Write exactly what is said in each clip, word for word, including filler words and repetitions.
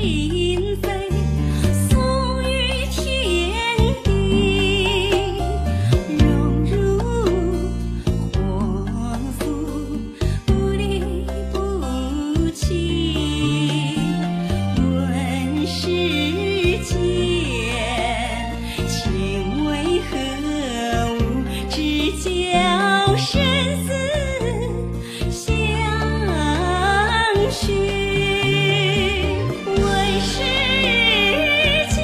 心飞，送与天地，荣辱祸福不离不弃。问世间，情为何物，直教生死 相许。问世间，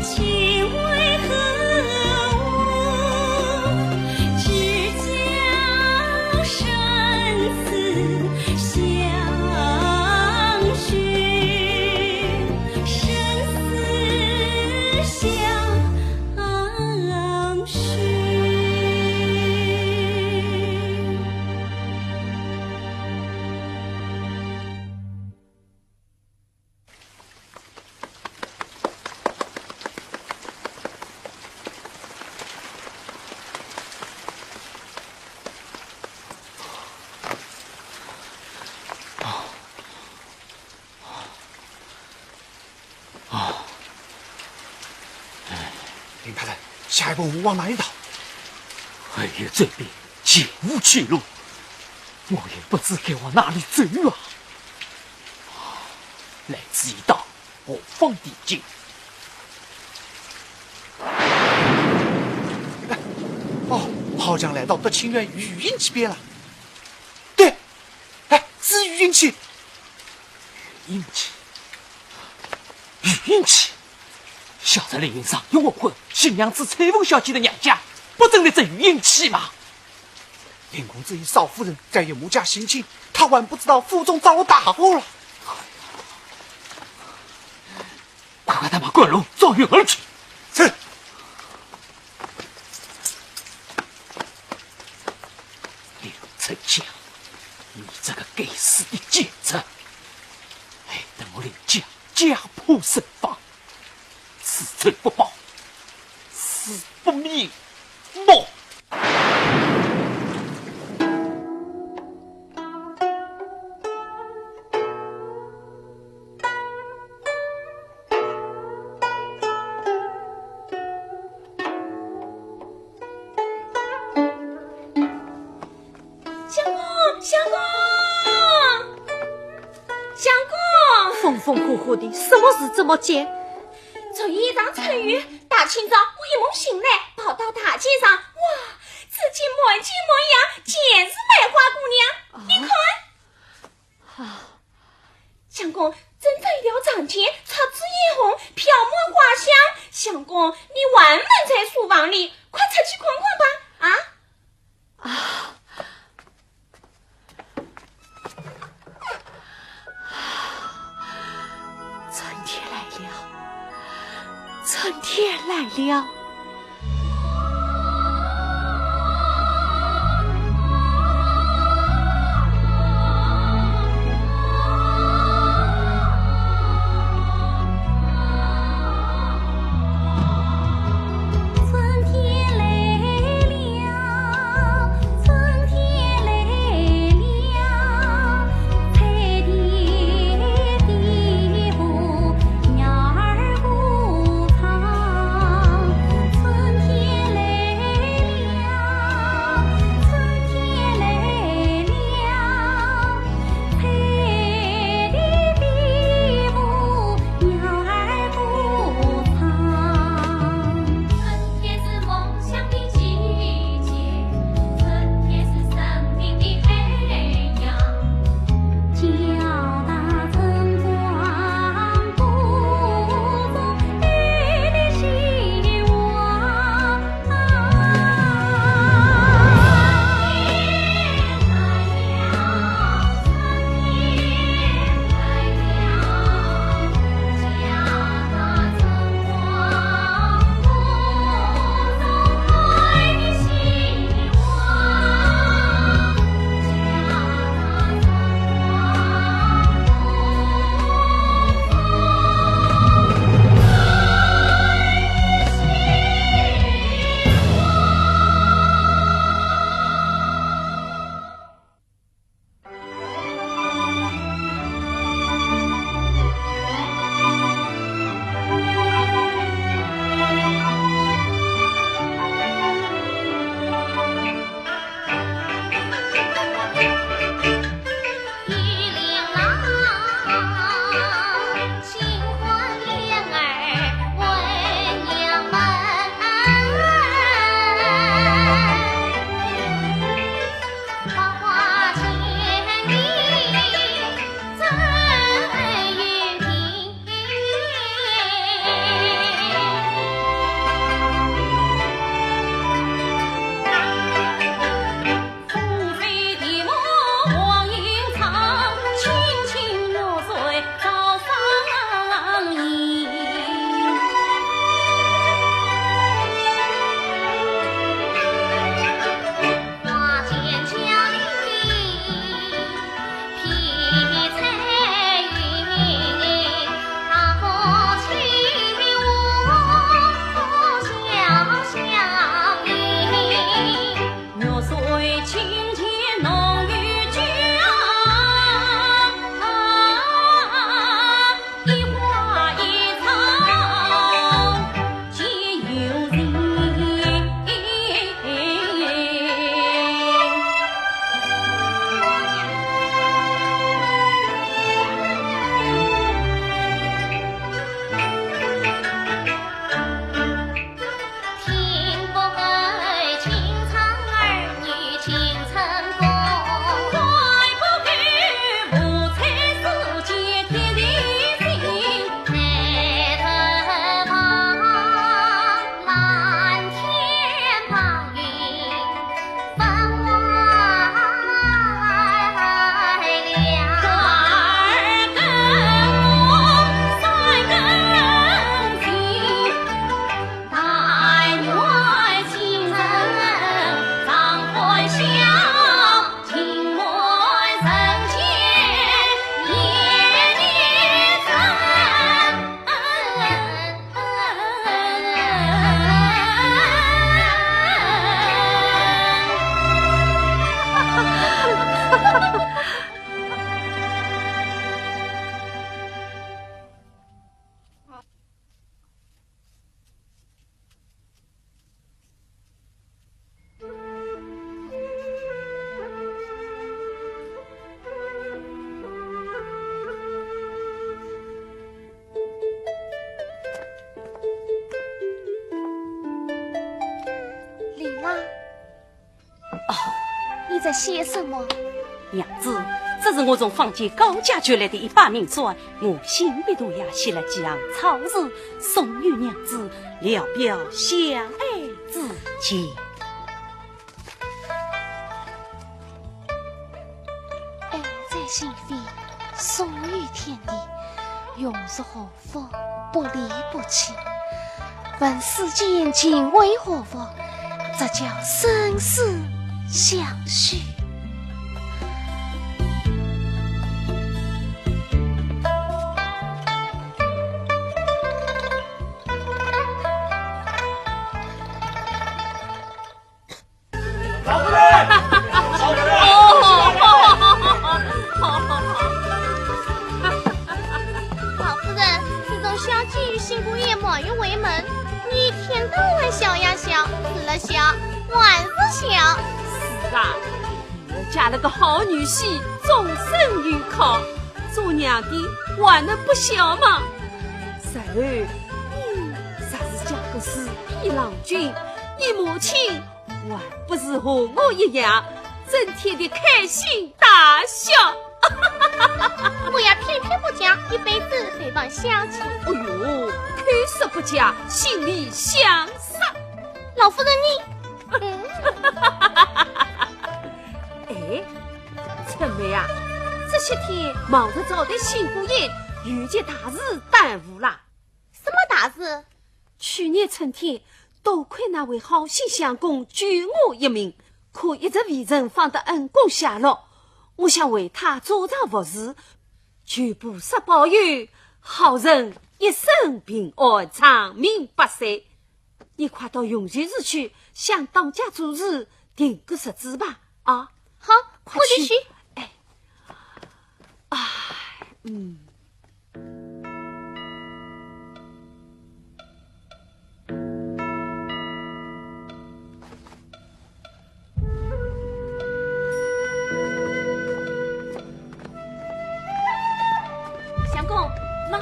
情为何物，直教生死相许。生死相许。 林太太，下一步往哪里逃？黑夜最逼，前无去路，我也不知该往哪里走啊！来此一趟，何方地界？哎，哦，好像来到德清县御印旗边了。对，哎，是御印旗。御印旗？ 御印旗？晓得凌云上一昏昏，新娘子翠凤小姐的娘家，不正立着御印旗吗？林公子与少夫人在岳母家行亲，他还不知道府中着了大火了。快快带马赶路，绕远而去。是。林春江，你这个该死的贱人，害得我林家 家破人亡，此仇不报，死不瞑目。相公，相公！ 相公！风风火火的，什么事这么急？昨夜一场春雨，大清早我一梦醒来，跑到大街上，哇，只见满街满巷，尽是卖花姑娘。你看。啊。相公，正着一条长街，姹紫嫣红，飘满花香。相公，你还闷在书房里，快出去看看吧，啊？ 啊，春天来了，春天来了。写什么？娘子，这是我从坊间高价求来的一把名簪，我新笔涂鸦，写了几行草字，送与娘子，聊表相爱之情。爱在心扉，送与天地，永世何 福，不离不弃。问世间情为何物，这叫生死相许。老夫人，老夫人。哦，好，好，好，好，好，好。老夫人，自从小姐与新姑爷冒雨回门，你一天到晚笑呀笑，是了笑，还是笑。是啊，我嫁了个好女婿，终身有靠，做娘的还能不笑吗？然后，你若是嫁个是匹郎君，你母亲 还不是和我一样，整天的开心大笑。我也偏偏不嫁，一辈子陪伴小姐。哎呦，口说不嫁，心里想啥？老夫人你，嗯。哎，春梅啊，这些天忙着招待新姑爷，有件大事耽误了。什么大事？去年春天， 多亏那位好心相公救我一命，可一直未曾访得恩公下落。我想为他做场佛事，求菩萨保佑，好人一生平安，长命百岁。你快到云集寺去，向当家主事定个日子吧，啊。好，快去。我就去。哎，哎，嗯。 相公，喏。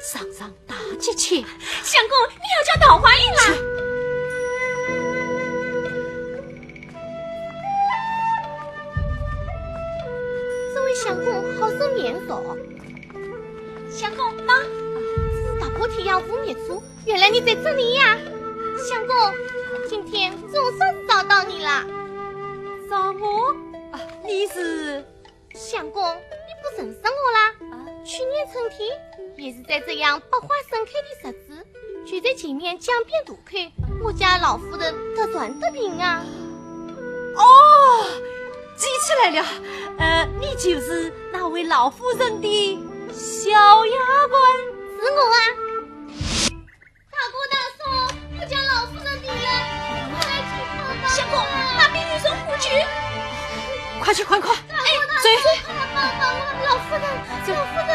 上上大吉签。相公，你要叫桃花运啦。这位相公好生面熟。相公，喏，是踏破铁鞋无觅处，原来你在这里呀。相公，今天总算是找到你啦。找我？啊，你是？ 相公，你不认识我啦？啊？去年春天，也是在这样百花盛开的日子，就在前面江边渡口，我家老夫人得传得病啊。哦，记起来了，呃，你就是那位老夫人的小丫鬟。是我啊。 大哥大叔，我家老夫人病了，快来救她吧！相公，那边有人呼救。快去，快快！哎，走！快来帮帮我，老夫人，老夫人，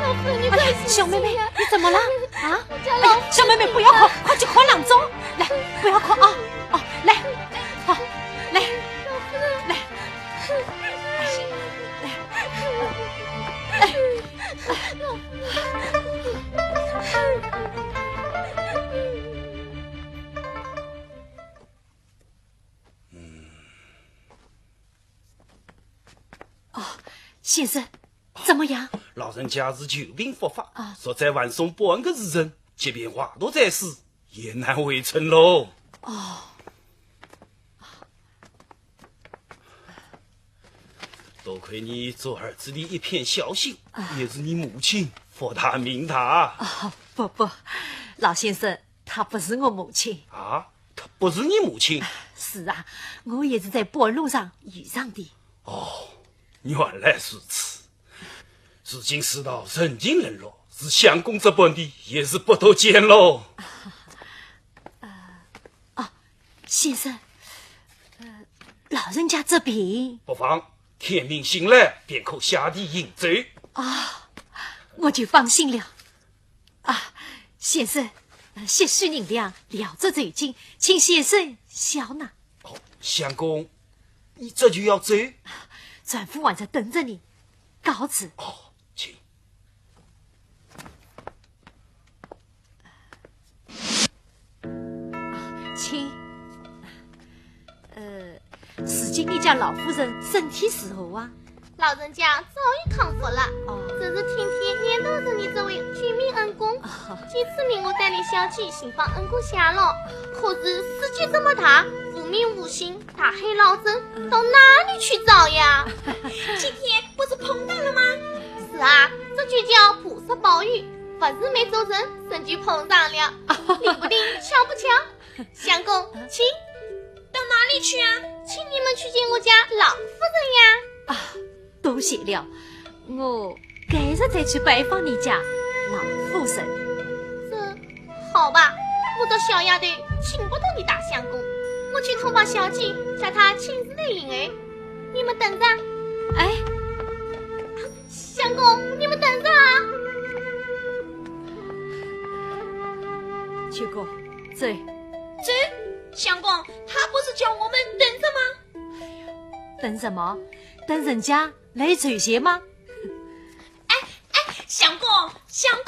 老夫人，你快醒醒呀！哎呀，小妹妹，你怎么了？啊？我家老夫人病了。哎呀，小妹妹，不要哭，快去喝郎中。来，不要哭啊！哦，来，好，来，来，来。 哦，先生，怎么样？老人家是旧病复发，啊。说再晚送半个时辰，即便华佗在世，也难回春喽。哦。 多亏你做儿子的一片孝心，啊。也是你母亲福大命大。啊，不，不，老先生，她不是我母亲。啊，她不是你母亲？是啊，我也是在半路上遇上的。哦，原来如此。如今世道人情冷落，是相公这般的也是不多见喽。啊，啊， 先生，呃，老人家这病……不妨，天明醒来便可下地行走。啊，我就放心了。啊，先生，呃，些许银两，聊足酬金，请先生笑纳。哦，相公，你这就要走？船夫还在等着你，告辞。哦，请。啊，请。呃，如今你家老夫人身体如何啊？老人家早已康复了，哦。只是天天念叨着你这位救命恩公。哦。几次命我带领小姐寻访恩公下落，可是世界这么大，无名无姓，大海捞针，嗯。到哪里去找呀？今天不是碰到了吗？是啊，这就叫菩萨保佑，不是没做人，真就碰上了。灵不灵，巧不巧？相公，请。到哪里去啊？请你们去见我家老夫人呀。啊，多谢了，我改日再去拜访你家老夫人。这，好吧，我这小丫头请不得你大相公，我去通报小姐，叫她亲自来迎候。你们等着。哎，相公，你们等着啊。秋哥，走。走？相公，她不是叫我们等着吗？等什么？等人家来酬谢吗？哎，哎，相公，相公！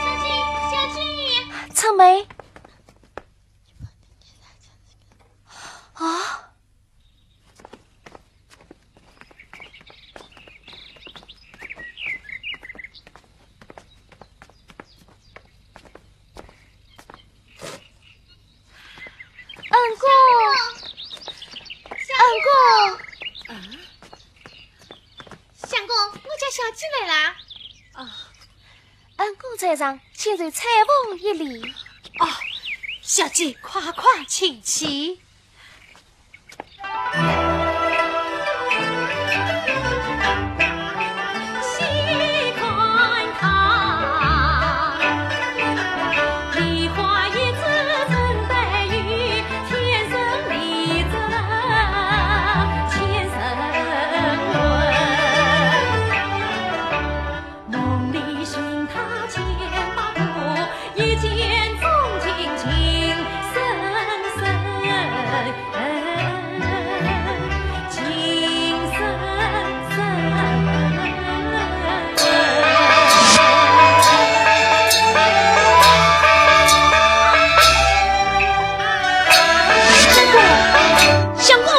小姐，小姐。春梅。啊？ 恩公，恩公。啊？相公，我家小姐来在上，请受采访一礼。哦，小姐，快快请起。相公，相公。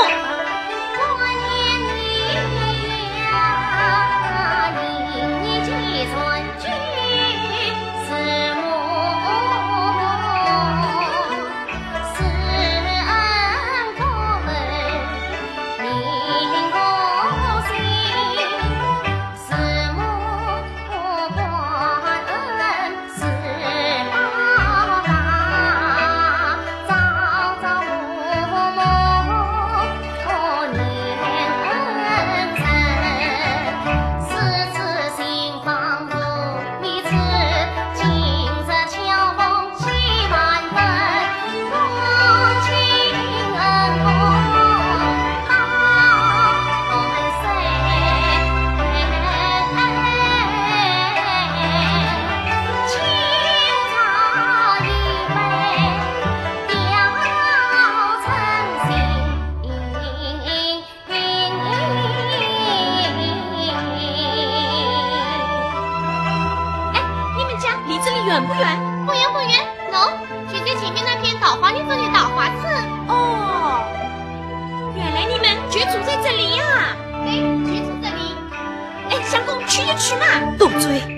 哎，你们家离这里远不远？不远不远，喏，就在前面那片桃花林中的桃花村。哦，原来你们就住在这里呀？对，就住这里。哎，相公，去就去嘛。多嘴。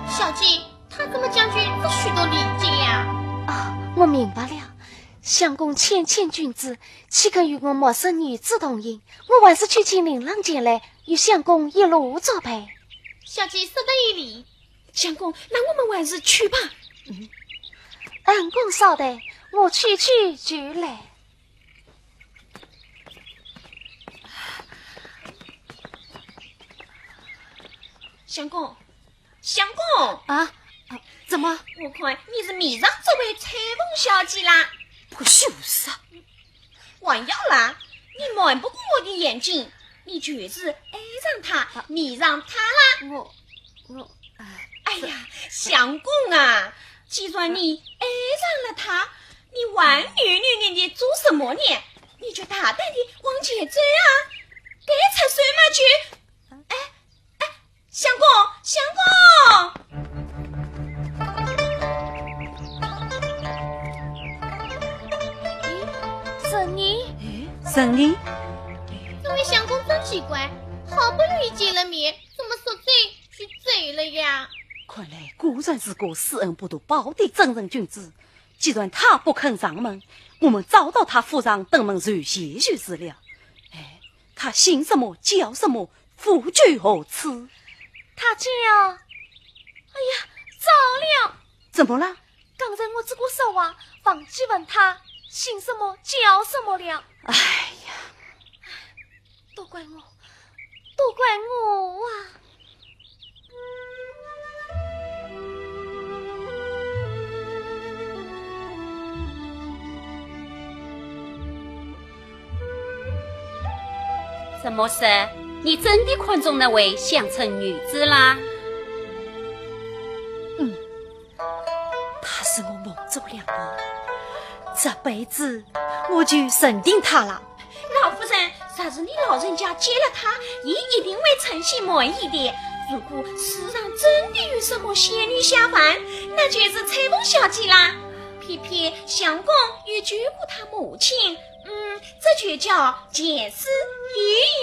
小姐，他这么讲究，这许多礼节呀。啊，我明白了。相公谦谦君子，岂肯与我陌生女子同行？我还是去请令郎前来，与相公一路作陪。小姐说得有理。相公，那我们还是去吧。嗯。恩公稍待，我去去就来。相公，相公。啊？啊，怎么？我看你是迷上这位采访小姐啦。不许胡说。还要啦，你瞒不过我的眼睛，你就是爱上她，啊。迷上她啦。我，我，哎。哎呀，相公啊，既然你爱上了她，你还扭扭捏捏做什么呢？你就大胆地往前走啊，该出手嘛就，哎，哎，相公，相公。咦，人呢？哎，人呢？这位相公真奇怪，好不容易见了面，怎么说走就走了呀？看来果然是个知恩不图报的正人君子。既然他不肯上门，我们早到他府上登门求见就是了。哎，他姓什么，叫什么， 府居何处？他叫……哎呀，糟了！怎么了？刚才我这个说话，忘记问他姓什么叫什么了。哎呀，都怪我，都怪我啊！ 什么事？你真的看中那位乡村女子啦？嗯，她是我梦中良人，这辈子我就认定她了。老夫人，若是你老人家见了她，也一定会称心满意的。如果世上真的有什么仙女下凡，那就是翠凤小姐啦。偏偏相公又救过她母亲，嗯，这就叫前世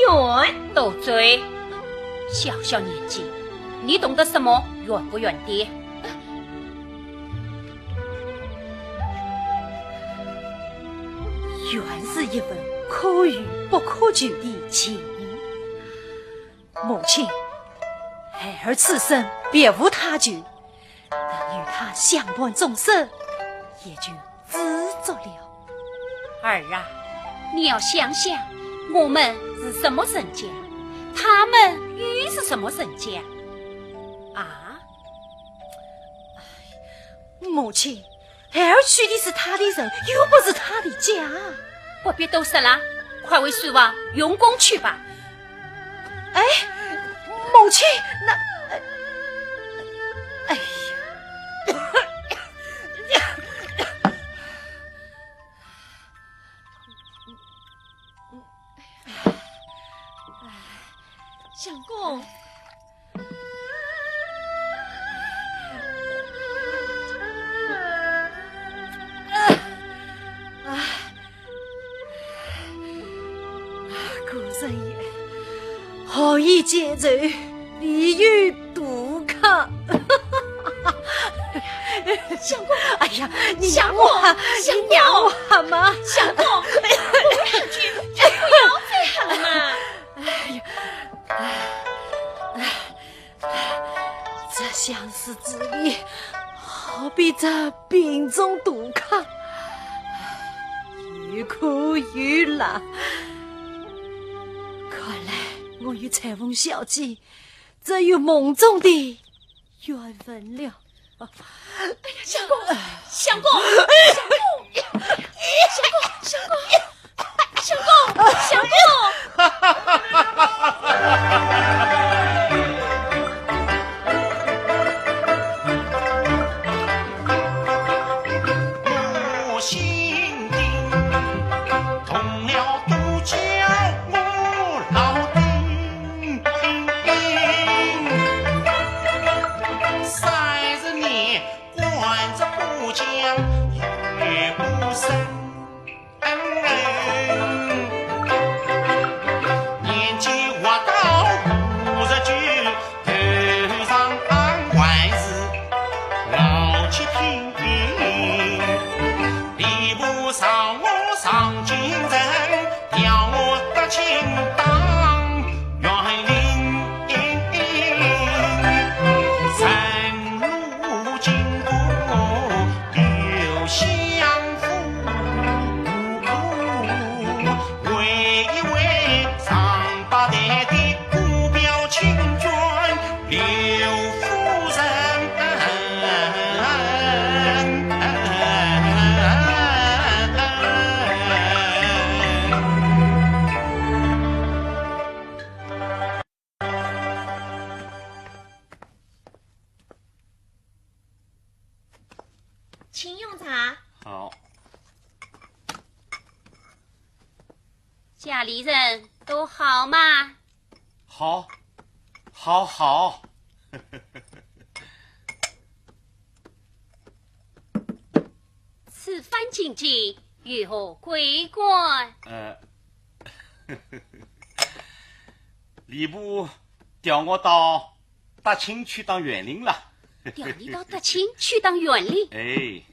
有缘。斗嘴，小小年纪，你懂得什么缘不缘的？缘是一份可遇不可求的情。母亲，孩儿此生别无他求， 能与她相伴终身，也就知足了。儿啊，你要想想，我们是什么人家，他们又是什么人家？啊？母亲，孩儿娶的是她的人，又不是她的家。不必多说了，快回书房用功去吧。 哎，母亲，那，哎呀，相公。 古人言，何以解愁，唯有杜康。相公，哎呀，你相公，让我喊，相公，你让我喊嘛。相公，我两句就不要再喊了嘛。哎呀，哎，哎， 这相思之意，何必这病中杜康，又苦又辣。看来我与彩凤小姐只有梦中的缘分了。哎呀，相公，相公，相公，相公。 相公，相公。请用茶。好。家里人都好吗？好，好，好。此番进京有何贵干？呃，礼部调我到 搭亲去当园林了。调你到搭亲去当园林？哎。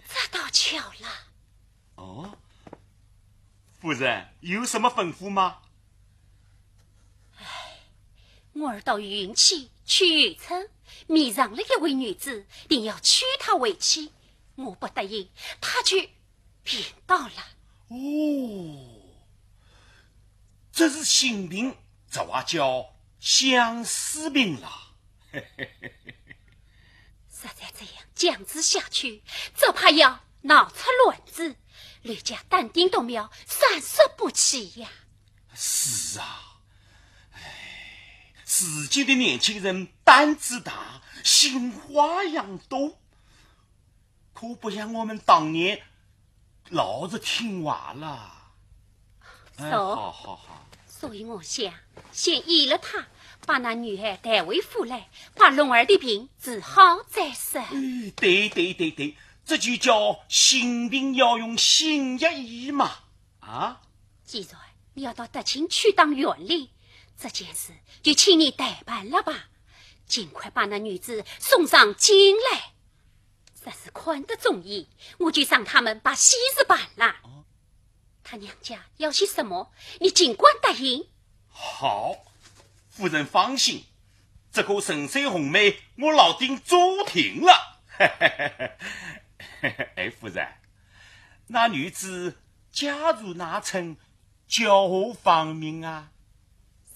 这倒巧了。哦，夫人有什么吩咐吗？哎，我儿到云栖去游春，迷上了一位女子，定要娶她为妻。我不答应，她就 病倒了。哦，这是心病，这话叫相思病了。实在这样僵持下去，只怕要闹出乱子，吕家但丁都要散失不起呀。是啊，如今的年轻人胆子大，新花样多，可不像我们当年老是听话了。哎，是哦。好，好，好。所以我想，先依了他，把那女孩带回府来，把龙儿的病治好再说。哎，对，对，对，对，这就叫性病要用性药医嘛。啊？既然你要到德清去当县令，这件事就请你代办了吧，尽快把那女子送上京来。若是看得中意，我就让他们把喜事办了。哦。他娘家要些什么，你尽管答应。好，夫人放心，这个嵊州红梅我老丁做定了。哎，夫人，那女子家住哪村，叫何芳名啊？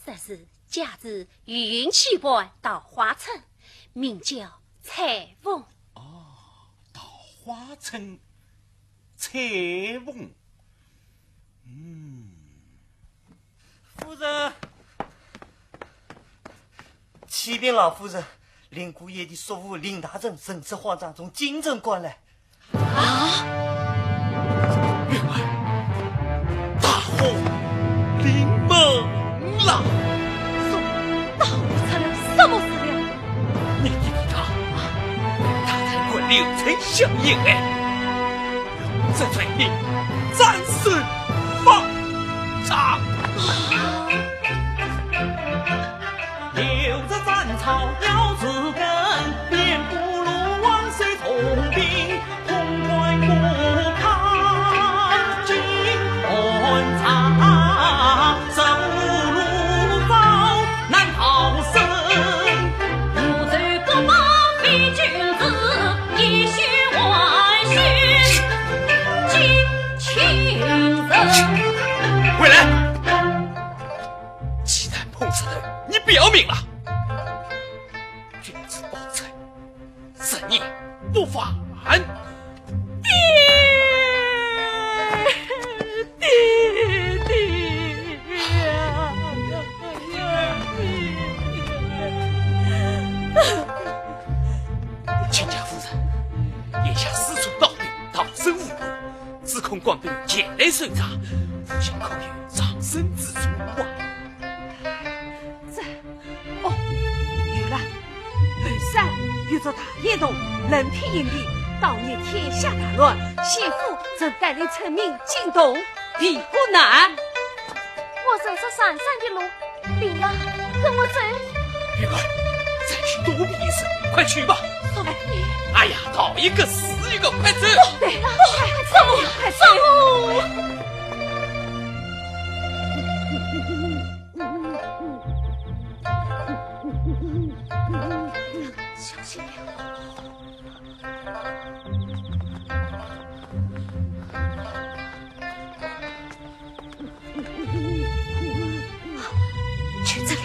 说是家住余杭西畔稻花村，名叫采凤。哦，稻花村采凤。嗯。夫人，启禀老夫人，灵谷县的宿务林大人神色慌张，从京城赶来。啊？员外，大祸临门了！什么？到底出了什么事了？你弟弟他，他太过刘丞相意爱，这罪名斩首放。 回来！既然碰着了，你不要命了？君子报仇，十年不晚。爹，爹，爹呀！卿家夫人，眼下四处闹兵，逃生无路，只恐官兵前来搜查，无心可有藏身之处啊。这，哦，有了，后山有座大岩洞，人体隐蔽，当年天下大乱，先父曾带领村民进洞避过难。我认识上山的路， 林儿，跟我走。员外，再去躲避一时，快去吧。哎呀，逃一个死一个，快走！对了，快走，快走！小心点。 去这里。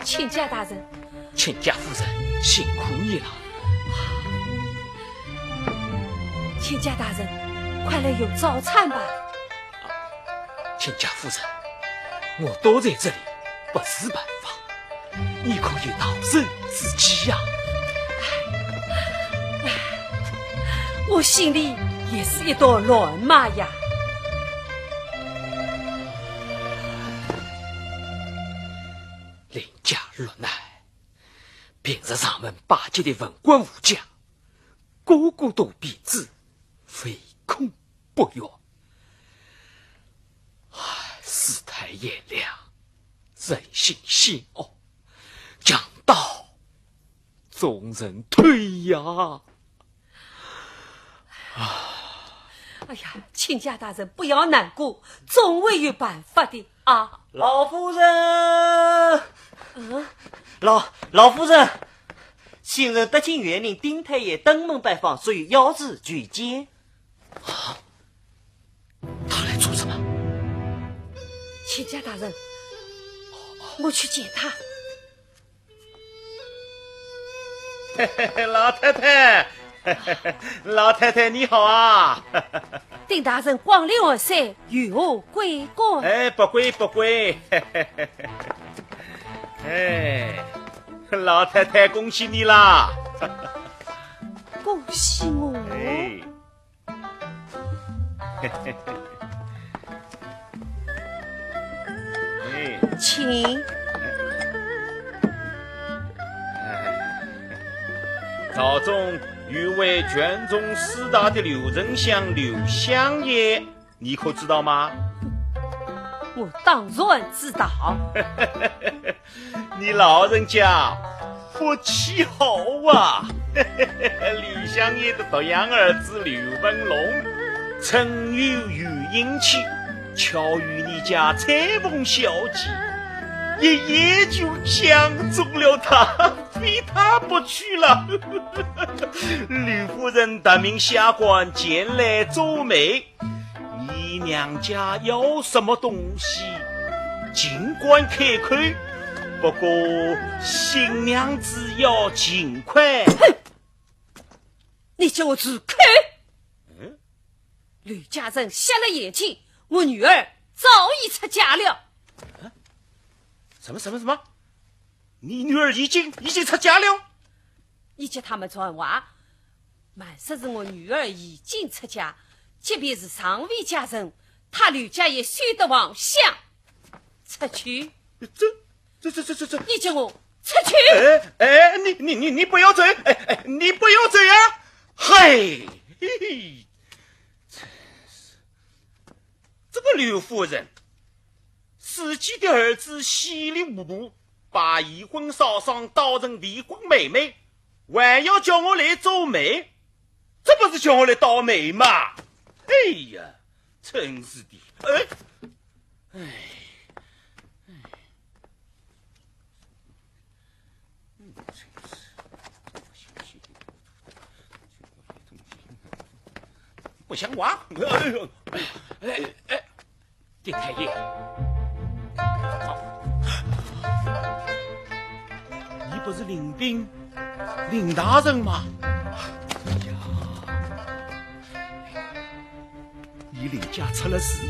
卿家大人。卿家夫人，辛苦你了。卿家大人，快来用早餐吧。 卿家夫人，我躲在这里不是办法，你可有逃生之计呀？我心里也是一朵乱麻呀。林家落难，平日上门巴结的文官武将，个个都避之唯恐不远。唉，世态炎凉，人心险恶，强盗众人推呀。哎呀，卿家大人不要难过，总会有办法的啊。老夫人，嗯？老，老夫人，请示德清县令丁太爷登门拜访，属于要旨求见。啊？他来做什么？卿家大人，我去见他。老太太，老太太你好啊！丁大人光临寒舍，有何贵干？哎，不贵不贵。哎，老太太，恭喜你啦！恭喜我？哎。 请。朝中有位权重四大的刘丞相刘相爷，你可知道吗？我当然知道。 你老人家福气好啊！刘相爷的独养儿子刘文龙，曾有有姻亲，巧遇你家采凤小姐，一眼就相中了她，非她不娶了。刘夫人特命下官前来做媒， 你娘家要什么东西，尽管开口，不过新娘子要尽快。哼！你叫我住口！嗯？刘家人瞎了眼睛，我女儿早已出嫁了。啊？什么什么什么？你女儿已经已经出嫁了？你叫他们传话， 慢说是我女儿已经出嫁，即便是尚未嫁人，她刘家也休得妄想。出去！这这这这这这这！你叫我出去！哎哎，你你你你不要走！哎哎，你不要走呀！嘿，嘿嘿，这个刘夫人，自己的儿子稀里糊涂，把已婚嫂嫂当成未婚妹妹， 还要叫我来做媒，这不是叫我来倒霉吗？哎呀，真是的，哎，哎，哎，嗯，真是，不像话。哎呦，哎哎。 丁太爷，你不是林斌林大人吗？哎呀，你林家出了事，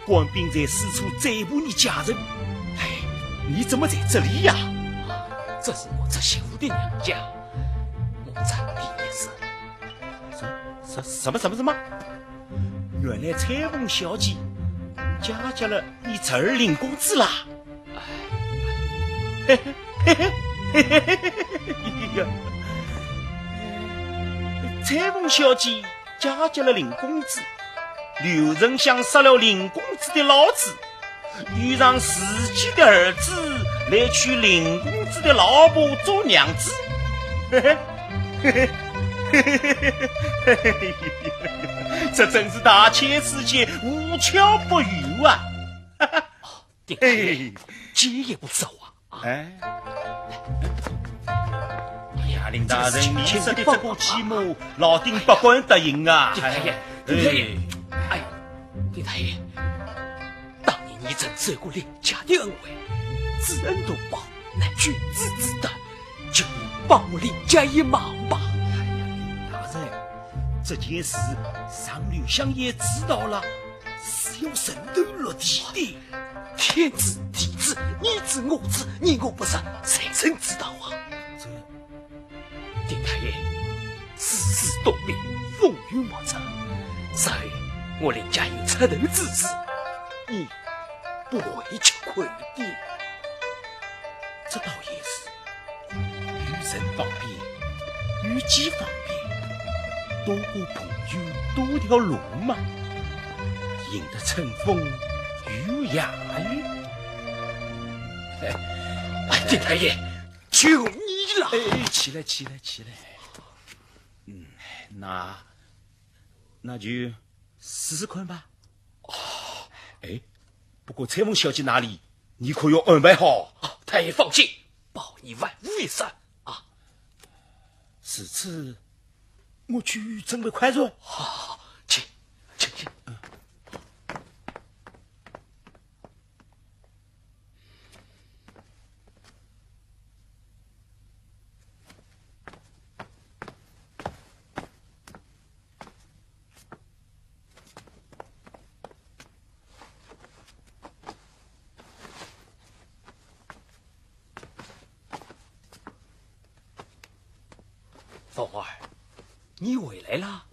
官兵在四处追捕你家人，哎，你怎么在这里呀？这是我侄媳妇的娘家，我暂避一时。什什什么什么什么？ 原来采凤小姐嫁给了你侄儿林公子啦！嘿嘿嘿嘿嘿嘿嘿嘿呀！采凤小姐嫁给了林公子，刘丞相杀了林公子的老子，又让自己的儿子来娶林公子的老婆做娘子。嘿嘿。 这真是大千世界，无巧不有啊！丁太爷，嘿，进一步说话啊！哎，哎呀，林大人，你说的这个计谋，老丁不敢答应啊！丁太爷，丁太爷，哎，丁太爷，当年你曾受过林家的恩惠，知恩图报，乃君子之德， 就帮我林家一忙吧。哎呀，大人，这件事让刘相爷知道了，是要人头落地的。天知地知，你知我知，你我不知，谁曾知道啊？这，丁太爷，世事多变，风雨莫测，日后我林家有出头之日，你不会吃亏的。这倒也是。 有人方便，有己方便，多个朋友多条路嘛，赢得春风又一雨。哎，丁太爷，求你了。哎，起来，起来，起来。嗯，那，那就试试看吧。哦。哎，不过采凤小姐那里，你可要安排好。啊，太爷放心，保你万无一失啊。如此，我去准备快船。好，好，好，请，请，请。凤儿，你回来啦？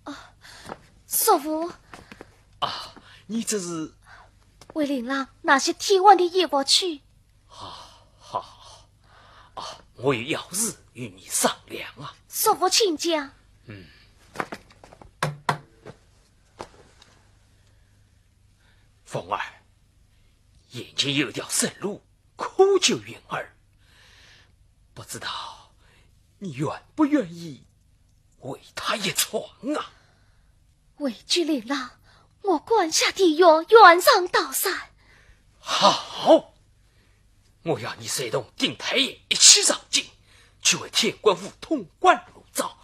啊，叔父。啊，你这是？为令郎拿些添换的衣服去。好，好，好。啊，我有要事与你商量啊。叔父请讲。嗯。凤儿，眼前有一条生路， 可救云儿。不知道你愿不愿意为他一闯啊？为救令郎，我敢下地狱，愿上刀山。好，我要你随同丁太爷一起上京，去为天官府通关入灶。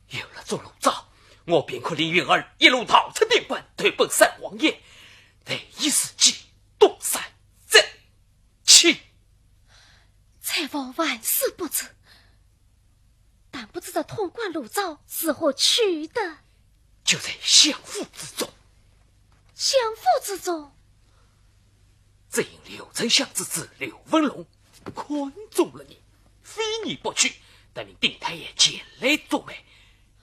有了这炉灶，我便可领云儿一路逃出边关，投奔三王爷，带你自己东山再 起。采萍万死不辞，但不知这通关炉灶是何处的？就在相府之中。相府之中？只因刘丞相之子刘文龙看中了你，非你不娶，得命丁太爷前来做媒。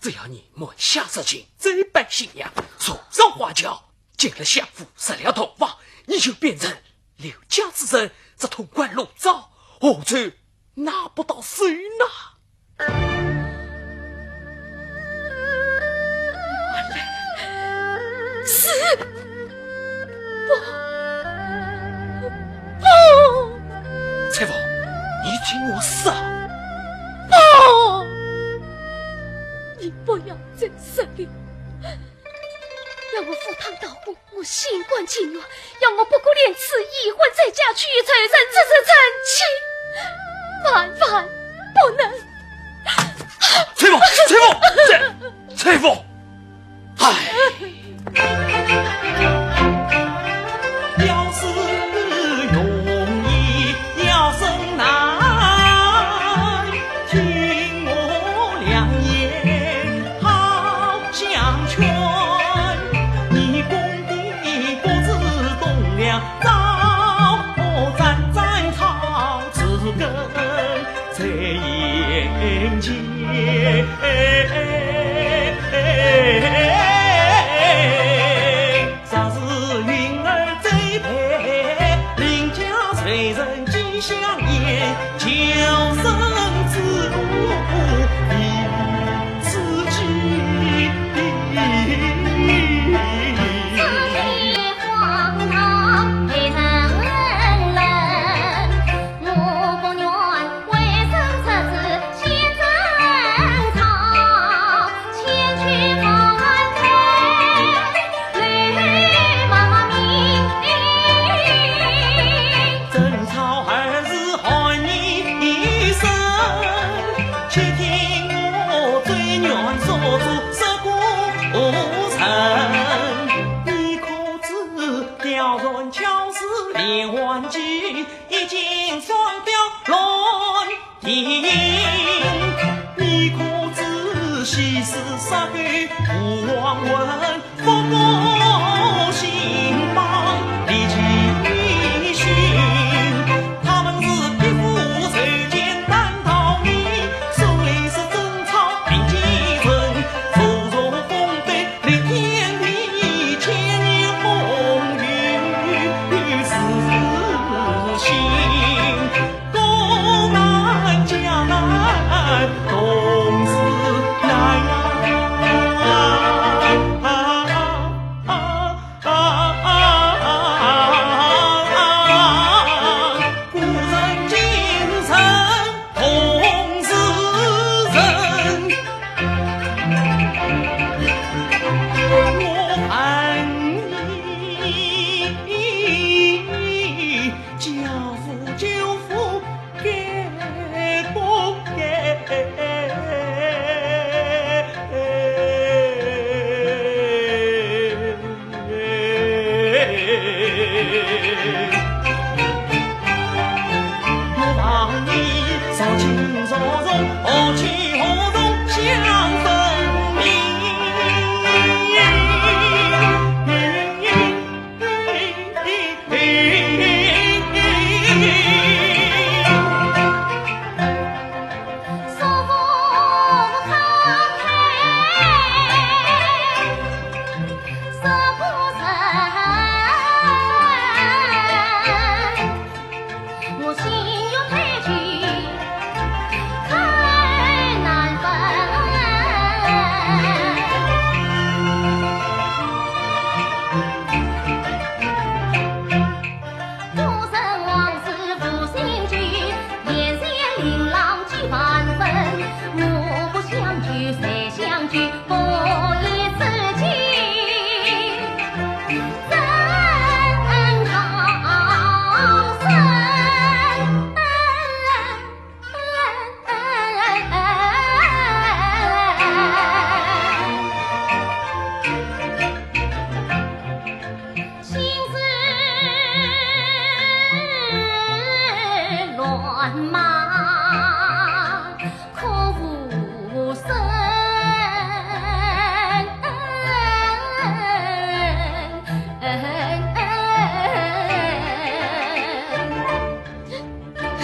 只要你瞒下实情，再拜新娘，坐上花轿，进了相府，入了洞房，你就变成 刘家之人，这通关炉灶，何愁拿不到手呢？是，不，不。采萍，你听我说。不，你不要再说了。 要我赴汤蹈火，我心甘情愿；要我不顾廉耻，一婚再嫁，去与仇人结成正亲，万万不能。采萍，采萍，采，采萍，唉。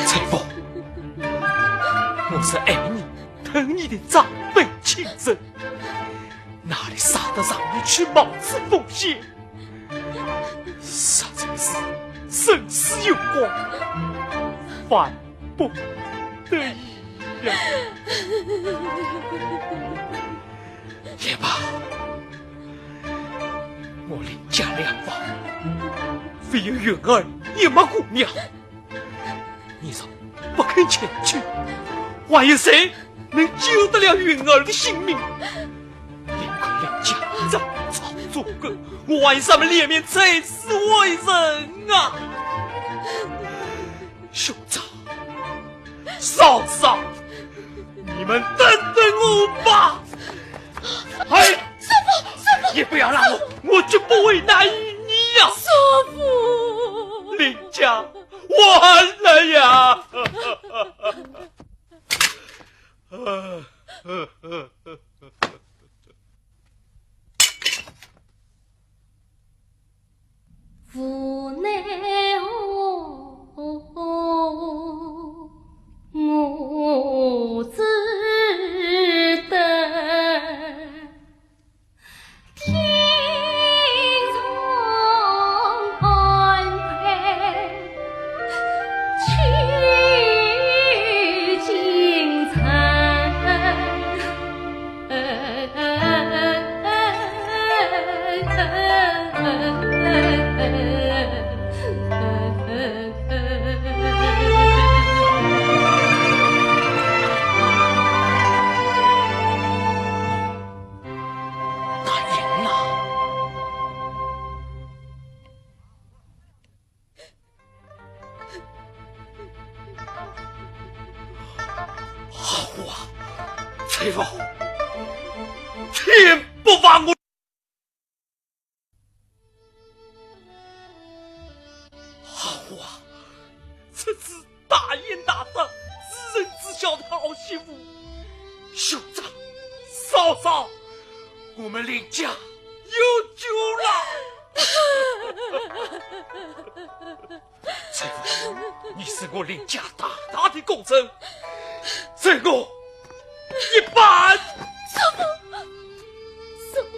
采萍，我是爱你、疼你的长辈亲人，哪里舍得让你去冒此风险？实在是生死攸关，万不得已呀！也罢，我林家两房，唯有云儿一没姑娘。 你若不肯前去，还有谁能救得了云儿的性命？林家这样做狗，我还有什么脸面在世为人啊？兄长，嫂嫂，你们等等我吧。哎，师父，师父，你不要拉我，我就不为难于你呀。师父，林家 完了呀！无奈何，我只得 答应了。好啊，采萍，天不亡我！ 好啊，这是大奸大恶、自人自小的好媳妇。兄长、嫂嫂，我们林家有救了！采萍，你是我林家大大的功臣，受我一拜。师父，师父。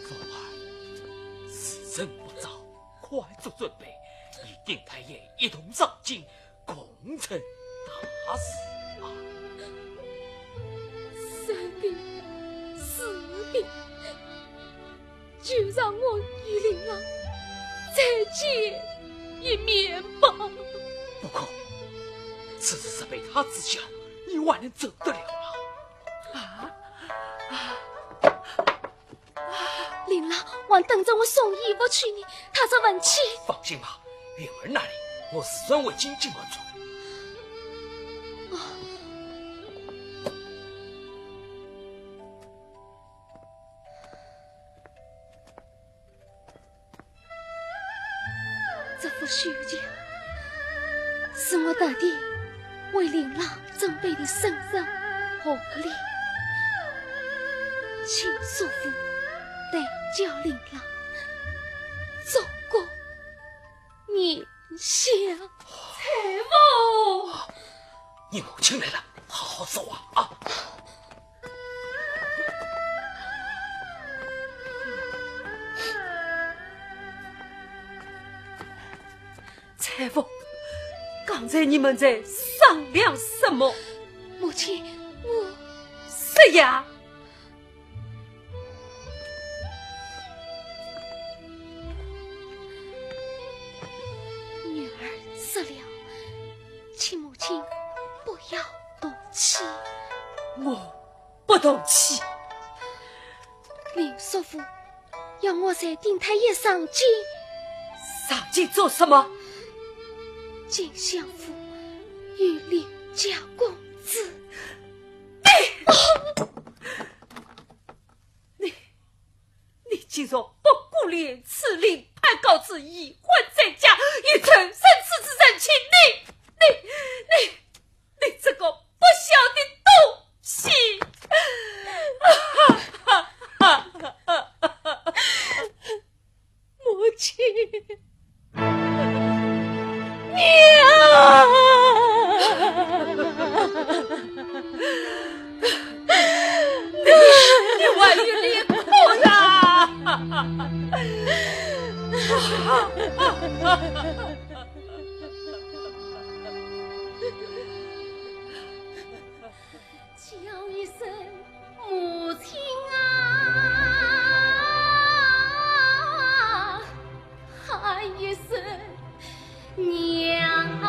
凤儿，时辰不早，快做准备，与丁太爷一同上京，共成大事啊！生病、死病，就让我与林郎再见一面吧。不可，此事是被他知晓，你还能走得了吗？啊？啊？ 啊，林郎还等着我送衣服去呢，他这份气。放心吧，云儿那里，我自然会紧紧帮助。啊。这幅绣球是我特地为林郎 准备的生日贺礼，请叔父代叫林郎做个念想。采萍，你母亲来了，好好说话啊！ 采萍，刚才你们在商量什么？母亲，我……说呀！女儿死了，请母亲不要动气。我不动气。林叔父要我在鼎泰爷上京。上京做什么？进相府与林家公子。你，你竟然不顾廉耻，另攀高枝，一婚再嫁，与陈生此子成亲，你，你，你，你这个不孝的东西！母亲，娘！你，你还有脸哭啊？叫一声母亲啊，喊一声娘啊。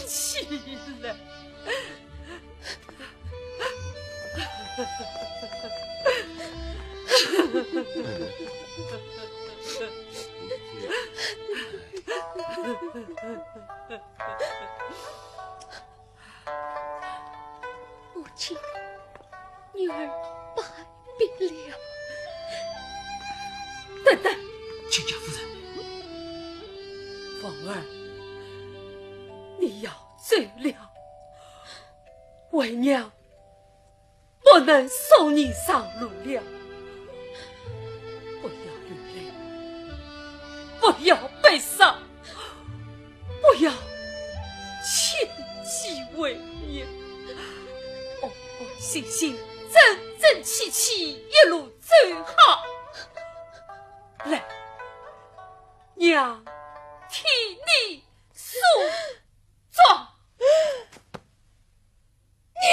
起来。母亲，女儿拜别了。等等，亲家夫人。凤儿，你要走了，为娘不能送你上路了。不要流泪，不要悲伤，不要牵记为念。安安心心，整整齐齐，一路走好。来，娘替你梳妆。娘！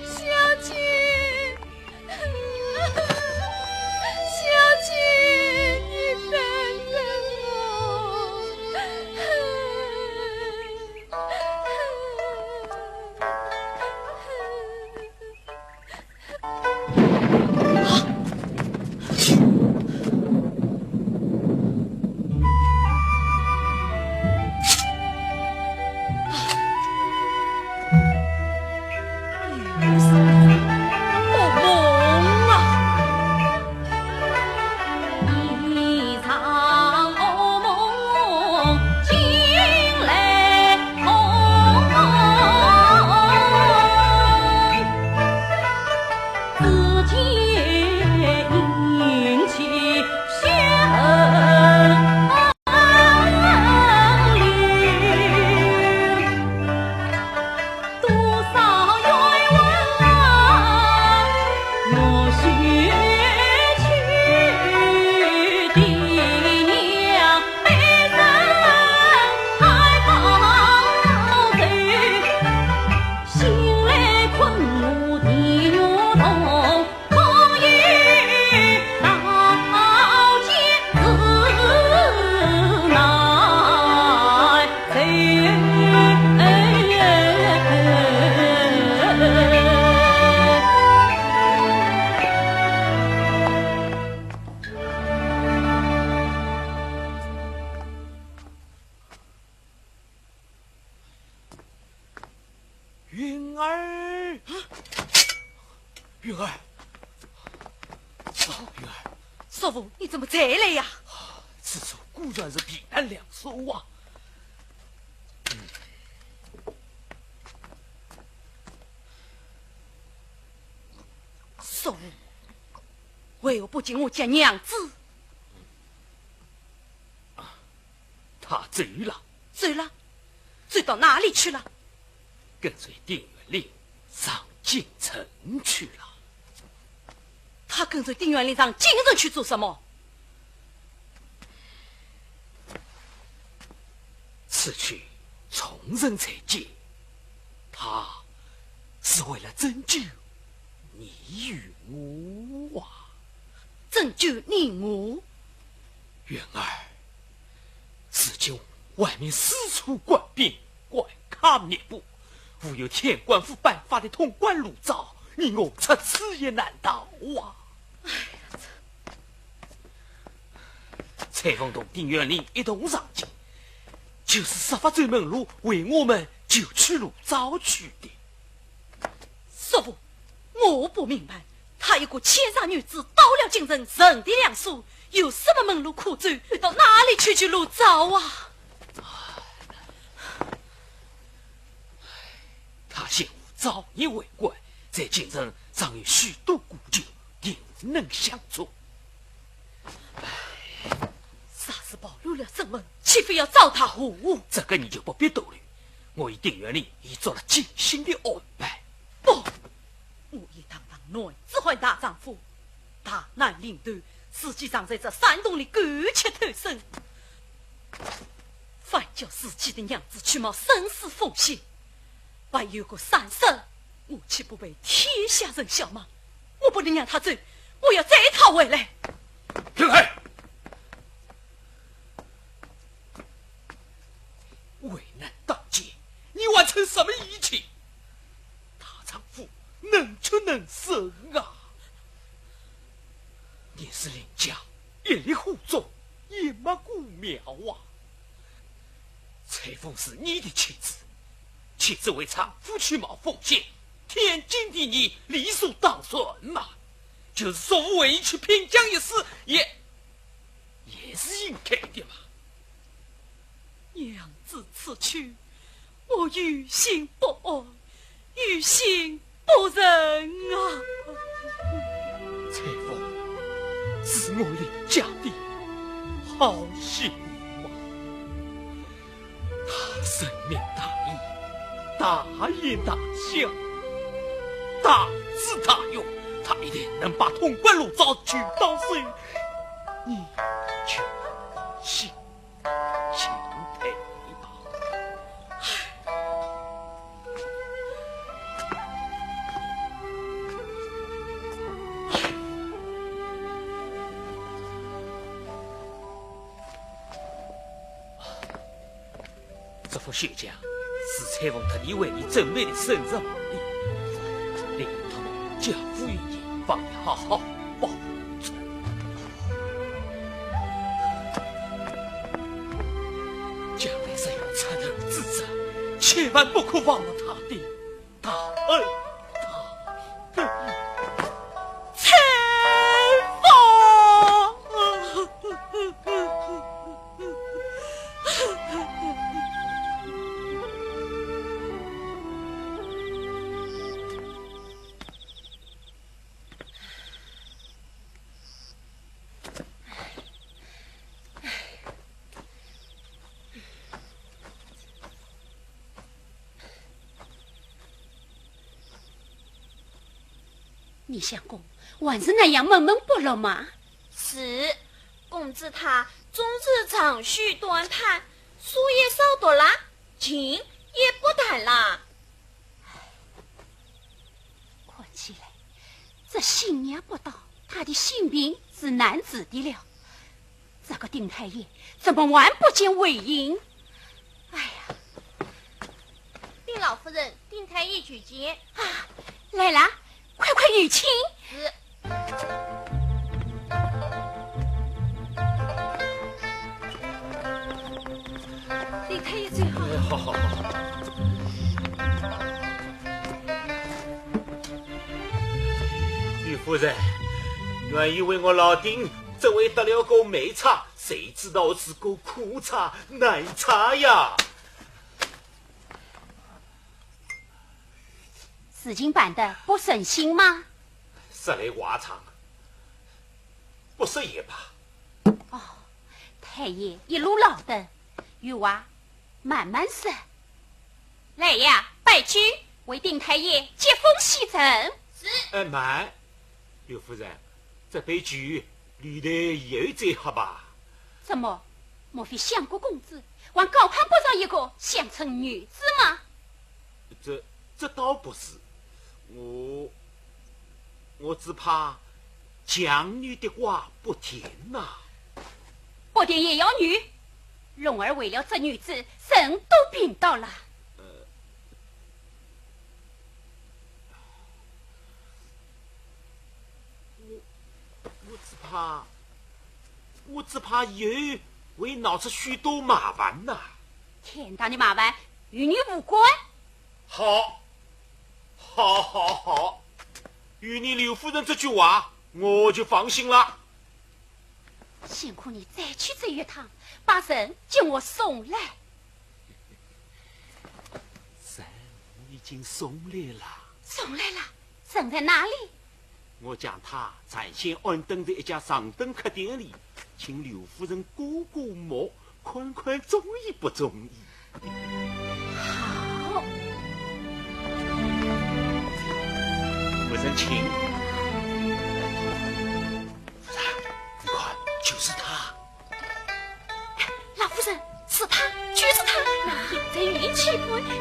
小姐，小姐，你等等我。 云儿，云儿，云儿，叔父，你怎么才来呀？此处果然是避难良所啊！叔父，为何不见我家娘子？她走了。走了？走到哪里去了？ 跟随丁元林上京城去了。她跟随丁元林上京城去做什么？此去从人才见，她是为了拯救你与我啊。拯救你我？云儿，如今外面四处官兵， 关卡密布，无有天官府颁发的通关路照，你我出此一难逃啊！哎呀，这……蔡凤同丁元林一同上京，就是设法走门路，为我们求取路照去的。叔父，我不明白，他一个牵肠女子到了京城，认得良心，有什么门路可走？到哪里去求罗昭啊？他姓吴，早年为官，在京城尚有许多故旧，定能相助。若是暴露了身份，岂非要糟蹋和？这个你就不必多虑，我与丁原林已做了精心的安排。不，我已堂堂男子汉大丈夫，大难临头，自己常在这山洞里苟且偷生，反叫自己的娘子去冒生死风险，还有个山石，我岂不被天下人笑骂？我不能让她走，我要追她回来。平海，危难当前，你还存什么义气？大丈夫能屈能伸啊！你是林家一粒火种，也没过苗啊！翠凤是你的妻子，妻子为丈夫去冒风险，天经地义，理所当然嘛。就是叔父为你去拼江一死，也也是应该的嘛。娘子此去，我于心不安，于心不忍啊！翠凤是我林家的好媳妇啊！她深明大义，大义大孝，大智大勇，她一定能把通关罗昭救到手。你就放心，请退吧。这幅绣架是翠凤特地为你准备的生日贺礼，林托交付于你，望你好好保存。将来若有出头之日，千万不可忘了她的大恩大德。翠凤！你相公还是那样闷闷不乐吗？是，公子他总是长吁短叹，书也少读啦，情也不谈啦。看起来，这新娘不到，他的性病是难治的了。这个丁太医怎么还不见回音？哎呀！禀老夫人，丁太医求见。啊，来啦，快快有请。是。丁太医最好。好好好。李夫人，原以为我老丁只会得了个梅差，谁知道是个苦差、难差呀！事情办得不顺心吗？说来话长，不说也罢。哦，太医一路劳顿，有话慢慢说。来呀，摆酒，为丁太医接风洗尘。是。哎，慢，刘夫人，这杯酒留待以后再喝吧。怎么？莫非相国公子还高攀不上一个乡村女子吗？这这倒不是，我我只怕强女的瓜不甜呐。不甜也要女，龙儿为了这女子，人都病倒了。我我只怕，我只怕以后会闹出许多麻烦呐。天大的麻烦与你无关。好，好，好，好。有你刘夫人这句话，我就放心了。辛苦你再去走一趟，把人给我送来。人我已经送来了。送来了？人在哪里？我将他暂先安顿在一家上等客店里，请刘夫人过过目，看看中意不中意。 好。夫人，请。夫人，你看，就是他。老夫人，是他，就是他。老爷在御前，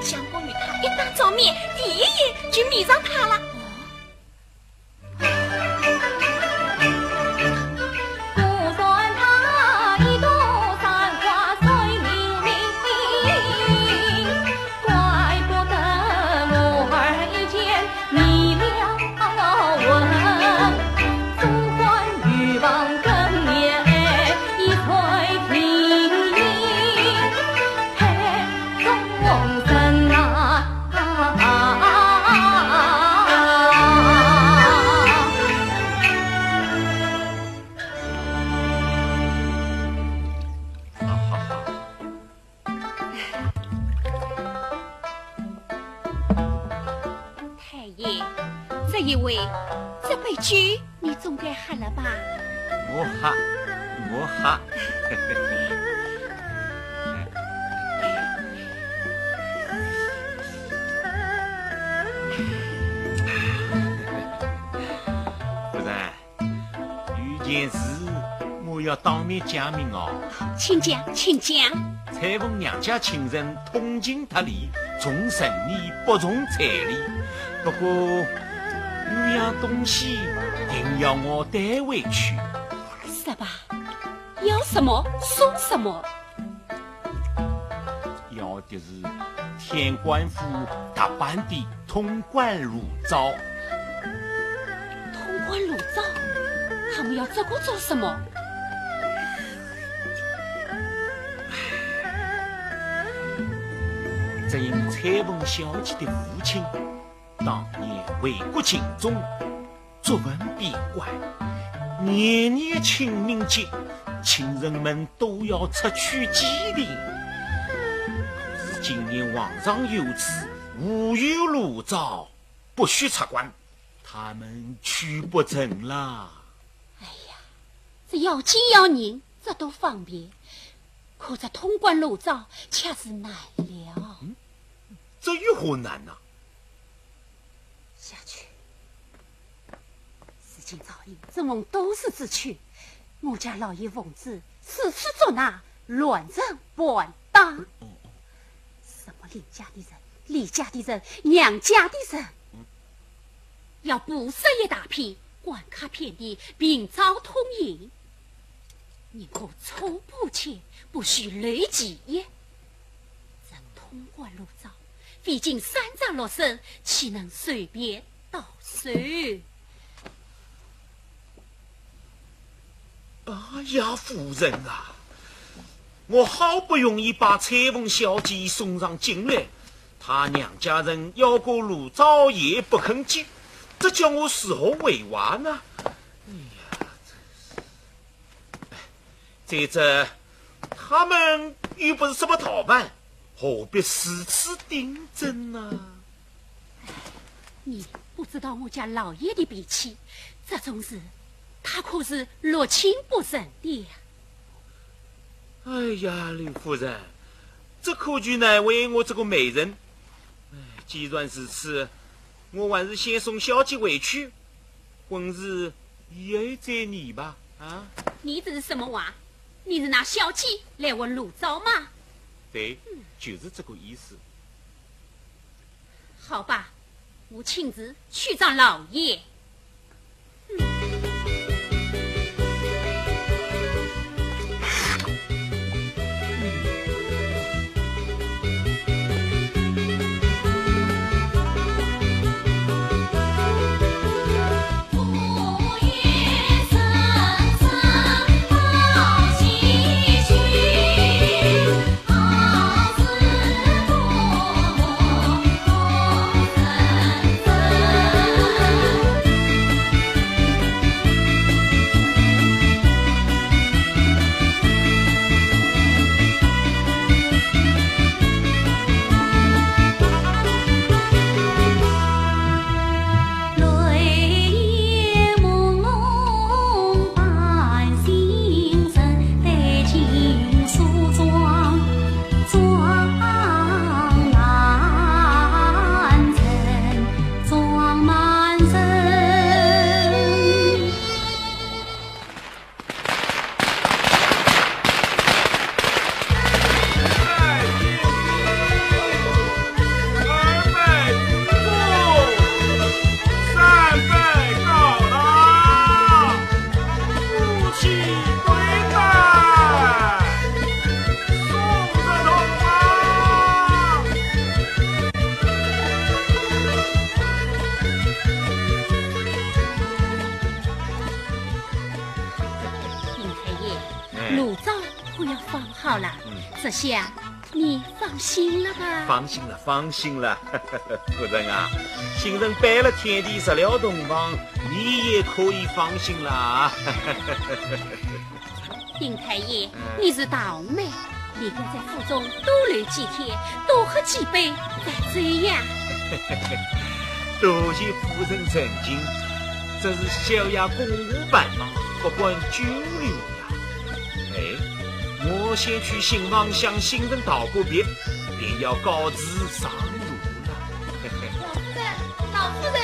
相公与他一打照面，第一眼就迷上他了。哦。 太爷，这一回，这杯酒你总该喝了吧？我喝，我喝。夫人， 有件事我要当面讲明哦。请讲，请讲。采萍娘家请人通情达理，重仁义不重财力。不过，有样东西定要我带回去。说吧，要什么送什么。 要的是天官府特办的通关炉灶。通关炉灶？他们要这个做什么？只因采萍小姐的父亲当年为国尽忠， 作文边关，年年清明节，亲人们都要出去祭灵。故此今年皇上有旨，无有炉灶，不许出关，他们去不成了。哎呀，这要金要银，这都方便，可这通关炉灶却是难了。嗯，这有何难呢？下去。 如今赵英、曾荣都是知趣，我家老爷奉旨四处捉拿，乱人盘打。什么林家的人、李家的人、杨家的人，要布设一大片，关卡遍地，并招通行。宁可出破前，不许留奇也。这通关炉灶，费尽三藏六伸，岂能随便 到手。哎呀，夫人啊，我好不容易把采萍小姐送上京来，她娘家人要过炉灶也不肯进，这叫我如何回话呢？哎呀，真是。 再者，他们又不是什么逃犯，何必如此盯真呢？你不知道我家老爷的脾气，这种事他可是六亲不认的呀。哎呀，刘夫人，这可就难为我这个媒人。哎，既然如此，我还是先送小姐回去， 婚事以后再议吧，啊？你这是什么话？你是拿小姐来问炉灶吗？对，就是这个意思。好吧，我亲自去找老爷。炉灶我要放好了，嗯。这下你放心了吧？放心了，放心了。夫人啊，新人拜了天地，入了洞房，你也可以放心了啊。丁太爷，嗯。你是道媒，你该在府中多留几天，多喝几杯再走呀。多谢夫人成亲，这是小爷公务繁忙，不敢久留。 哎，我先去新房向新人道个别，便要告辞上路了。老夫人，老夫人，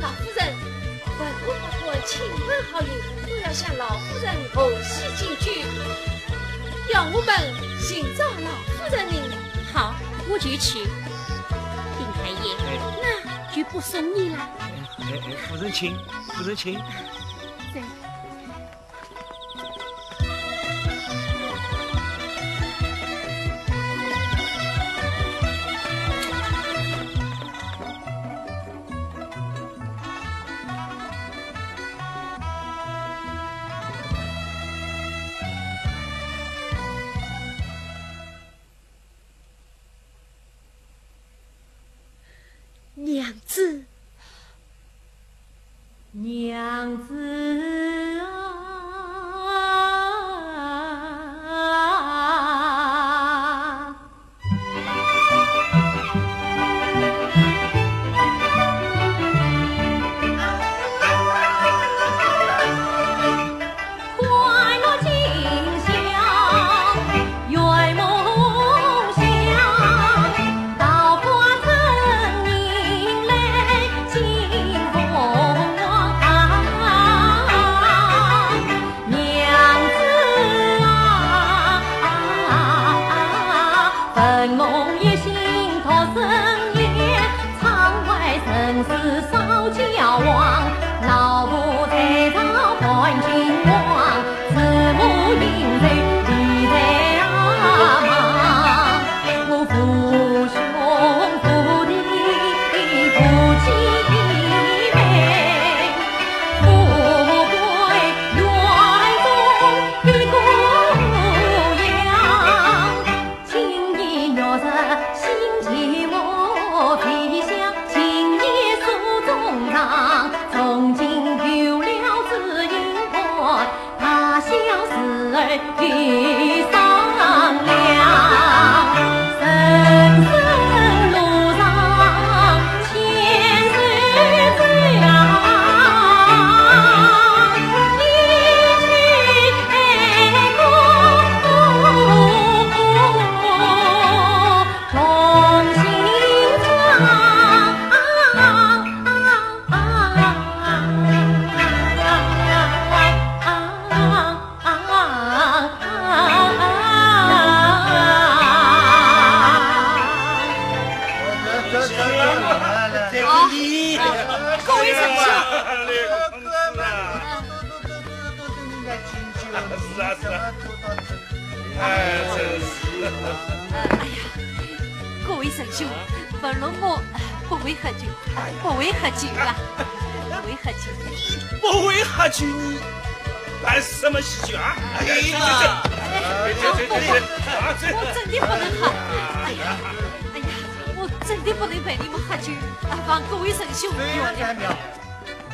老夫人，文武百官亲朋好友都要向老夫人贺喜进京，要我们寻找老夫人呢。好，我就去。丁太爷，哎。那就不送你了。哎，哎，夫人请，夫人请。对。 娘子。娘子啊。娘子啊，各位同志。是啊，是啊。哎，真是。哎呀，各位仁兄，勿论我，不会喝酒，不会喝酒啊，不会喝酒。你不会喝酒，你办什么喜酒啊？哎呀，这，这，这，这，这，这，啊，这，我真的不能喝。哎呀，哎呀，我真的不能陪你们喝酒，啊，望各位仁兄原谅。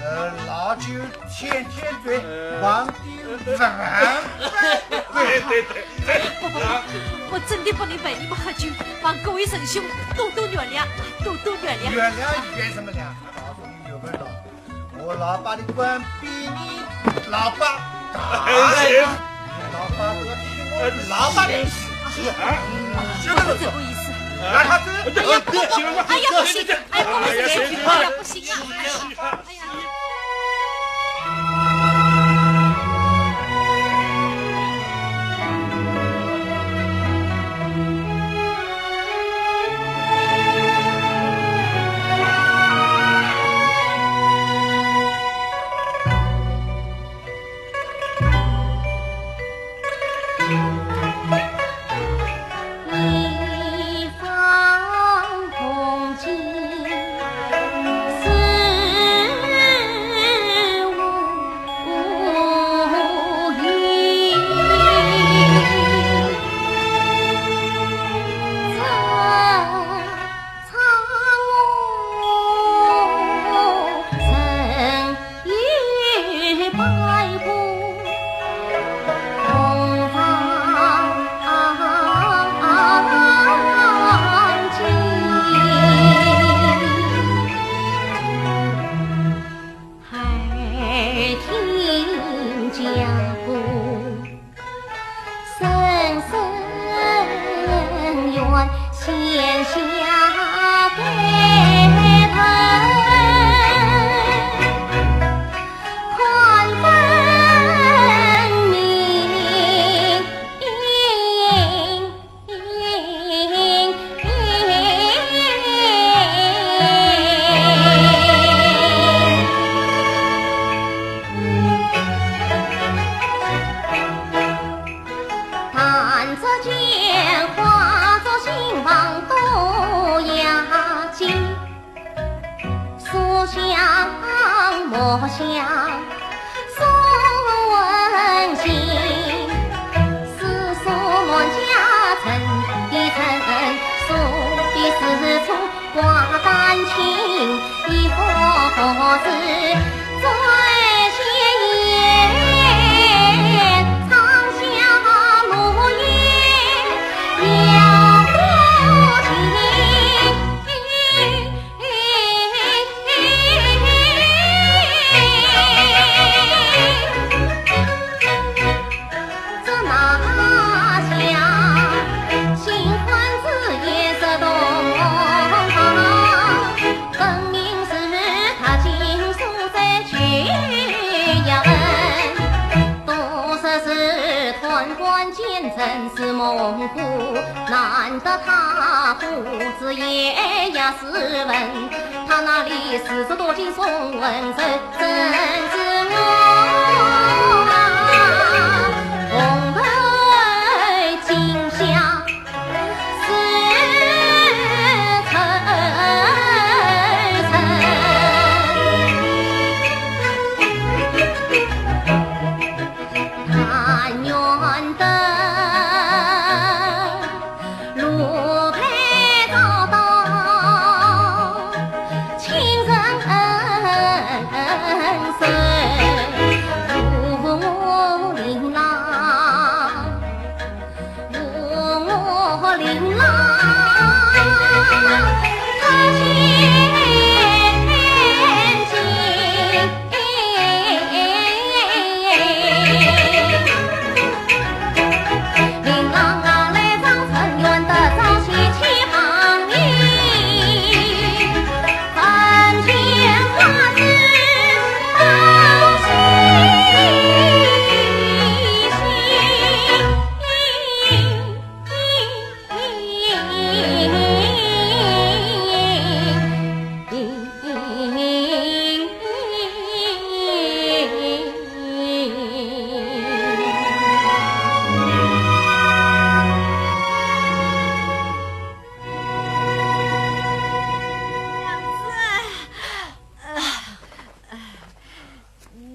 呃，老酒天天醉，皇帝勿犯。对，对，对，对。不，不，不，我真的不能陪你们喝酒，望各位仁兄多多原谅，多多原谅。原谅，原什么谅？告诉你有个道理，我老爸的官比你老爸大。哎，是。你老爸多听我老爸的。是啊，是啊。不是这个意思。让他走。哎呀，不，不，哎呀，不行，哎，不行，哎呀，不行啊，哎呀。 哎呀。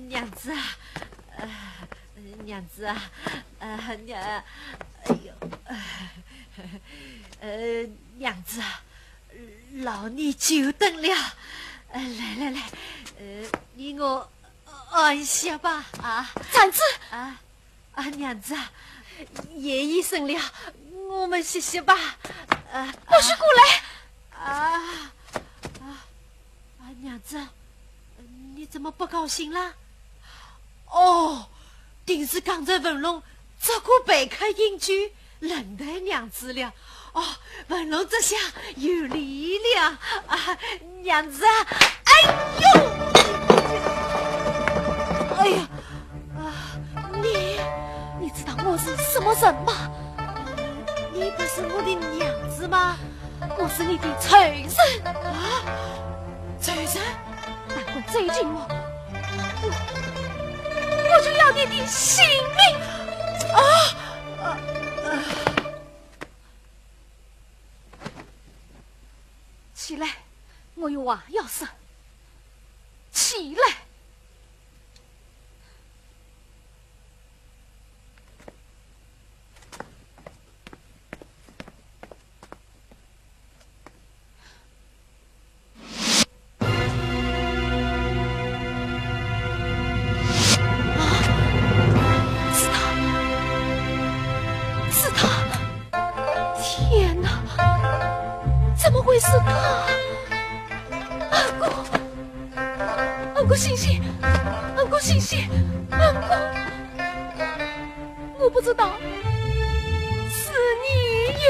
娘子啊，呃，娘子啊，呃，娘，哎呦，呃，娘子啊，劳你久等了。呃，来来来，呃，你我安歇吧，啊。站住！啊，啊，娘子啊，夜已深了，我们歇歇吧。啊，我是过来。啊，啊，啊，娘子，你怎么不高兴啦？ 哦，定是刚才文龙这个背客饮酒，冷待娘子了。哦，文龙这厢有礼了。啊，娘子啊，哎呦，哎呀，啊，你，你知道我是什么人吗？你不是我的娘子吗？我是你的仇人。啊，仇人？ 难怪这一进我，我，我就要你的性命！啊！啊，啊。起来，我有话要说。起来！ 啊，是他，是他！天哪，怎么会是他？阿哥，阿哥醒醒，阿哥醒醒，阿哥！ 我不知道是你呀。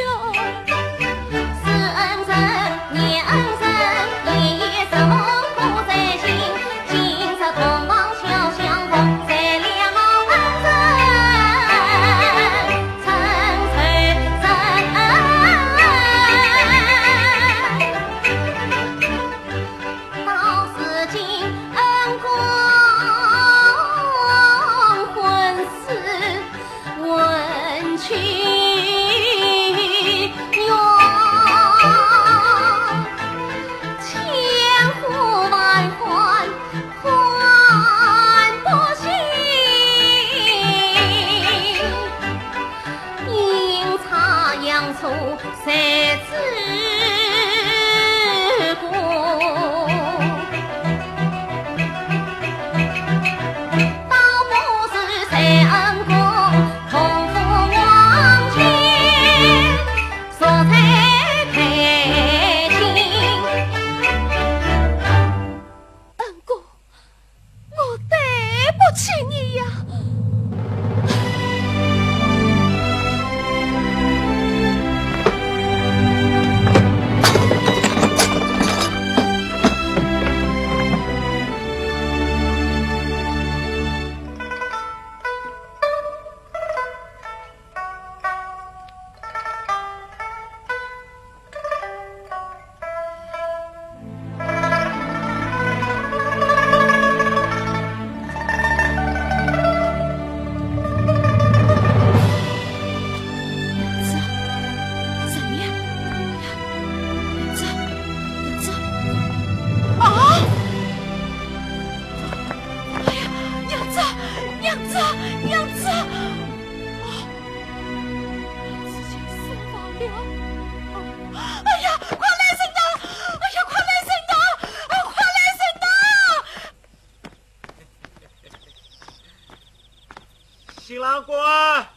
新郎官，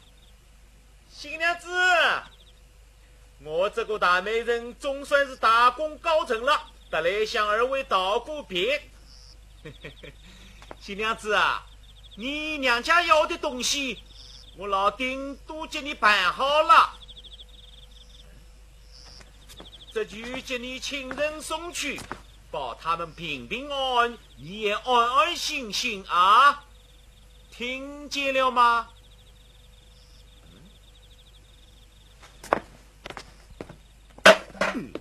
新娘子，我这个大媒人总算是大功告成了，特来向二位道个别。新娘子啊，你娘家要的东西，我老丁都给你办好了。这就给你亲人送去，保他们平平安安，你也安安心心啊。 听见了吗？嗯，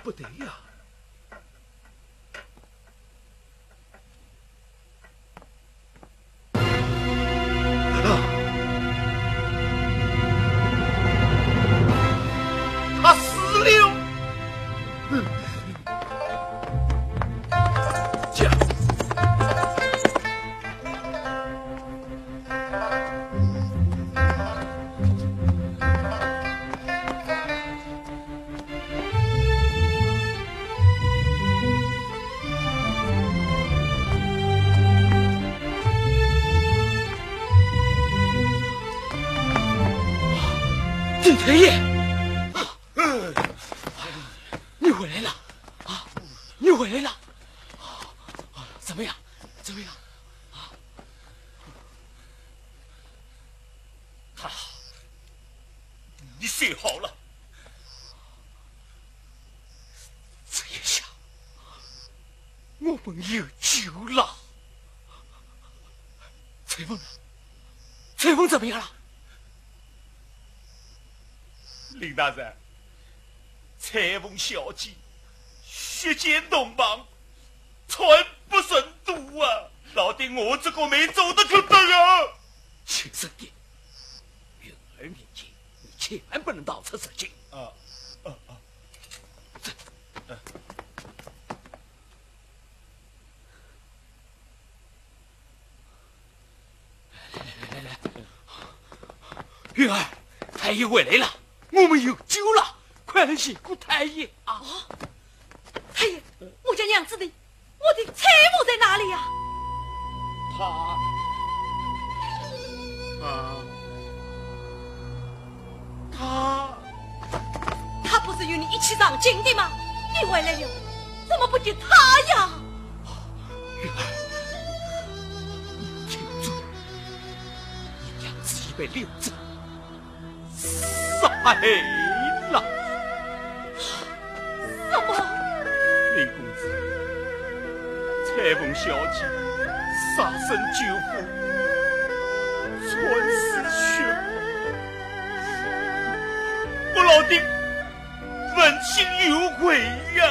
不对呀。啊，他死了！ 丁太爷，你回来了啊！你回来了！怎么样？怎么样？啊？太好，你修好了。这一下，我们有救了。翠凤呢？翠凤怎么样了？ 林大人，翠凤小姐血溅洞房，惨不忍睹啊！老丁我这个没做得出得啊！请慎言，允儿面前，你千万不能道出实情。啊，啊，啊。这，啊。 来来来来来，允儿，太医回来了，我们有救了，快来谢过太医啊！哦，太医，我家娘子呢？我的翠凤在哪里呀？她，啊，她，她不是与你一起上京的吗？你回来了，怎么不见她呀？允儿， 你听着，你娘子已被刘正杀害了。什么？林公子，翠凤小姐杀身救父，惨死血泊，我老丁问心有愧呀。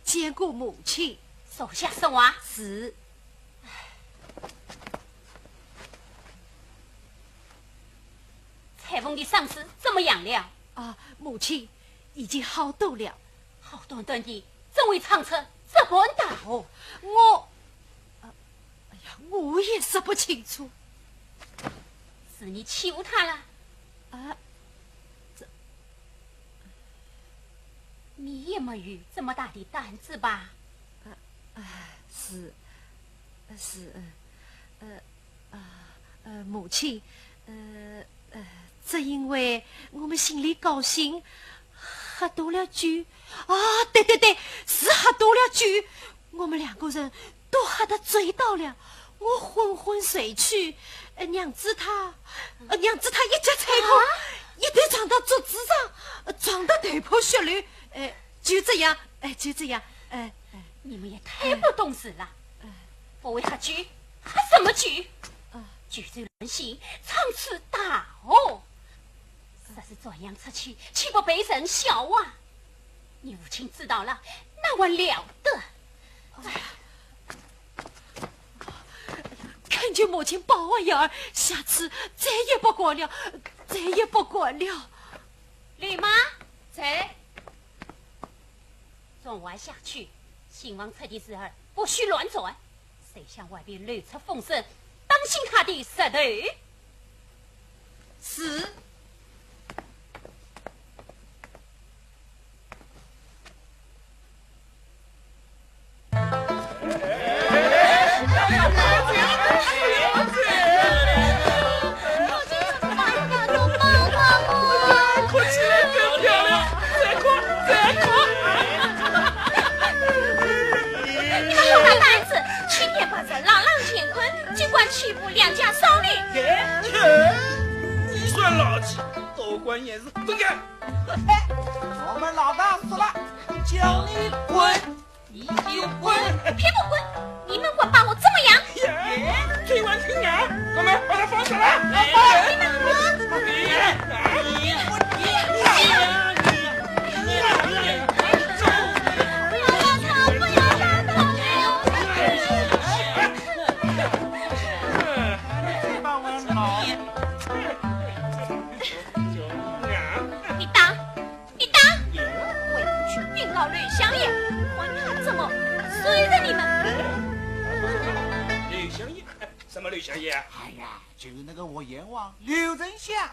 见过母亲。坐下说话。是。翠凤的伤势怎么样了？啊，母亲，已经好多了。好端端的，怎会唱出这般大祸？我，啊，哎呀，我也说不清楚。是你欺负她了？啊，这， 你也没有这么大的胆子吧？啊，啊，是，是，呃，呃，啊，呃，母亲，呃，呃，只因为我们心里高兴，喝多了酒。啊，对对对，是喝多了酒，我们两个人都喝得醉倒了，我昏昏睡去，呃，娘子她，呃，娘子她一脚踩空，啊？一头撞到桌子上，呃撞得头破血流，哎，就这样，哎，就这样，哎，哎，你们也太不懂事了。哎，不会喝酒，喝什么酒？啊，酒醉乱性，闯祸大祸。若是传扬出去，岂不被人笑话？你父亲知道了，那还了得？哎呀，恳求母亲包涵一二，下次再也不敢了，再也不敢了。李妈，在。传话下去，新房出的事儿不许乱传，谁向外边流出风声，当心他的舌头。是。你们好大胆子，青天白日，朗朗乾坤，竟敢欺负良家少女！你算老几？多管闲事，滚开！我们老大说了，叫你滚，你就滚。我偏不滚，你们敢把我怎么样？这还听啊？我们把他放走了。你们滚！不要打他，不要打他！你打，你打！我要去禀告刘相爷，看他怎么收拾你们。刘相爷？什么刘相爷？哎呀，就是那个活阎王刘丞相。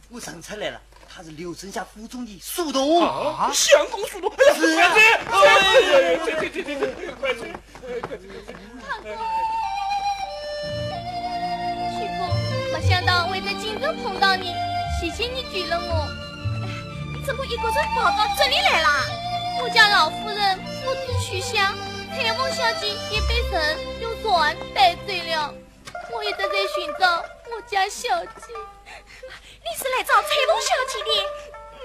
我认出来了，他是刘丞相府中的书童。啊，相公书童，哎呀，是啊。快走，快走，快走，快走，快走。相公，没想到会在京城碰到你，谢谢你救了我。哎，你怎么一个人跑到这里来啦？我家老夫人不知去向，采萍小姐也被人用船带走了。我一直在寻找我家小姐。 你是来找采萍小姐的？嗯。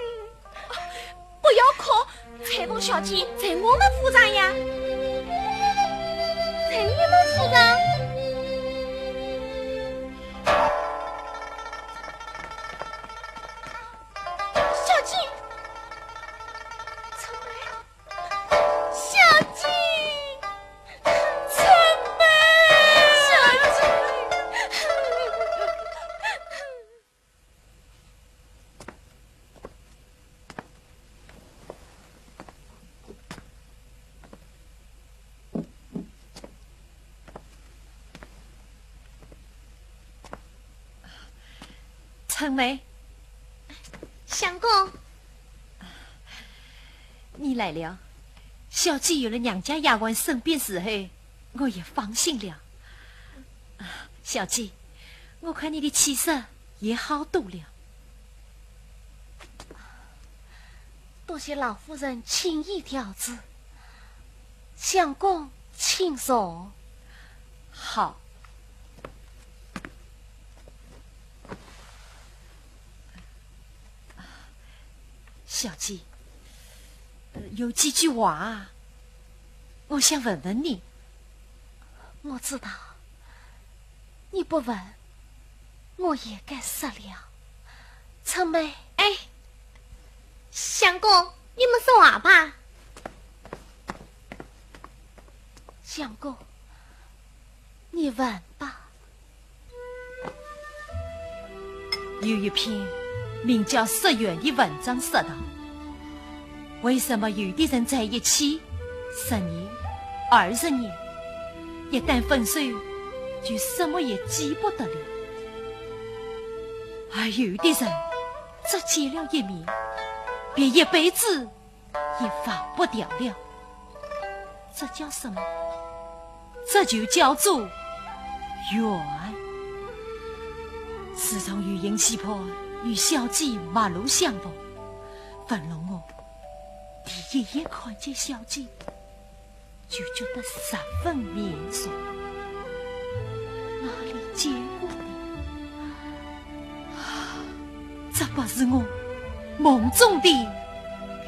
不要哭，采萍小姐在我们府上呀。在你们府上？小姐，春梅。 小姐，春梅，小姐。春梅。相公。 你来了，小姐有了娘家丫鬟身边侍候，我也放心了。啊，小姐，我看你的气色也好多了。多谢老夫人青衣调治，相公请坐。好。 小姐，呃，有几句话，我想问问你。我知道，你不问，我也该说了。春梅。哎，相公，你们说话吧。相公，你问吧。 有一篇名叫《失缘》的文章说道，为什么有的人在一起十年、二十年，一旦分手，就什么也记不得了？而有的人只见了一面，便一辈子 也忘不掉了。这叫什么？这就叫做缘。自从有幸喜婆与小姐陌路相逢，文龙我第一眼看见小姐，就觉得十分面熟。哪里见过的？这不是我梦中的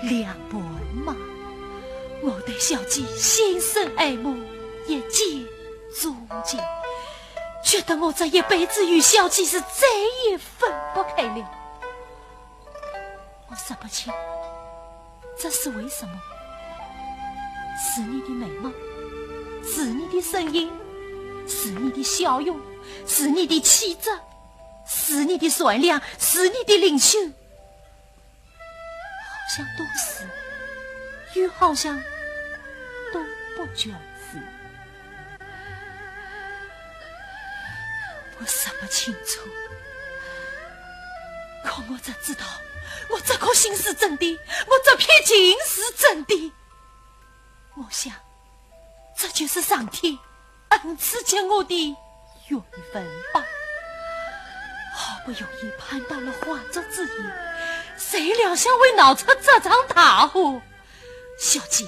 两盘麻。我对小姐心生爱慕，一见钟情，觉得我这一辈子与小姐是再也分不开了。我说不清，这是为什么？是你的美貌，是你的声音，是你的笑容，是你的气质，是你的善良，是你的灵秀。 好像都是，又好像都不全是。我说不清楚，可我只知道，我这颗心是真的，我这片情是真的。我想，这就是上天 恩赐给我的缘分吧。好不容易盼到了花烛之夜，谁料想会闹出这场大祸。小姐，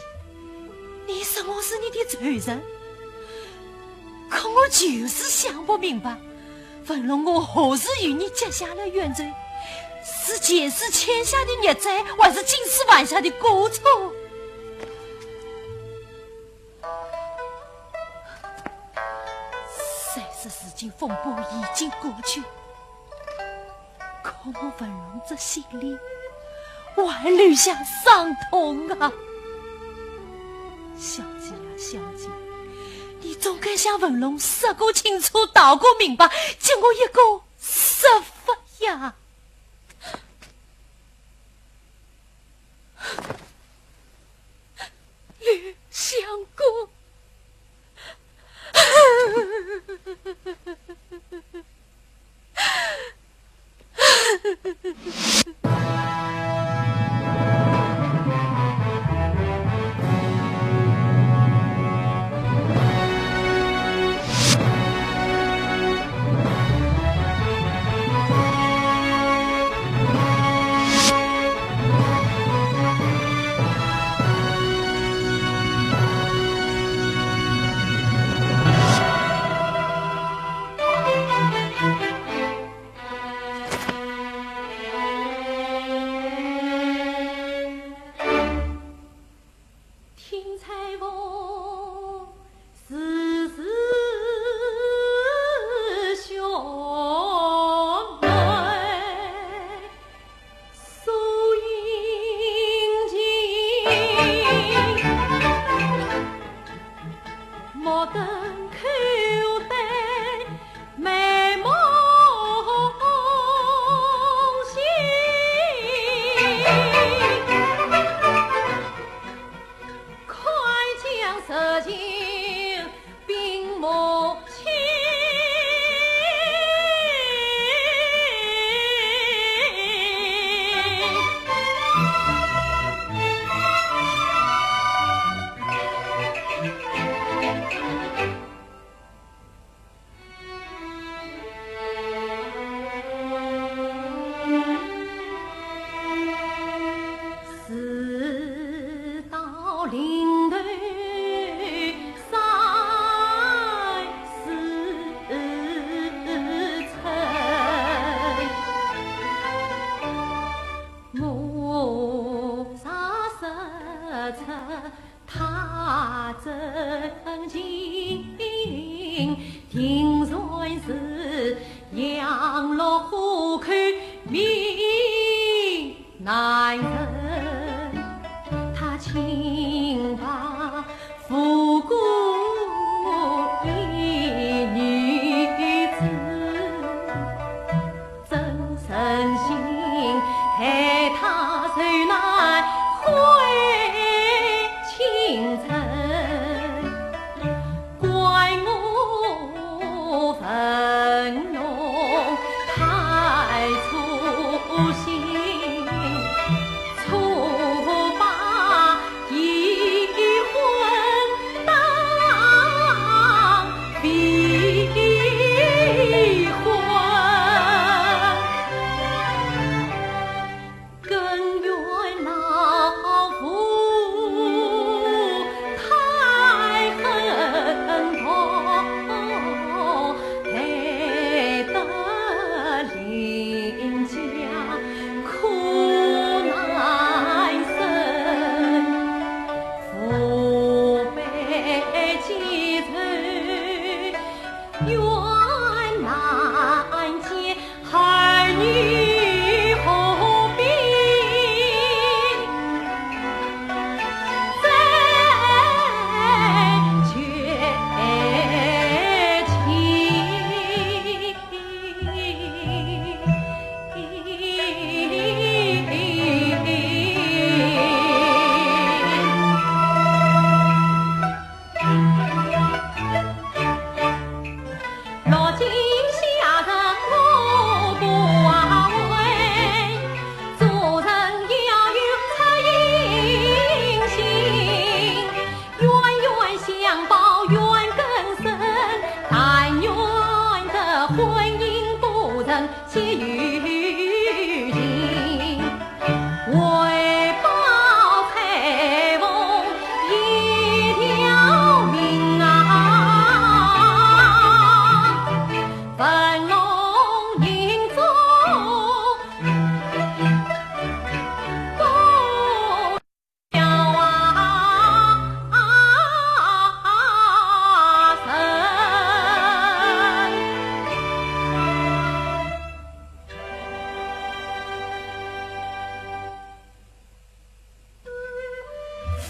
你说我是你的仇人，可我就是想不明白，文龙，我何时与你结下了冤仇？是前世欠下的孽债，还是今世犯下的过错？ 虽是如今风波已经过去，可我文龙这心里还留下伤痛啊。小姐呀，小姐，你总该向文龙说个清楚，道个明白，给我一个说法呀。 刘相公。听裁缝时时胸内诉殷勤，目瞪口呆 美梦醒，快将实情禀母亲。事到临头三思忖，我若说出 他真情，定然是羊落虎口命难伸。他轻把扶过一女子， 怎忍心待他受难毁青春？怪我文龙太粗心，只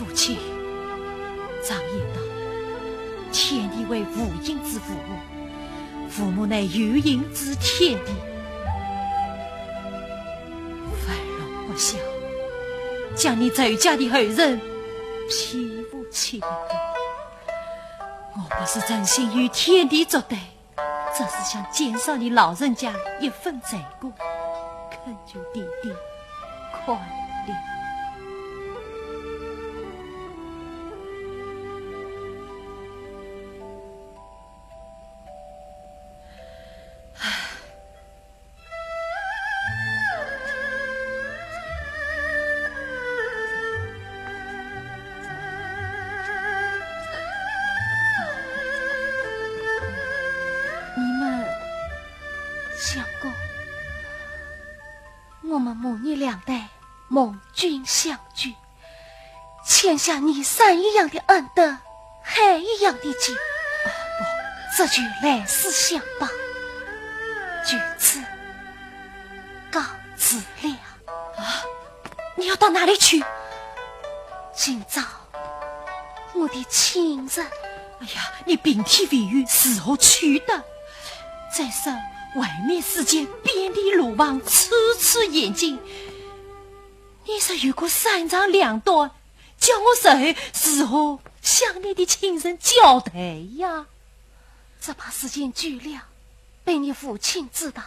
母亲，常言道，天地为父，应之父母，父母乃有应之天地。万若不孝，将你周家的后人欺负欺负。我不是存心与天地作对，只是想减少你老人家一份罪过，恳求爹爹宽谅。 你们相公，我们母女两代蒙君相救，欠下你山一样的恩德，海一样的情，这就来世相报，就此告辞了。 啊，你要到哪里去？寻找我的亲人。哎呀，你平添危忧，如何去得？再说外面世界遍地罗网，处处险境。你若有个三长两短，叫我日后如何向你的亲人交代呀？只怕时间久了，被你父亲知道，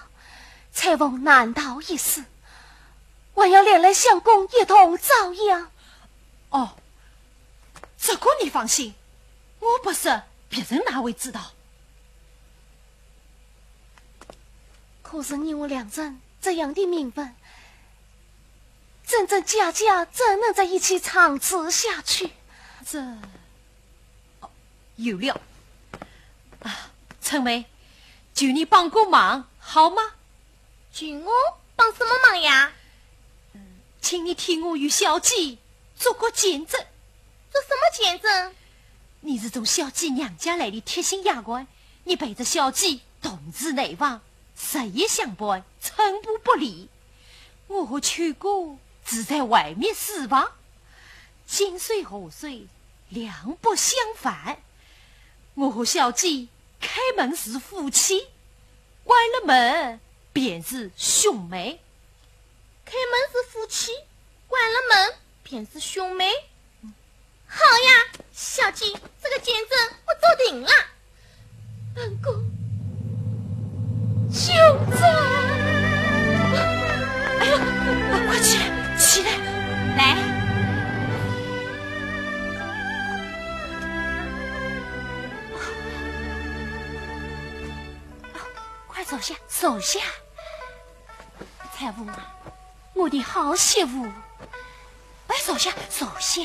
彩凤难逃一死，还要连累相公一同遭殃。哦，这个你放心，我不说，别人哪会知道？可是你我两人这样的名分，真真假假，怎能在一起长此下去？这，哦，有了。啊，春梅，求你帮个忙，好吗？ 求我帮什么忙呀？请你替我与小姐做个见证。做什么见证？你是从小姐娘家来的贴心丫鬟，你陪着小姐同住内房，日夜相伴，寸步不离。我和秋哥住在外面书房，井水河水，两不相犯。我和小姐开门是夫妻， 关了门便是兄妹。开门是夫妻，关了门便是兄妹。好呀，小姐，这个见证我做定了。本宫就这。哎呀，快起来，起来！来。 快坐下，坐下。彩凤啊，我的好媳妇，快坐下，坐下。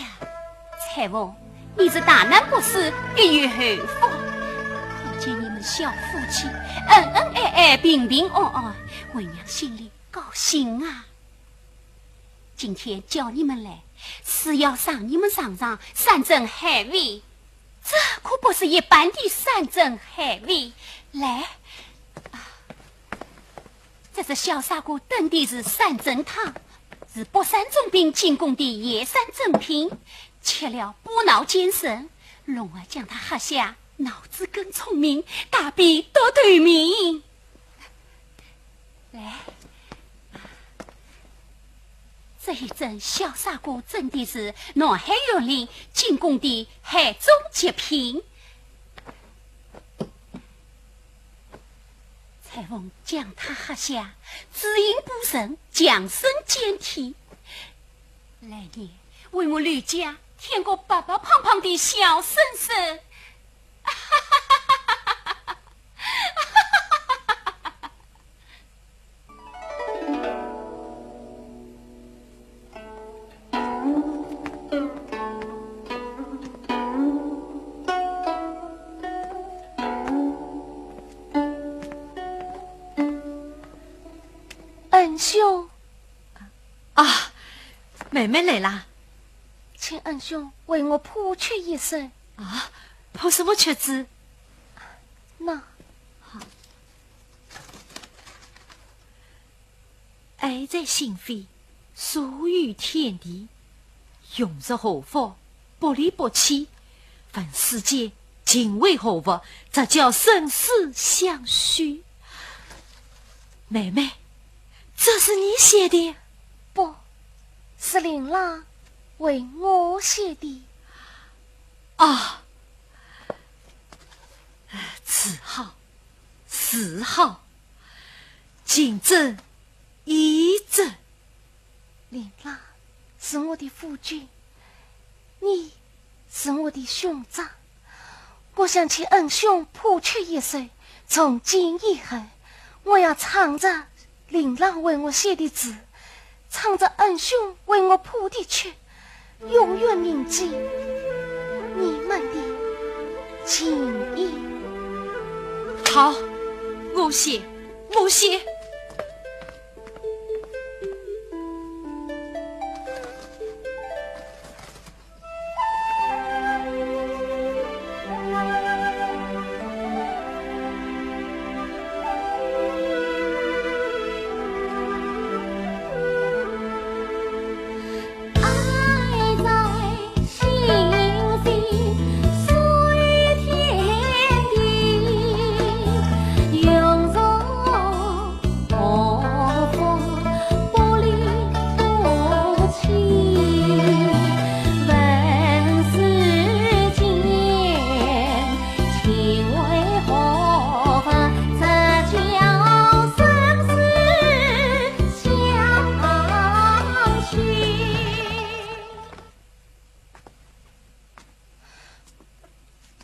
彩凤，你是大难不死，必有后福。看见你们小夫妻恩恩爱爱，平平安安，为娘心里高兴啊。今天叫你们来，是要让你们尝尝山珍海味。 这可不是一般的山珍海味。来，啊，这是小砂锅炖的是山珍汤，是北山总兵进贡的野山珍品，吃了补脑健神，龙儿将它喝下，脑子更聪明，大便多透明。 来，这一盅小砂锅蒸的是南海园林进贡的海中极品。彩凤将它喝下，滋阴补肾，强身健体。来年为我刘家添个白白胖胖的小孙孙。 恩兄。啊，妹妹来啦。请恩兄为我铺曲一首。啊，铺什么曲子？那。好。爱在心扉，诉与天地，用入何方，不离不弃，问世间情为何物，这叫生死相许。妹妹，这是你写的？不，是令郎为我写的。啊，字好，字好，情真意真。 令郎是我的夫君，你是我的兄长。我想请恩兄谱曲一首，从今以后，我要唱着令郎为我写的字，唱着恩兄为我谱的曲，永远铭记你们的情谊。好，我写，我写。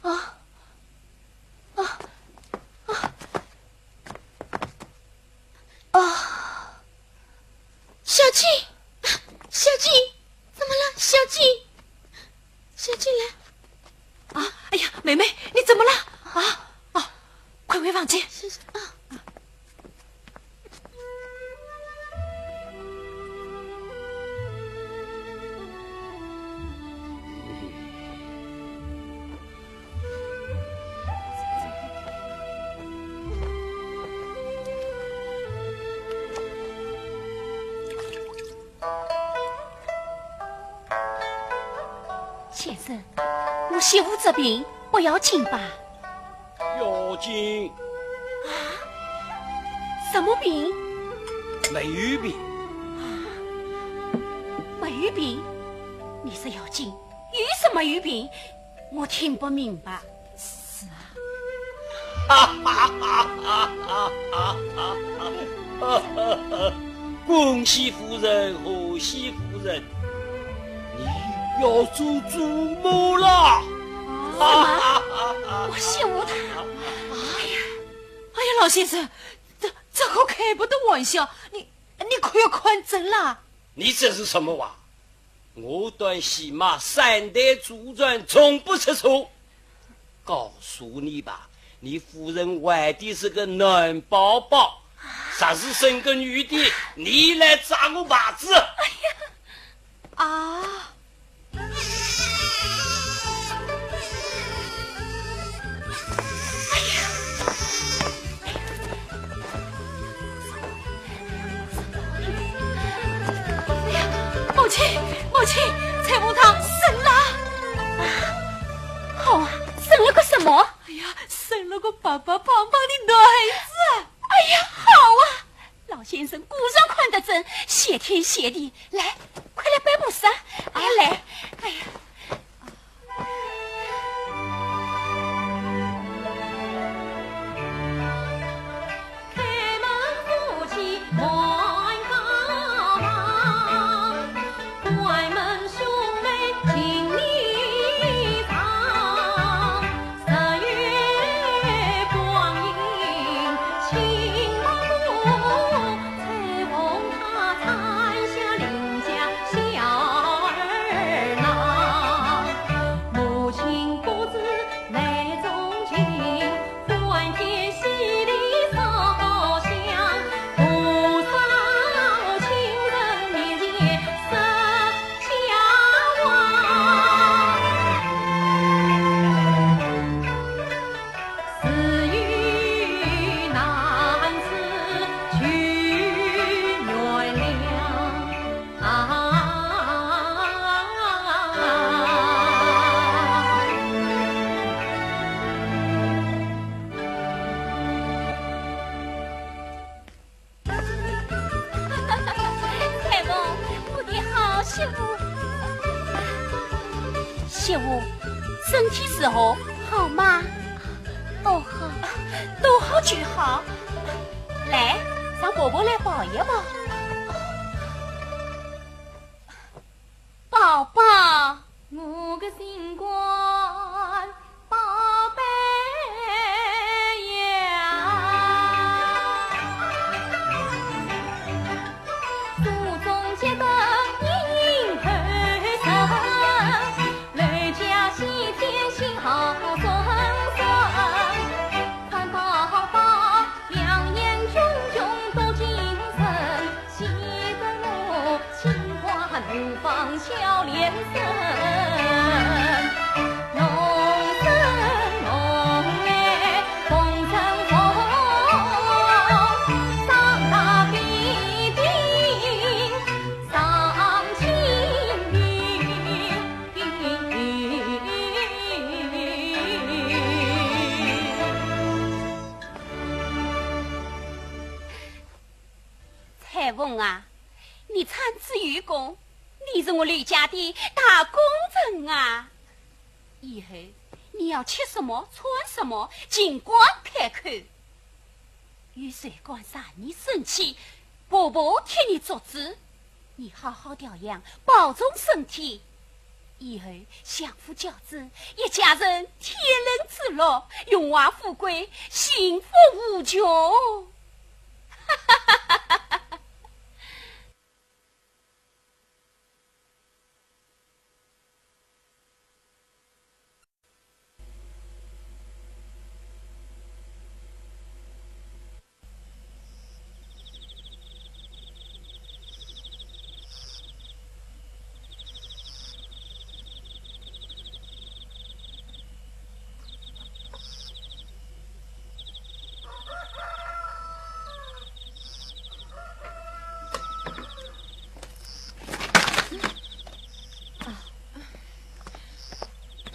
啊，啊，啊！啊！小姐，啊，小姐，怎么了？小姐，小姐来。啊，哎呀，妹妹，你怎么了？啊，啊，快回房间。是，是，啊。 先生，我媳妇这病不要紧吧？要紧。啊？什么病？没有病。啊？没有病？你说要紧，有什么有病？我听不明白。 是啊。恭喜夫人，贺喜夫人，你要做主母了。什么？我媳妇她？哎呀，哎呀，老先生，这，这可开不得玩笑，你，你可要看真了。你这是什么话？ 我断喜马三代祖传从不出错。告诉你吧，你夫人怀的是个男宝宝，若是生个女的，你来扎我牌子。哎呀，啊！哎呀！ 哎呀，母亲，母亲，采萍她生了。啊，好啊，生了个什么？哎呀，生了个白白胖胖的男孩子。哎呀，好啊，老先生果然看得准，谢天谢地。来，快来拜菩萨。哎，来，哎呀。结婚，身体如何？好吗？都好。都好就好。来，让婆婆来抱一抱。宝宝。我个心肝宝贝呀，祖宗接等一人后生，楼家喜天喜好双双，看宝宝两眼炯炯多精神。 喜得我心花怒放笑脸生，侬生侬爱风生风，上大地地上清明。 彩凤啊，你产子有功，你是我刘家的大功臣啊！以后你要吃什么穿什么，尽管开口。有谁敢惹你生气，婆婆替你做主。你好好调养，保重身体。 以后相夫教子，一家人天伦之乐，荣华富贵，幸福无穷。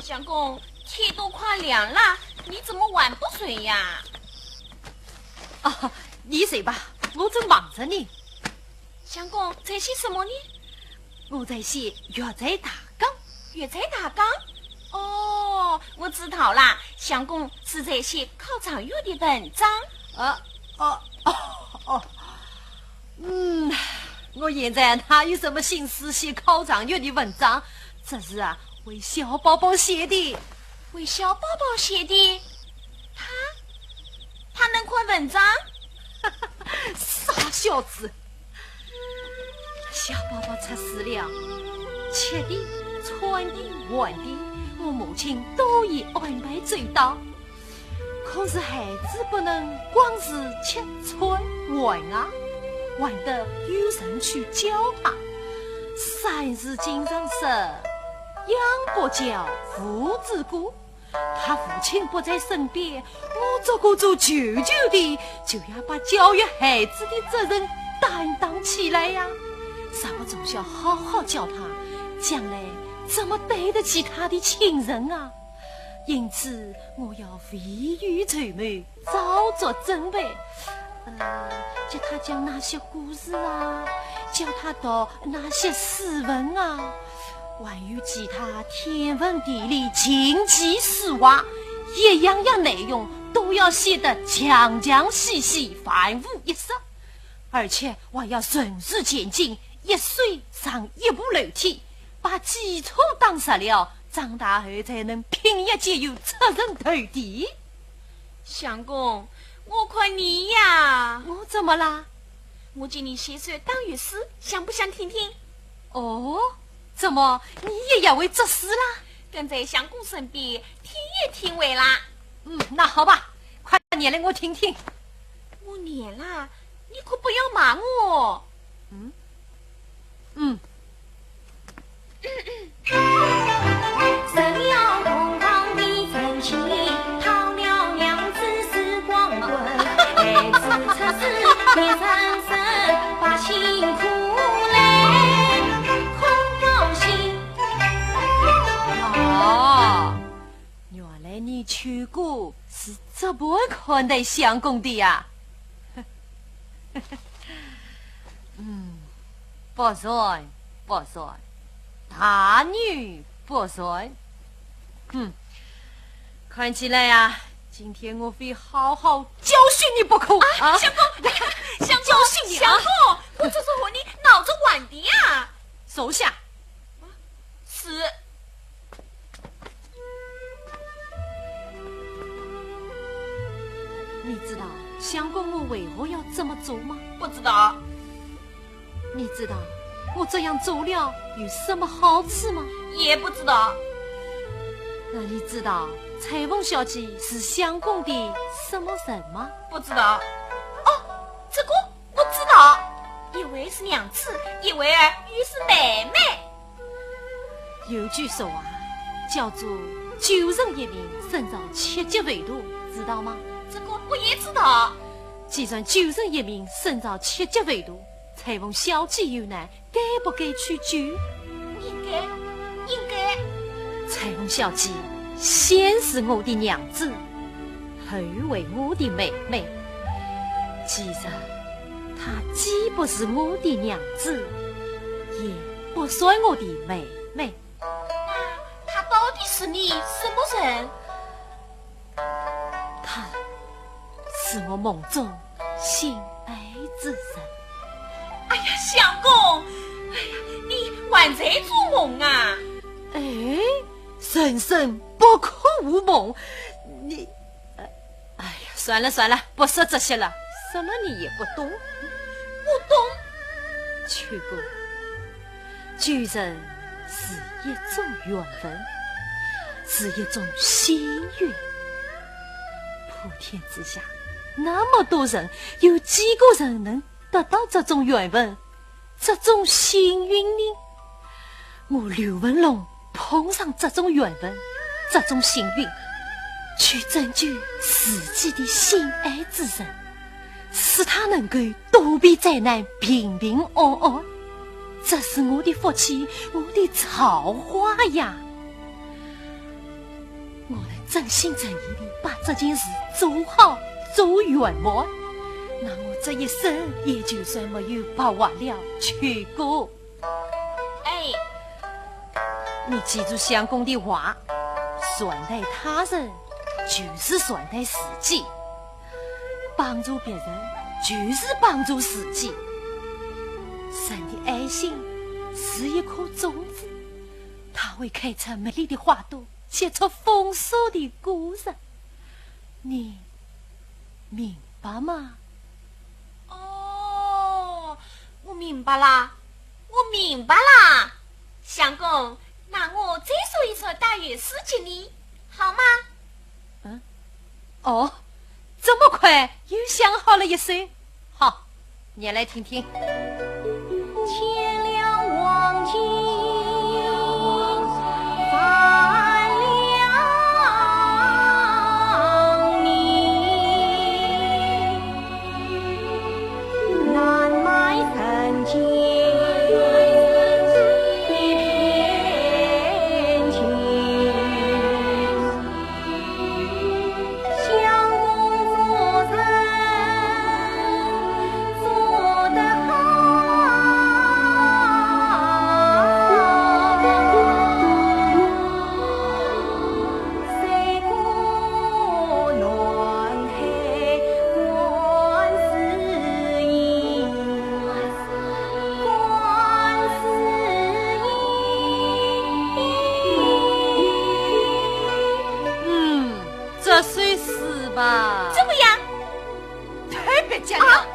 相公，天都快亮了，你怎么还不睡呀？啊，你睡吧，我正忙着呢。相公，在写什么呢？我在写《药材大纲》。药材大纲？哦，我知道啦，相公是在写考状元的文章。啊，哦，哦，哦，嗯，我现在哪有什么心思写考状元的文章？这是啊，为小宝宝写的。为小宝宝写的？他，他能看文章？傻小子！小宝宝出世了，吃的、穿的、玩的，我母亲都已安排周到。 可是孩子不能光是吃穿玩啊，还得有人去教他。三字经上说，养不教，父之过。他父亲不在身边，我做个做舅舅的，就要把教育孩子的责任担当起来呀。若不从小好好教他，将来怎么对得起他的亲人啊？ 因此，我要未雨绸缪，早做准备。呃，教他讲那些故事啊，教他读那些诗文啊，还有其他天文地理、琴棋书画，一样样内容都要写得详详细细，万无一失。而且还要循序渐进，一岁上一步楼梯，把基础打实了， 长大后才能平易近人，出人头地。相公，我看你呀，我怎么啦？我见你写首打油诗，想不想听听？哦，怎么，你也要会作诗啦？跟在相公身边，听一听喂啦。嗯，那好吧，快念来我听听。我念啦，你可不要骂我。嗯，嗯。 哦，原来你舅哥是这般看待相公的呀。嗯，不然，不然，大女不然。哼，看起来呀，今天我非好好教训你不可啊！相公，哎呀，相公，教训你啊！相公，我这是和你闹着玩的呀。坐下。是。你知道相公我为何要这么做吗？不知道。 你知道我这样做了有什么好处吗？也不知道。那你知道彩凤小姐是相公的什么人吗？不知道。哦，这个我知道，一位是娘子，一位儿又是妹妹。有句说话叫做“救人一命胜造七级浮屠”，知道吗？这个我也知道。既然救人一命胜造七级浮屠， 彩凤小姐有难，该不该去救？应该，应该。彩凤小姐先是我的娘子，后为我的妹妹。既然她既不是我的娘子，也不算我的妹妹。那她到底是你什么人？ 她是我梦中心爱之人。哎呀，相公，哎呀，你还在做梦啊？哎，人生不可无梦。你，呃，哎呀，算了算了，不说这些了，说了你也不懂。不懂？秋姑， 救人是一种缘分，是一种幸运。普天之下那么多人，有几个人能得到这种缘分，这种幸运呢？我刘文龙碰上这种缘分，这种幸运，去拯救自己的心爱之人，使他能够 躲避灾难，平平安安。这是我的福气，我的造化呀！我能真心真意地把这件事做好，做圆满，那我这一生也就算没有白活了，秋姑。哎， 你记住相公的话，善待他人就是善待自己，帮助别人就是帮助自己。人的爱心是一颗种子，它会开出美丽的花朵，结出丰收的果实。你明白吗？哦，我明白啦，我明白啦。 相公，那我再说一首打油诗给你，好吗？嗯？哦，这么快又想好了一首？好，念来听听。嗯，这首诗吧。怎么样？特别讲究。啊？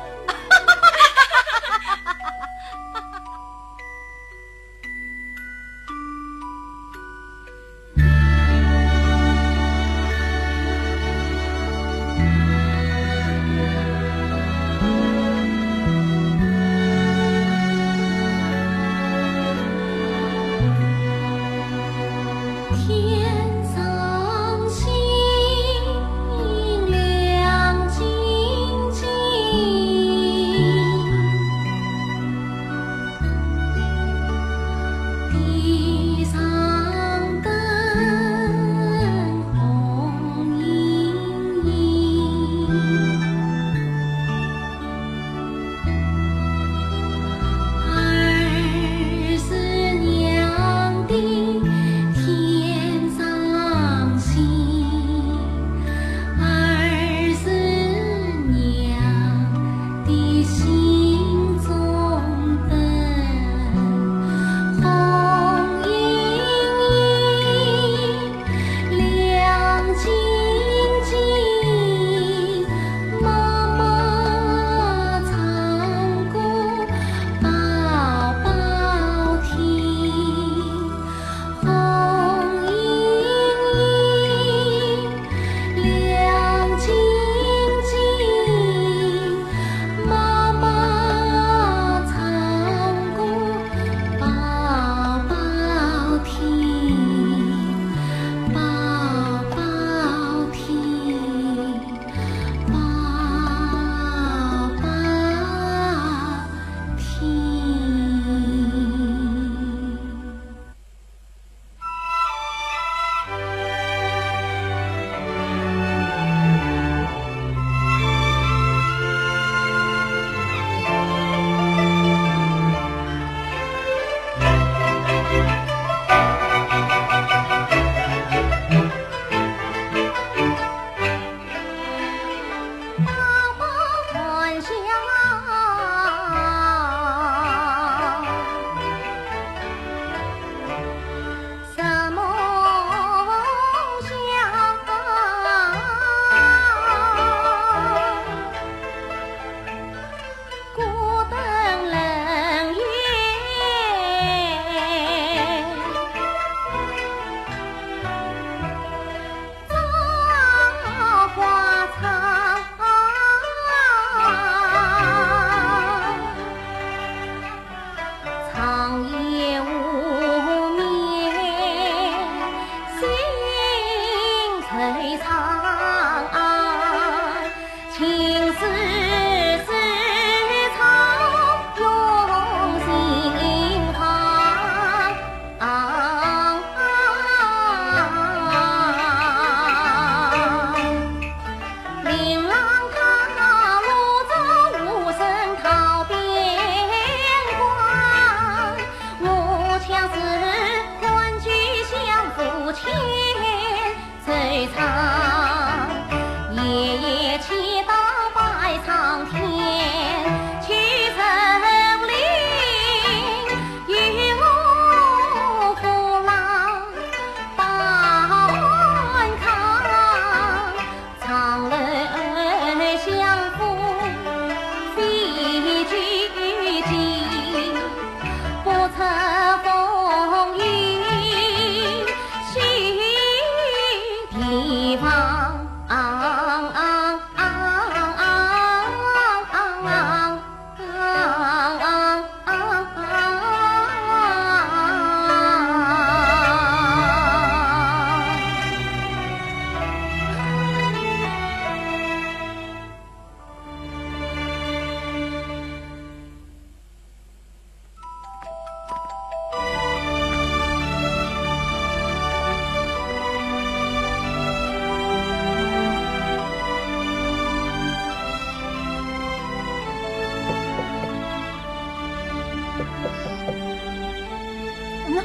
嗯，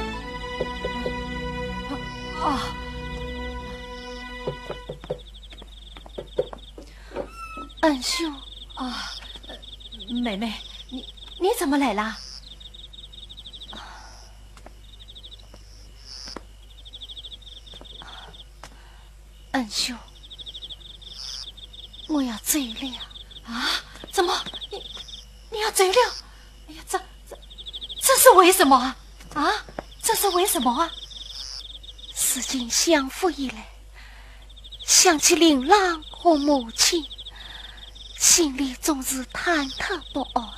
啊，恩兄。啊，呃，妹妹，你，你怎么来了？恩兄，我要走了。啊？怎么？你，你要走了？哎呀，这，这，这是为什么啊？啊？这是为什么啊？自从相府以来，想起令郎和母亲，心里总是忐忑不安，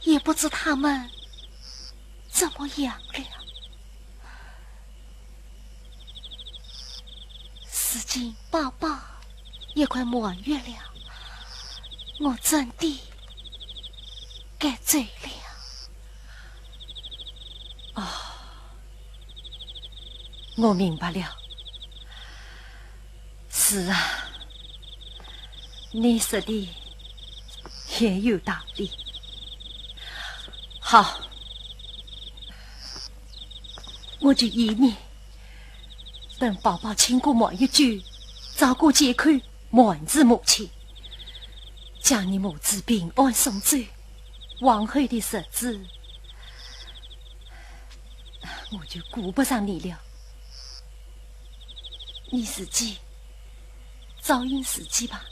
也不知他们怎么样了。如今宝宝也快满月了，我真的该走了。哦，我明白了。是啊，你说的也有道理。好，我就依你，等宝宝请过满月酒，照顾健康，瞒住母亲，将你母子平安送走，往后的日子，我就顾不上你了。你自己 照应自己吧。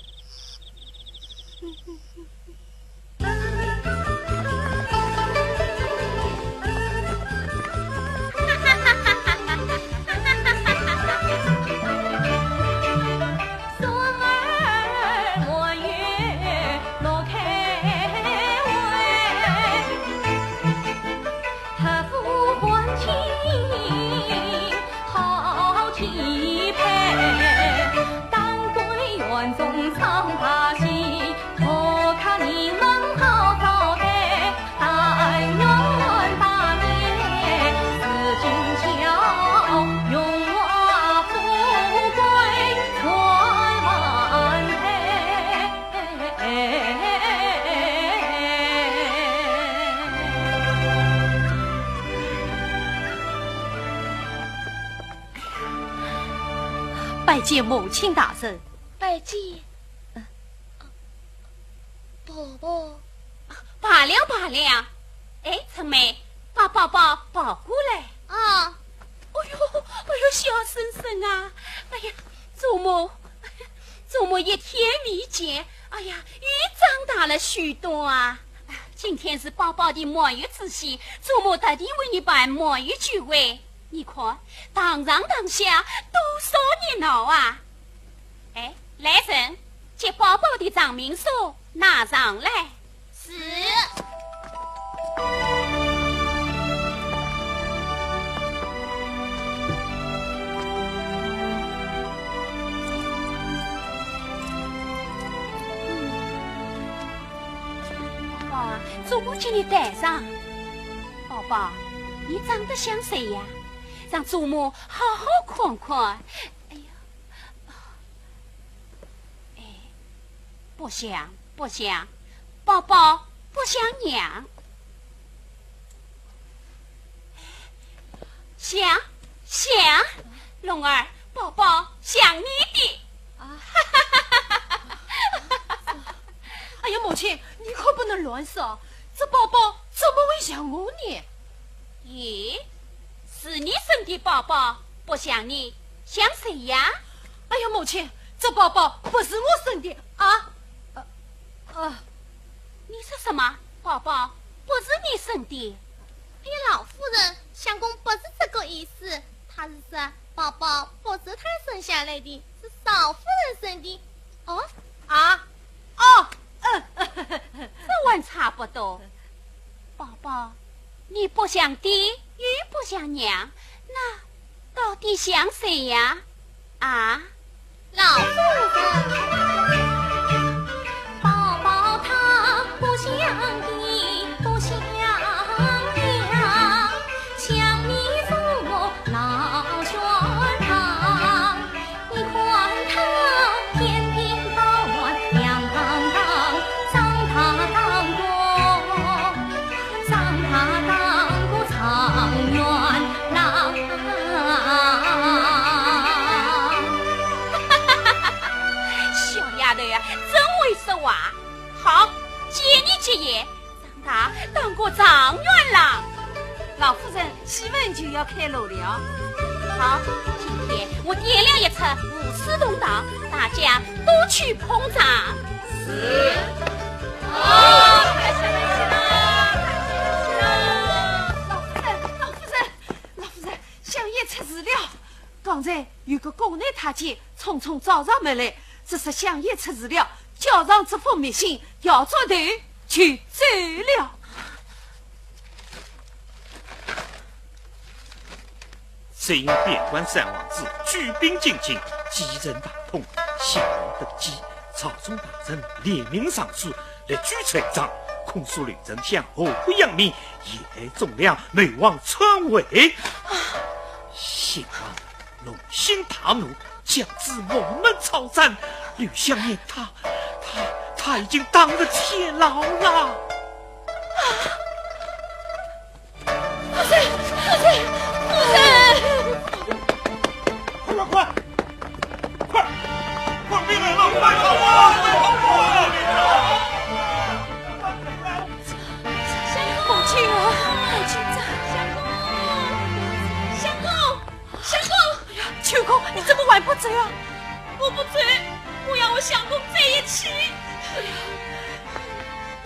拜见母亲大人。拜见。嗯。婆婆。罢了，罢了。哎，春梅，把宝宝抱过来。啊。哎呦，哎呦，小生生啊！哎呀，祖母，祖母一天未见，哎呀，又长大了许多啊。今天是宝宝的满月之喜，祖母特地为你办满月酒会。你看，堂上堂下多少热闹啊！哎，来人，将宝宝的藏名书拿上来。 是。宝宝啊，祖母给你带上。宝宝，你长得像谁呀？让祖母好好看看。哎呀，哎。 不像，不像，宝宝不像娘。像，像，龙儿，宝宝像你的。啊。哎呀，母亲，你可不能乱说，这宝宝怎么会像我呢？咦，是你生的宝宝不像你， 像谁呀？哎呀，母亲，这宝宝不是我生的啊！啊，啊。你说什么？宝宝不是你生的？哎呀，老夫人，相公不是这个意思，他是说宝宝不是他生下来的，是少夫人生的。哦？啊？哦，嗯。这还差不多。宝宝，你不像爹，又不像娘，那 到底像谁呀？啊？老夫人。宝宝他不像爹，不像娘，像你祖母老宣堂。你看他天庭高远亮堂堂，长大当官，长大当官状元。状元啦！老夫人，戏文就要开锣了。好，今天我点亮一出无师同堂，大家都去捧场。是。哦，开心了，开心了，开心了！老夫人，老夫人，老夫人，相爷出事了。 刚才有个宫内太监匆匆找上门来，只说相爷出事了，交上这封密信，摇转头就走了。只因边关三王子举兵进京，几人大破，降龙登基，朝中大臣联名上书，列举罪状，控诉刘丞相祸国殃民， 害忠良，谋王篡位。信王龙心大怒，将之黄门抄斩。刘相爷他，他，他已经当了天牢了。夫人，夫人，夫人！快快快，快快快，兵来了，快快快！母亲啊，母亲啊！相公，相公，相公！秋公，你怎么还不走啊？我不走，我要和相公在一起。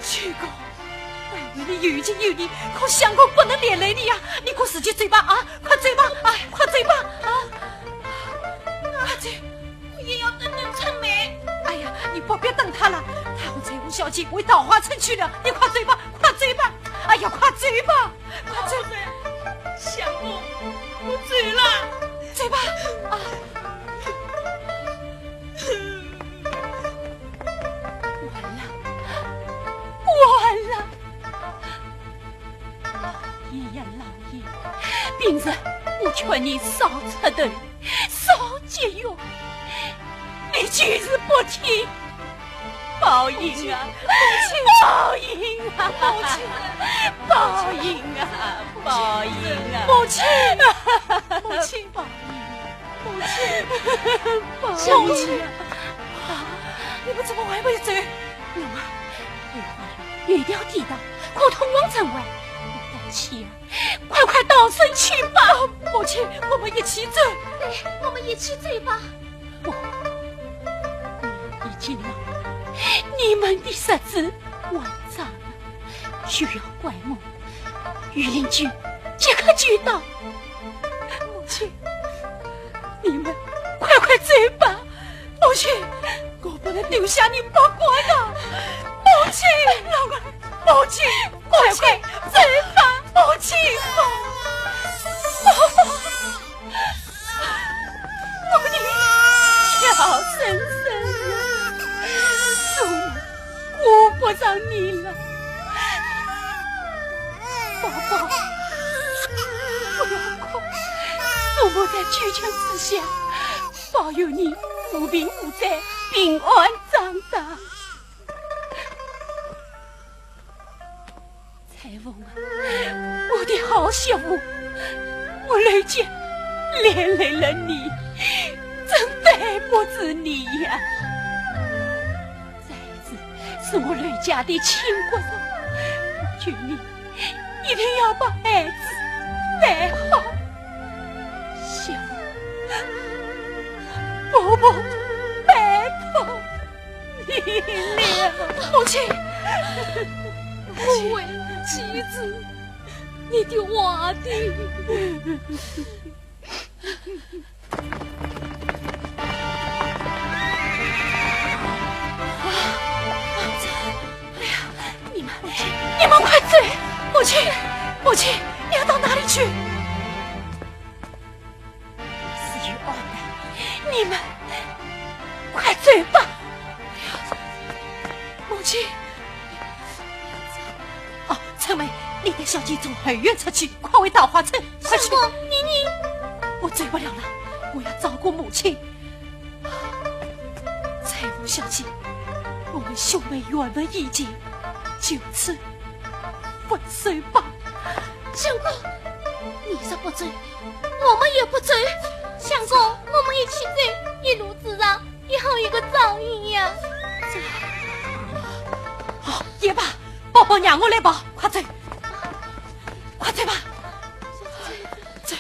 秋公，难为你有情有义，可相公不能连累你呀！你快自己走吧啊！快走吧啊！快走吧啊！快走！ 我也要等等春梅。哎呀，你不必等她了，她和采萍小姐回桃花村去了。你快走吧，快走吧！哎呀，快走吧，快走！相公，我走了。走吧，啊！完了，完了！老爷呀，老爷，平日我劝你少出头， 少节约，你就是不听。报应啊！报应啊！报应啊！报应啊！母亲！母亲！母亲！母亲！你们怎么还没有走？龙儿，流花园有一条地道，可通往城外。你带妻儿 快快逃生去吧！母亲，我们一起走。对，我们一起走吧。不，你已经老了，你们的日子还长了，需要怪我御林军即刻赶到。母亲，你们快快走吧。 母亲，我不能丢下你不管的。母亲，老儿，母亲，快快走吧，母亲。我的小孙孙啊，祖母顾不上你了。宝宝，不要哭，祖母在九泉之下 保佑你无病无灾，平安长大。采萍啊，我的好媳妇，我刘家连累了你，真对不住你呀。采萍是我刘家的亲骨肉，我求你 一定要把孩子带好。媳妇，婆婆拜托你了。母亲，母亲，妻子，你听我的。 你们，你们快走！母亲，母亲，你要到哪里去？死于二难，你们快走吧！母亲，哦，春梅，你带小姐从后院出去，快回桃花村，快去！相公，你，你……我走不了了，我要照顾母亲。 采萍小姐，我们兄妹缘分已尽，就此分手吧。相公，你若不走，我们也不走。相公，我们一起走，一路之上，也好一个照应呀。这……哦，也罢，宝宝让我来抱，快走。快走吧。走。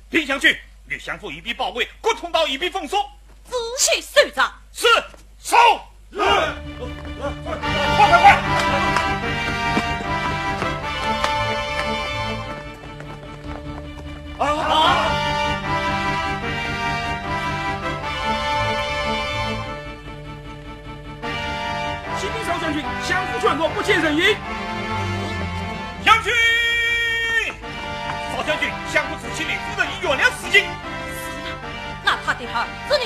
丁将军，与降卒一并包围，各通道一并封锁。仔细搜查。是。搜。是。快快快！啊！启禀少将军，降卒全落，不见人影。将军！少将军，降卒自己领夫人与袁良私情。是啊，那他的儿子呢？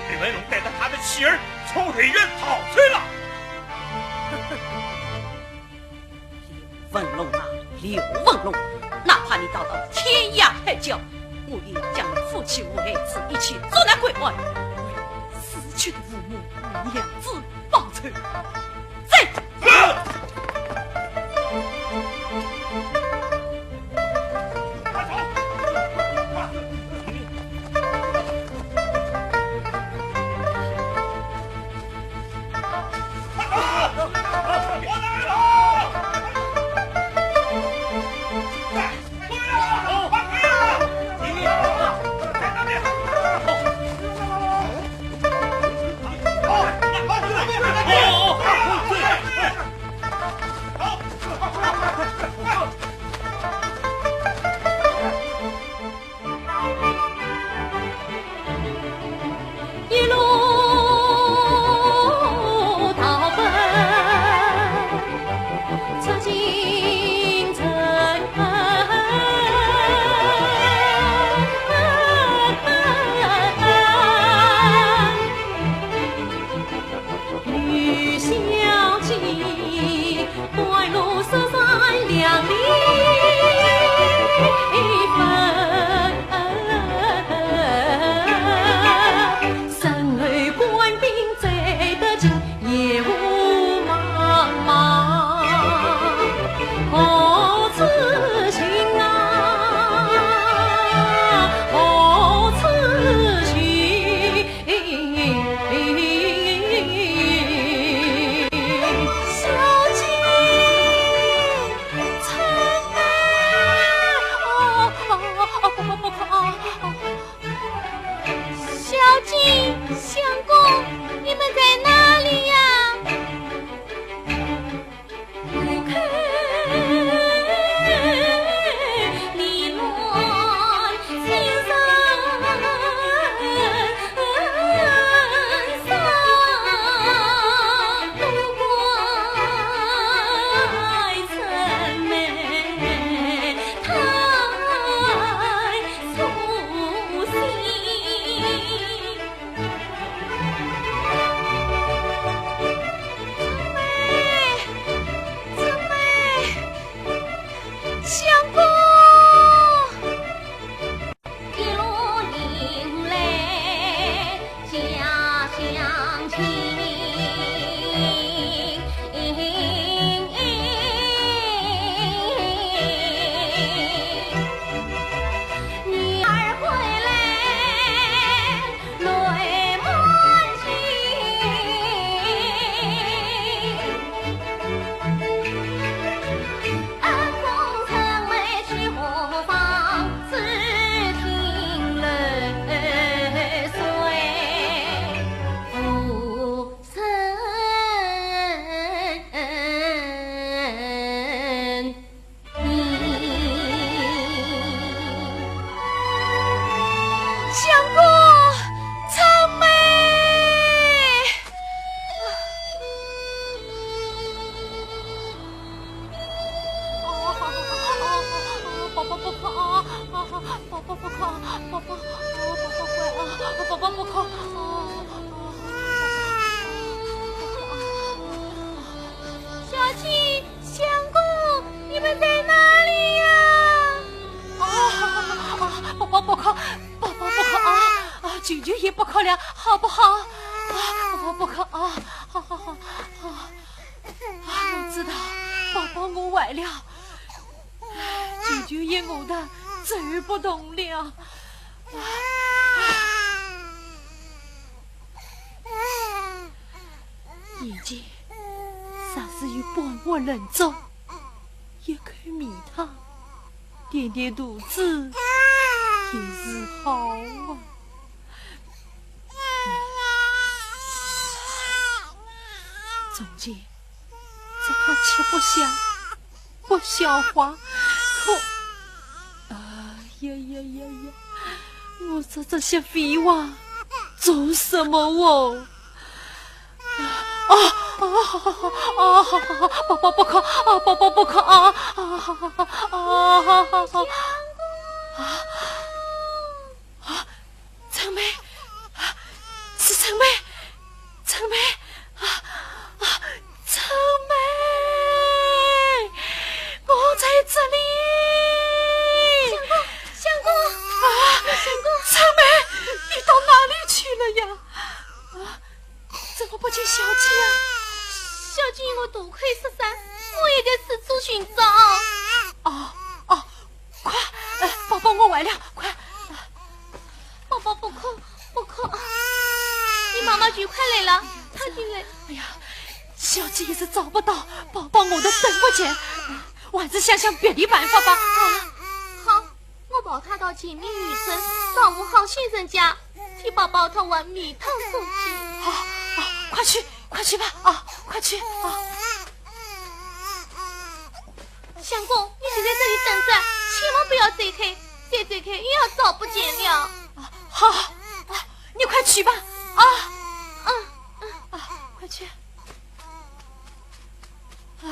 被文龙带着他的妻儿从内院逃走了。刘文龙啊，刘文龙，哪怕你逃到天涯海角，我也将你夫妻五子一起捉拿归案，为死去的父母、娘子报仇。宝宝不哭，宝宝，宝宝乖啊，宝宝不哭。小青、相公，你们在哪里呀？啊，宝宝不哭，宝宝不哭啊，啊，舅舅也不哭了，好不好？啊，宝宝不哭啊，好好好好。啊，我知道，宝宝我坏了。 舅舅也饿得走不动了。眼睛像是有半碗冷粥，一口米汤，填填肚子也是好啊。从前只怕吃不下， 不消化，可，哎呀呀呀呀，我说这些废话做什么哦？啊啊啊！宝宝不哭啊！宝宝不哭啊！啊啊啊！啊！ 啊，春梅，啊，是春梅，春梅，啊啊，春梅，我在这里。相公，相公，啊，相公。春梅，你到哪里去了呀？啊，怎么不见小姐呀？小姐，我大亏失三，我也在四处寻找。哦哦，快，呃，宝宝我坏了，快！宝宝不哭，不哭啊！你妈妈就快来了，她就来。哎呀，小姐一时找不到，宝宝我都等不见，我还是想想别的办法吧。啊，好，我抱她到前面女村，到吴行先生家，替宝宝讨碗米汤送去。好，好，快去，快去吧，啊，快去啊！ 相公，你就在这里等着，千万不要走开，再走开又要找不见了。啊，好，啊，你快去吧，啊，嗯，嗯，啊，快去。唉。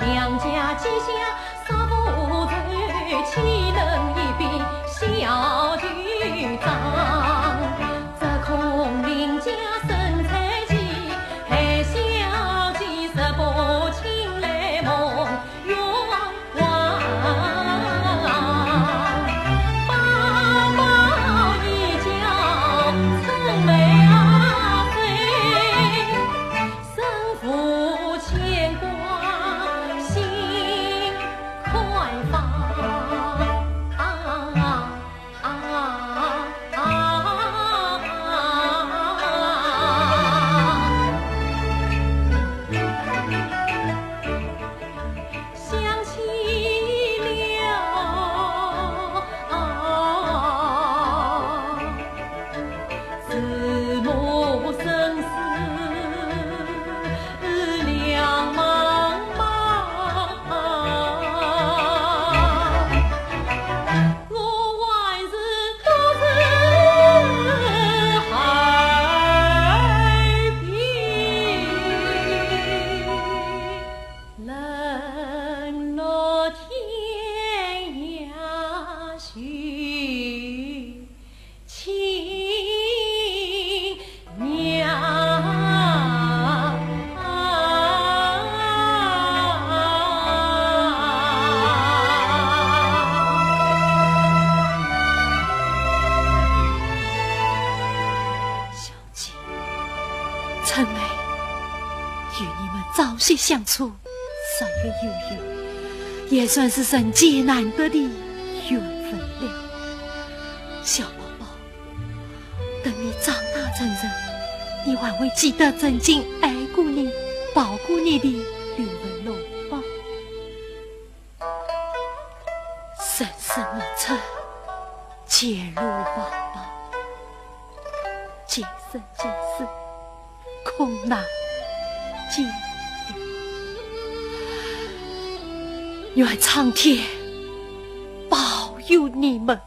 两家之下，杀父仇，岂能一笔消九章？只恐邻家生猜忌，害小姐日薄情来梦冤枉。爸爸一觉春眠啊睡， 身负牵挂心快放。想起了自母生死两茫茫。我还是独自海边，冷落天涯寻 亲娘。小姐，春梅，与你们朝夕相处，十月有约，也算是人间难得的缘分了。小宝宝， 等你长大成人，你还会记得曾经爱过你、抱过你的刘文龙吗？人生莫测前路茫茫，今生今世空难见面。愿苍天保佑你们。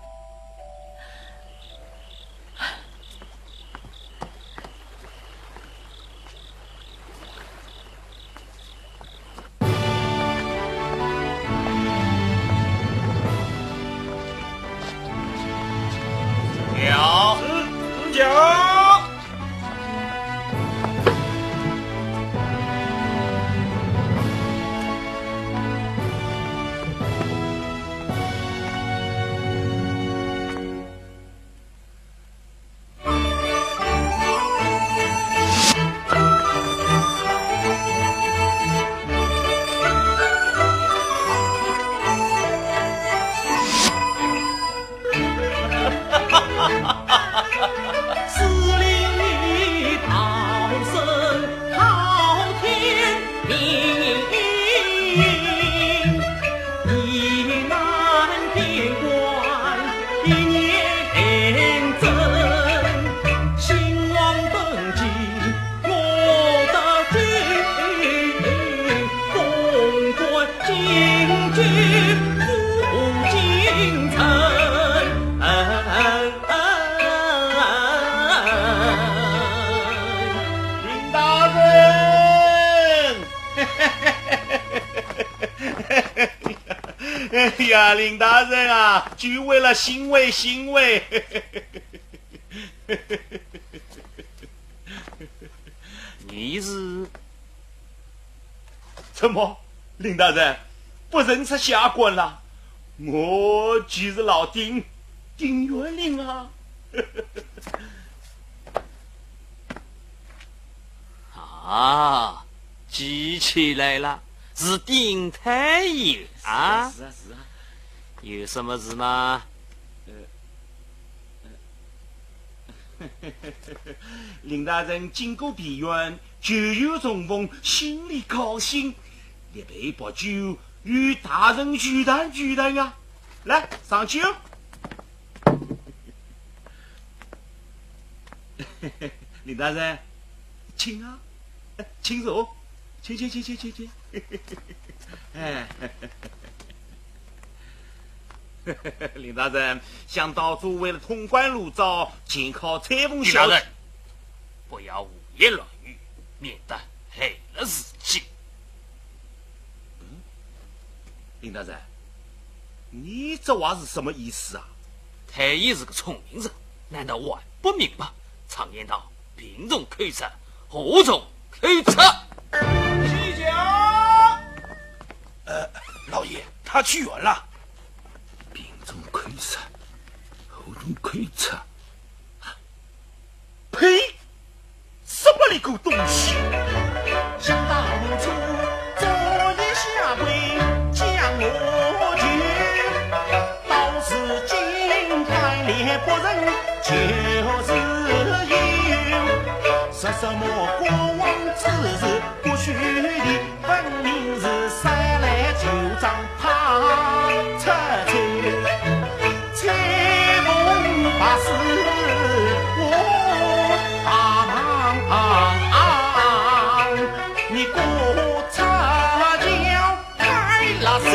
林大人！哎呀，林大人啊，久违了，欣慰，欣慰。你是？怎么，林大人，不认出下官了？我就是老丁，丁元林啊。啊，记起来了，是丁太爷啊。是啊，是啊，是啊。有什么事吗？呃，呃， 林大人经过汴院，旧友重逢，心里高兴，立杯薄酒，与大人叙谈叙谈呀。来，上酒。林大人，请啊，请坐，请，请，请，请，请，请。哎。 林大人，想当初为了通关入灶，全靠采萍小姐。林大人，不要胡言乱语，免得害了自己。林大人，你这话是什么意思啊？太医是个聪明人，难道还不明白？常言道，病从口出，祸从口出。西厢。呃，老爷，他去远了。病从口出，祸从口出。 呸！什么一个东西！想到此，昨夜下跪将我求，到如今翻脸不认就是有。说什么国王之事不许提， 分明是三来九张怕出丑，吹风八字我帮忙，你过擦脚开了手。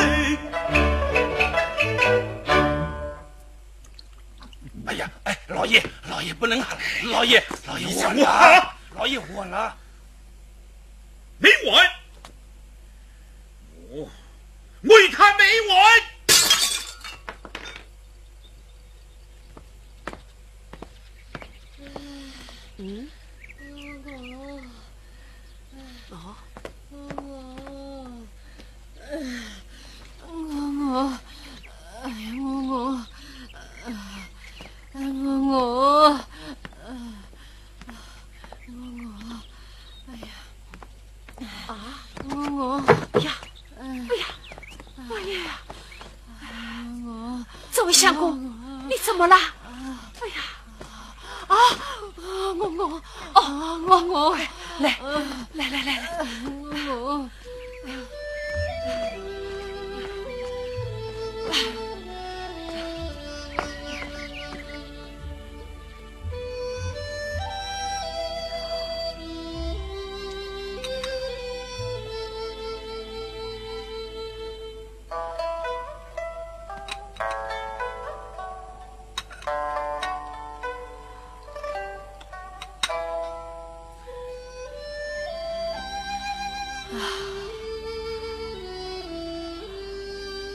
哎呀，哎，老爷，老爷不能啊，老爷，老爷，你想我啊，我啊，老爷我了。 没完！我，我与他没完！嗯？哦？我，我，哎呀，我，我，哎，我，我。 我，我，哎呀，啊，我，我，呀，哎呀，哎呀，我，这位相公，你怎么了？哎呀，啊，我，我，哦，我，我，来，来，来，来，来，我，我。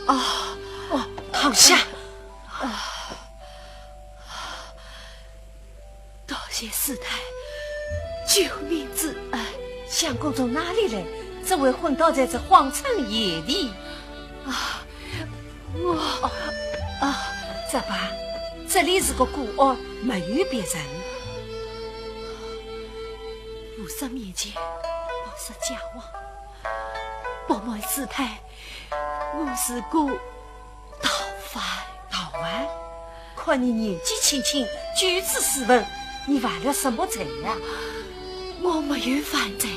哦，哦，好些。啊，多谢师太救命之恩。相公从哪里来？怎会昏倒在这荒村野地？啊， 我，啊，这吧，这里是个孤庵，没有别人。菩萨面前，不说假话。不瞒师太，我是个盗犯。盗犯？看你年纪轻轻，举止斯文，你犯了什么罪呀？我没有犯罪。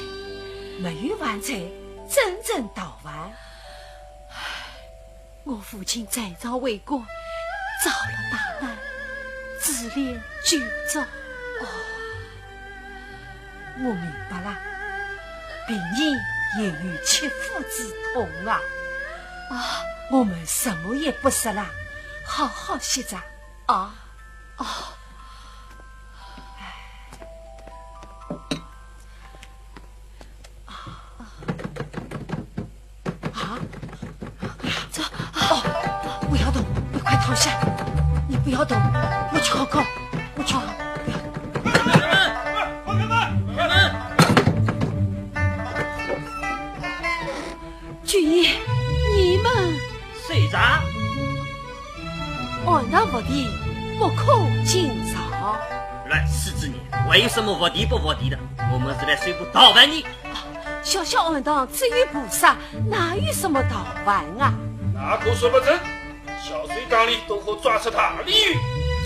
没有犯罪，怎称盗犯？ 我父亲在朝为官，遭了大难，珠帘九族。哦，我明白了，病人也有切肤之痛啊。啊，我们什么也不说了，好好歇着啊。哦。 啊？这，哦，不要动，你快躺下。你不要动，我去看看，我去看，不要动。放开门！放开门！君爷，你们。谁着？ 庵堂伏地，不可进朝。乱世之人，还有什么伏地不伏地的？我们是来搜捕盗犯的。小小庵堂只有菩萨，哪有什么盗犯啊？那可说不准，小水缸里都可抓出大鲤鱼。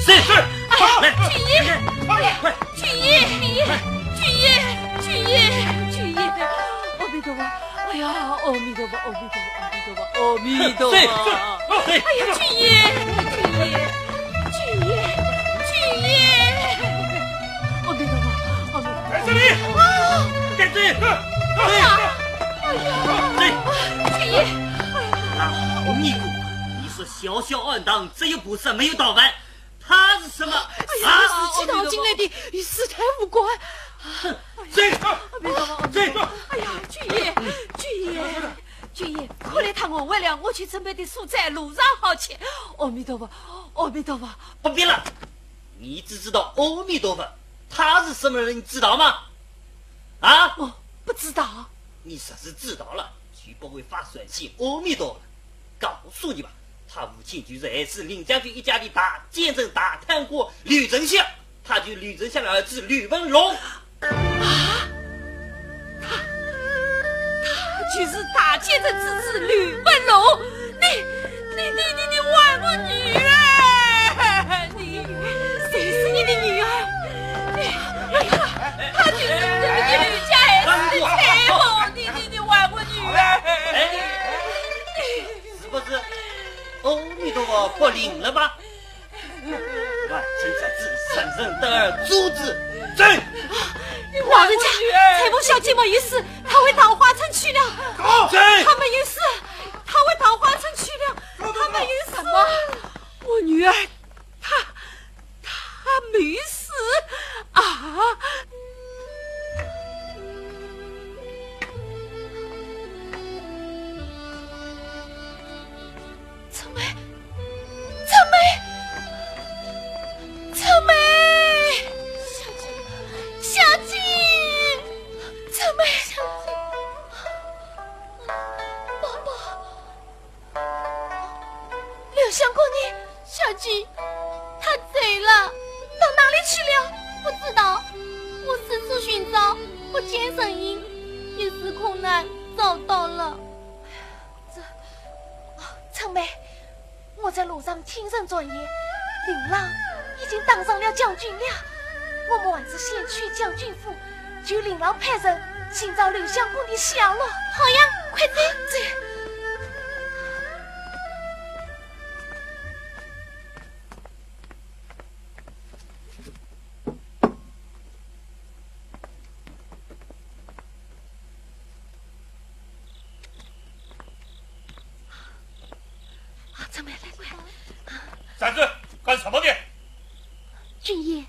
是。是。哎呀，来，君爷，哎呀，快，君爷，君爷，君爷，君爷，君爷，阿弥陀佛，哎呀，阿弥陀佛，阿弥陀佛。 阿弥陀佛。谁？谁？哎呀，君爷，君爷，君爷，君爷！阿弥陀佛，阿弥陀佛。在这里！啊！在这里！谁？哎呀，谁？君爷！啊，好尼姑，你说小小庵堂只有菩萨没有盗犯，他是什么？哎呀，啊，是西堂进来的，与师太无关。哼，谁？阿弥陀佛，阿弥陀佛。谁？哎呀，君爷，君爷。君爷，快来探望我了，我去准备的素菜路上好去。阿弥陀佛，阿弥陀佛。不必了，你只知道阿弥陀佛，他是什么人，你知道吗？啊？我不知道。你若是知道了，就不会发善心阿弥陀佛了。告诉你吧，他父亲就是害死林将军一家的大奸臣、大贪官吕丞相，他就是吕丞相的儿子吕文龙。啊？他，他就是大奸臣之子吕文龙。你，你，你，你，你还我女儿！你，谁是你的女儿？你，你看，他就是你的吕家孩子的太后。你，你，你还我女儿！哎，是不是阿弥陀佛不灵了吧？ 万岁圣旨，人人得而诛之。朕。老人家，采萍小姐没有死，她回桃花村去了。她没有死，她回桃花村去了，她没有死。什么？我女儿，她，她没死啊！春梅， 春梅，春梅，小姐，小姐，春梅，宝宝，刘相公呢？小姐，他走了，到哪里去了？不知道，我四处寻找，不见人影，一时空难找到了。 这，哦，春梅，我在路上听人传言，令郎已经当上了将军了。我们还是先去将军府，求令郎派人寻找刘相公的下落。好呀，快走。走。 啊，春梅来快。站住！干什么的？君爷，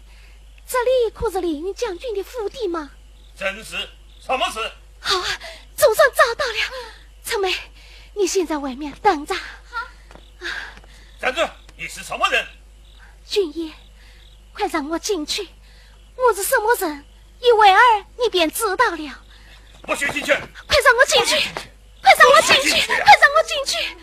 这里可是凌云将军的府邸吗？正是，什么事？好啊，总算找到了。春梅，你先在外面等着。好。站住！你是什么人？君爷，快让我进去，我是什么人， 一会儿你便知道了。不许进去！快让我进去！快让我进去！快让我进去！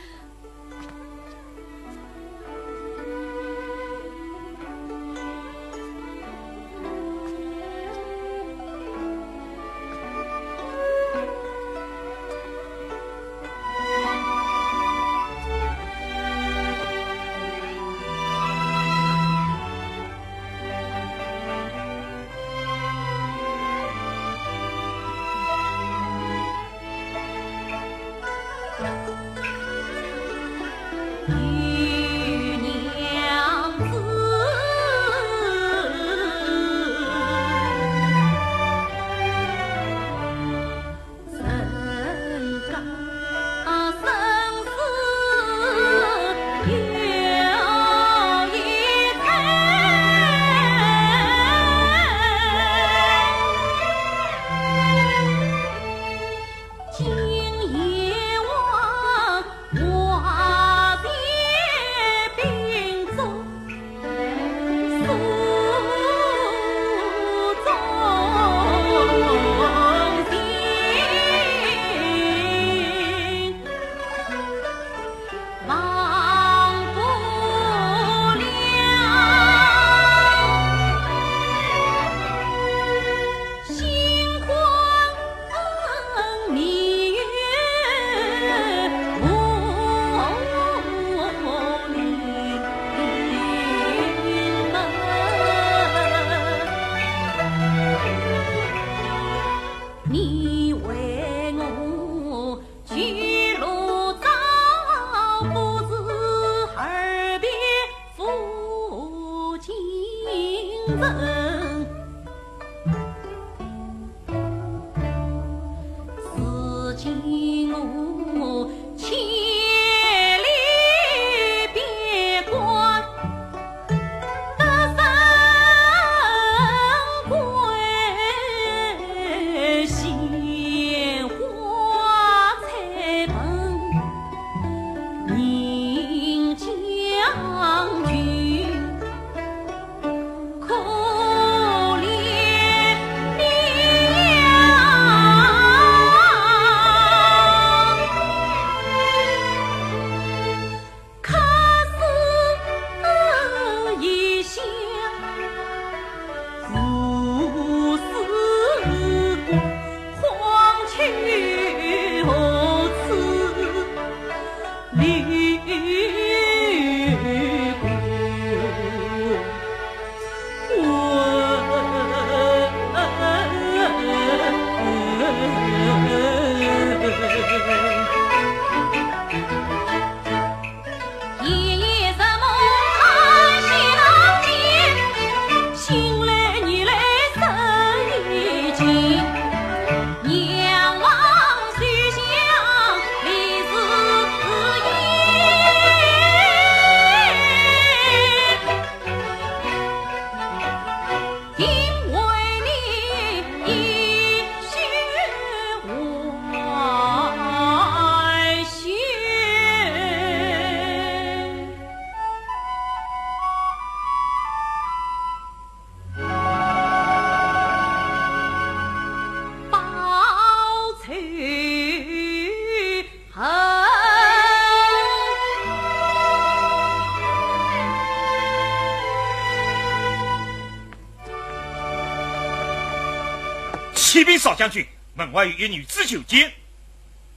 启禀少将军，门外有一女子求见。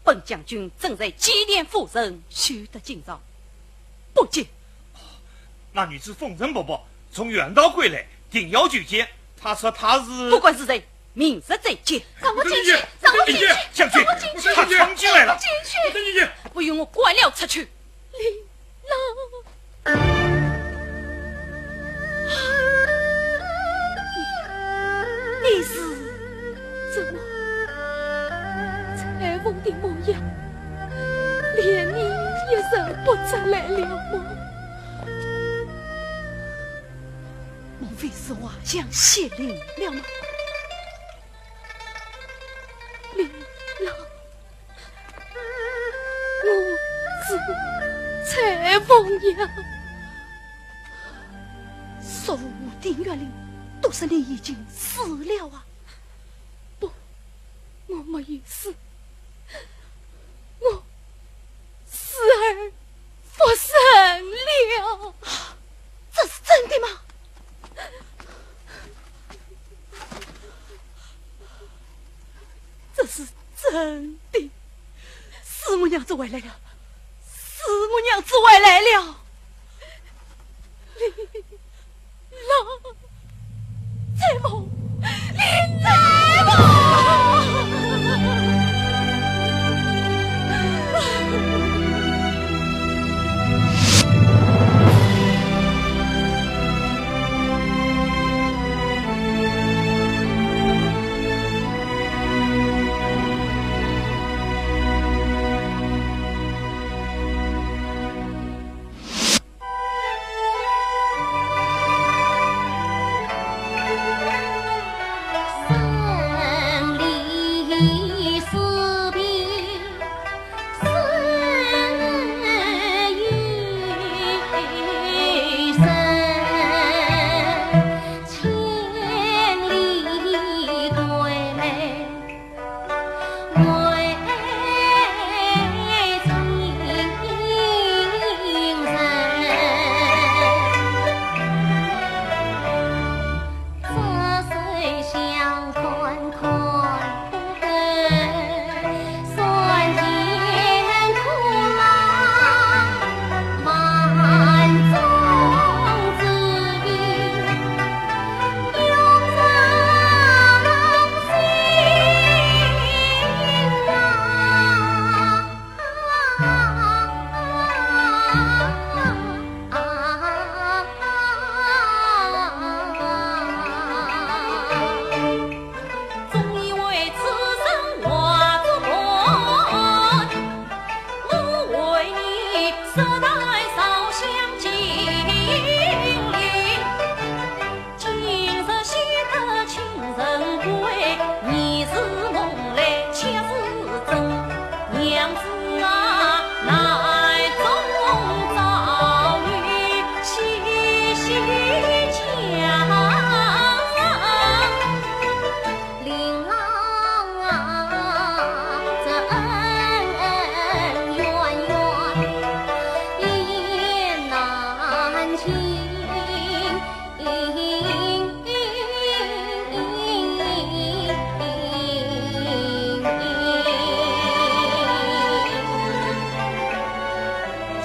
本将军正在祭奠夫人，休得惊扰。不见。那女子风尘仆仆，从远道归来，定要求见。她说她是……不管是谁，明日再见。让我进去，让我进去，将军，让我进去，她闯进来了。进去，不与我官僚出去。 你，你是怎么？彩凤的模样，连你也认不出来了吗？莫非是画像邪灵了吗？ 林郎，我是彩凤呀。说无定月令，都说你已经死了啊！不，我没有死，我死而复生了。这是真的吗？ 这是真的。师母娘子回来了，师母娘子回来了。林郎，彩凤，林郎。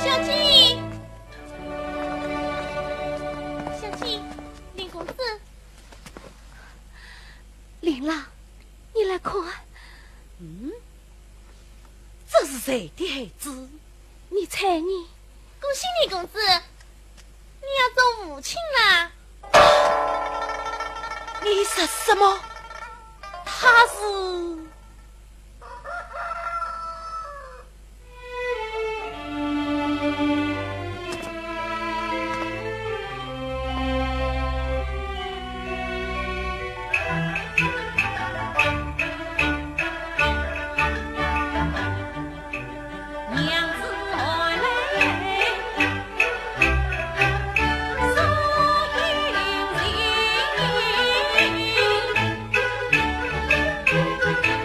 小姐，小姐，林公子。 林郎，你来看。嗯？这是谁的孩子？你猜呢？恭喜你，公子，你要做父亲啦！你说什么？他是…… 娘子回来，送行。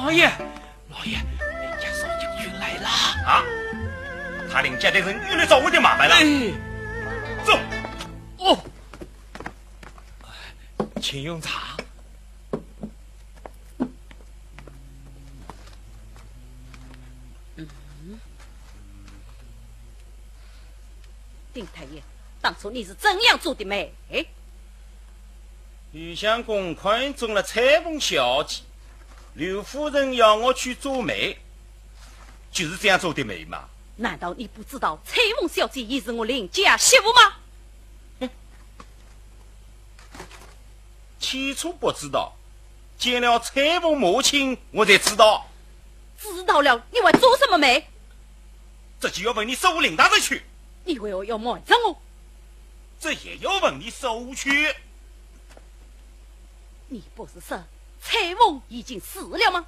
老爷，老爷，林家少将军来了。啊？他林家的人又来找我的麻烦了。哎，走。哦，请用茶。丁太爷，当初你是怎样做的媒？ 吕相公看中了采萍小姐，刘夫人要我去做媒，就是这样做的媒嘛。难道你不知道采萍小姐已是我林家媳妇吗？起初不知道，见了采萍母亲，我才知道。知道了，你还做什么媒？这就要问你叔父林大人去。你为何要瞒着我？ 这也要问你叔父去。你不是说采萍已经死了吗？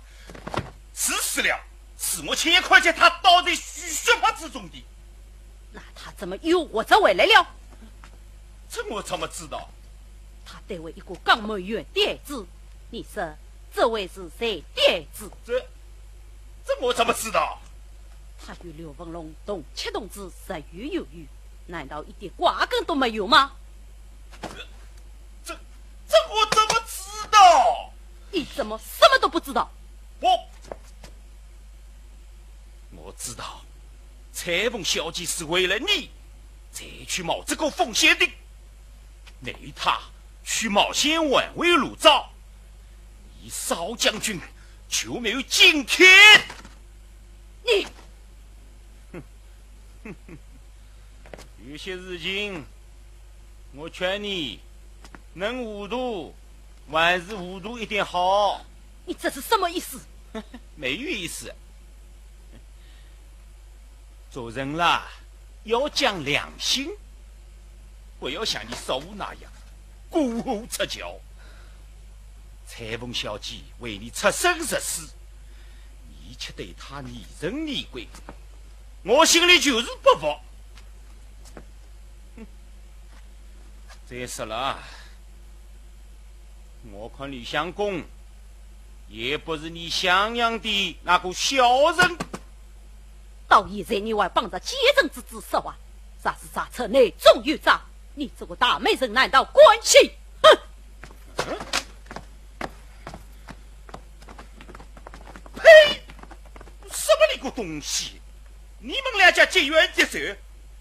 是死了，是我亲眼看见她倒在血血泊之中的。那她怎么又活着回来了？这我怎么知道？她得回一个刚满月的孩子，你说这会是谁的孩子？这，这我怎么知道？她与刘文龙同吃同住，日与夜与， 难道一点瓜葛都没有吗？这，这，这我怎么知道？你怎么什么都不知道？不，我知道，采萍小姐是为了你，才去冒这个风险的。你与她去冒险挽回罗昭，你少将军就没有今天。你 有些事情，我劝你，能糊涂，还是糊涂一点好。你这是什么意思？没有意思。做人啦，要讲良心，不要像你叔父那样，过河拆桥。采萍小姐为你出生入死， 你却对她疑神疑鬼，我心里就是不服。哼，再说了，我看吕相公也不是你想象的那个小人。到现在你还帮着奸臣之子说话，若是查出内中有诈，你这个大媒人难道甘心？哼！ 呸！什么你个东西！你们两家结冤结仇，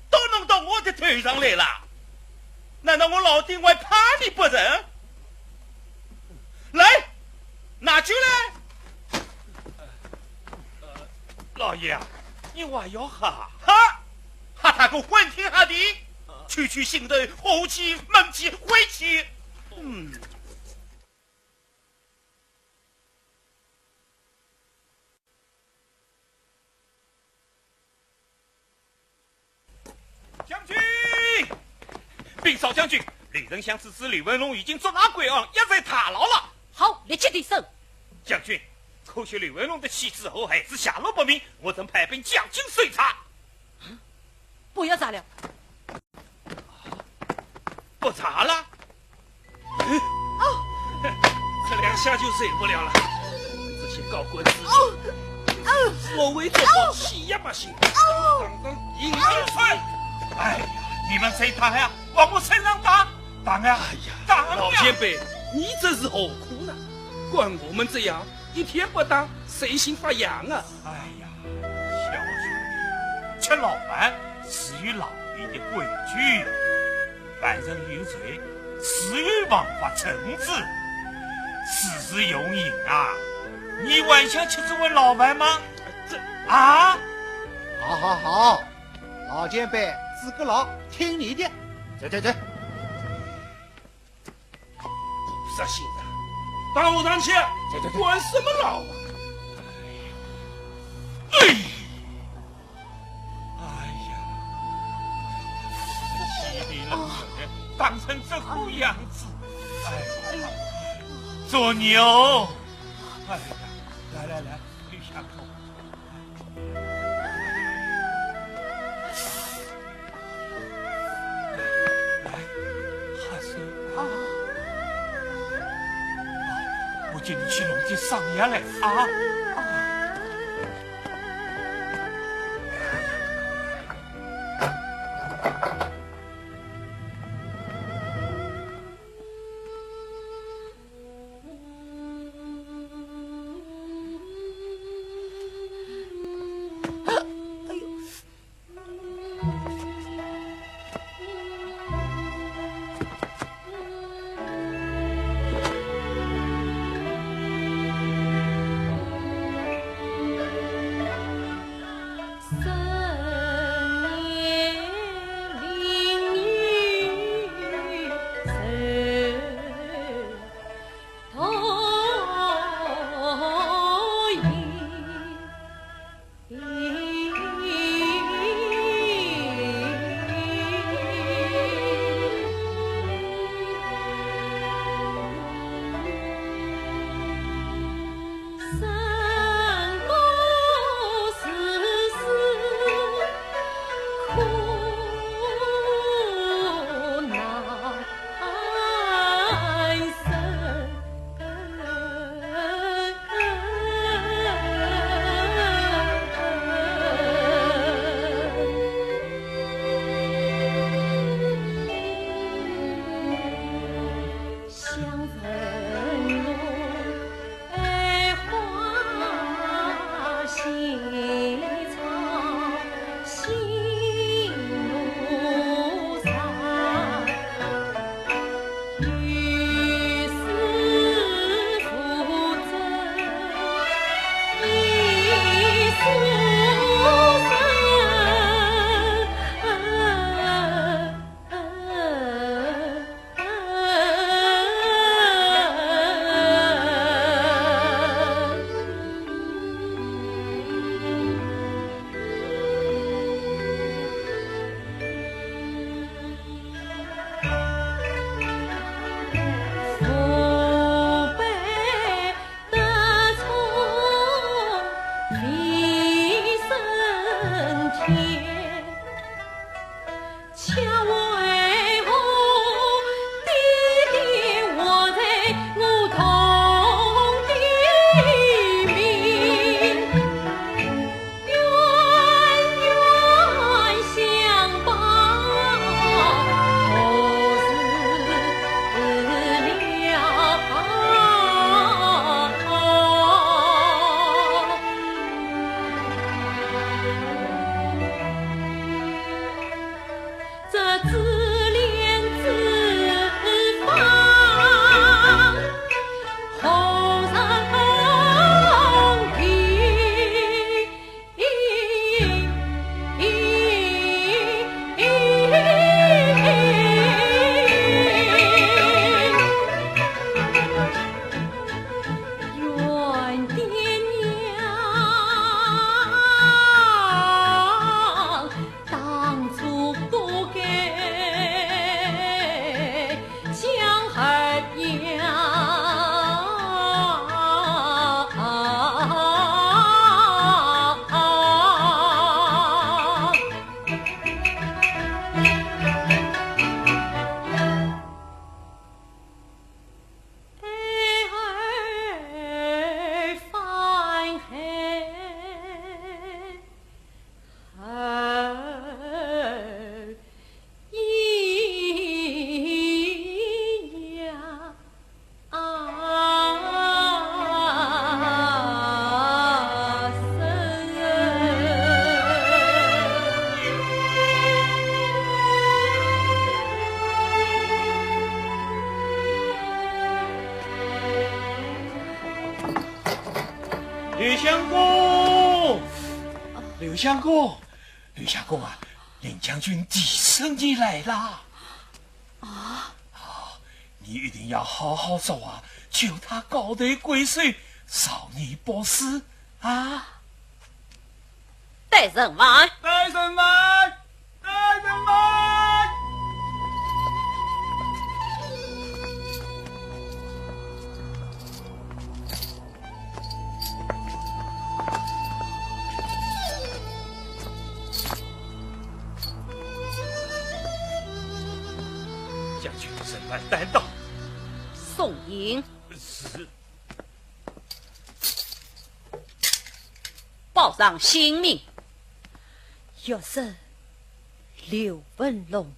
都弄到我的头上来了。难道我老丁还怕你不成？来，拿酒来。老爷啊，你还要喝啊？喝，喝他个昏天黑地，去去腥臭，和气闷气，晦气。嗯。 将军！禀少将军，刘丞相之子刘文龙已经捉拿归案，押在大牢了。好，立即提审。将军，可惜刘文龙的妻子和孩子下落不明，我正派兵将军搜查。不要查了。不查了？ 这两下就受不了了。这些高官之人，所谓做官欺压百姓，当当引人犯。哎呀，你们谁打呀？往我身上打，打呀！哎呀，打呀！老前辈，你这是何苦呢？管我们这样，一天不打，谁心发痒啊？哎呀，小兄弟，吃牢饭是有牢里的规矩。 犯人有罪，自有王法惩治，事事有因啊！你还想吃这碗牢饭吗？这……啊！好好好，老前辈，坐牢，听你的。走走走。不死心啊，打我上去，走走走。管什么牢啊？哎！ 哎呀，稀里冷冷的，打成这副样子，哎呀，作孽哦！哎呀，来来来，吕相公，来，喝水啊！不久你去弄点生药来啊。啊。刘相公，刘相公，刘相公啊，林将军提审你来啦！啊？啊，你一定要好好说话，求他高抬贵手，饶你不死啊！带人来！带人来！ 将军，人来带到。送迎。是。保上性命。学生刘文龙。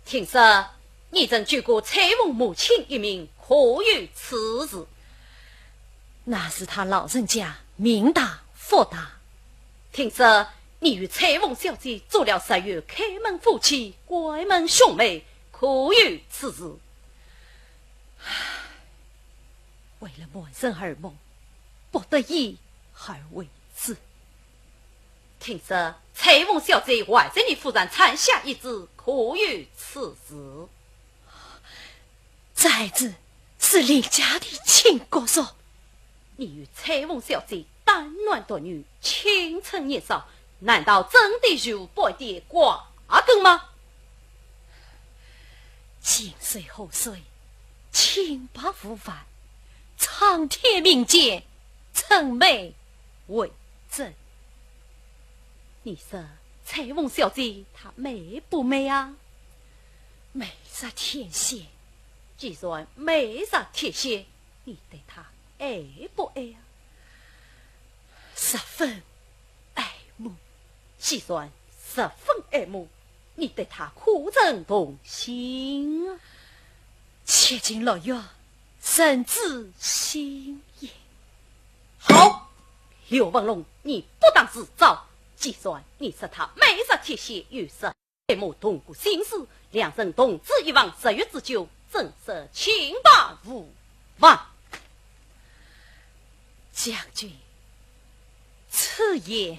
听说你曾救过采凤母亲一命，可有此事？那是他老人家命大福大。听说你与采凤小姐做了十月开门夫妻，关门兄妹，可有此事？唉，为了满生耳目，不得已而为之。听说采凤小姐还在你府上产下一子，可有此事？这孩子是林家的亲骨肉。你与采凤小姐单男独女，青春年少，难道真的有半点瓜葛吗？近水楼台，清白无犯，苍天命贱，真没为真。你说采凤小姐她美不美啊？美若天仙。既然美若天仙，你对她爱不爱啊？十分爱慕。既然十分爱慕，你对她可曾动心啊？七情六欲，人之心也。好，刘文龙，你不当自招。既然你说她美若天仙，又说爱慕动过心思，两人同住一房十月之久，真是清白无犯。将军，此言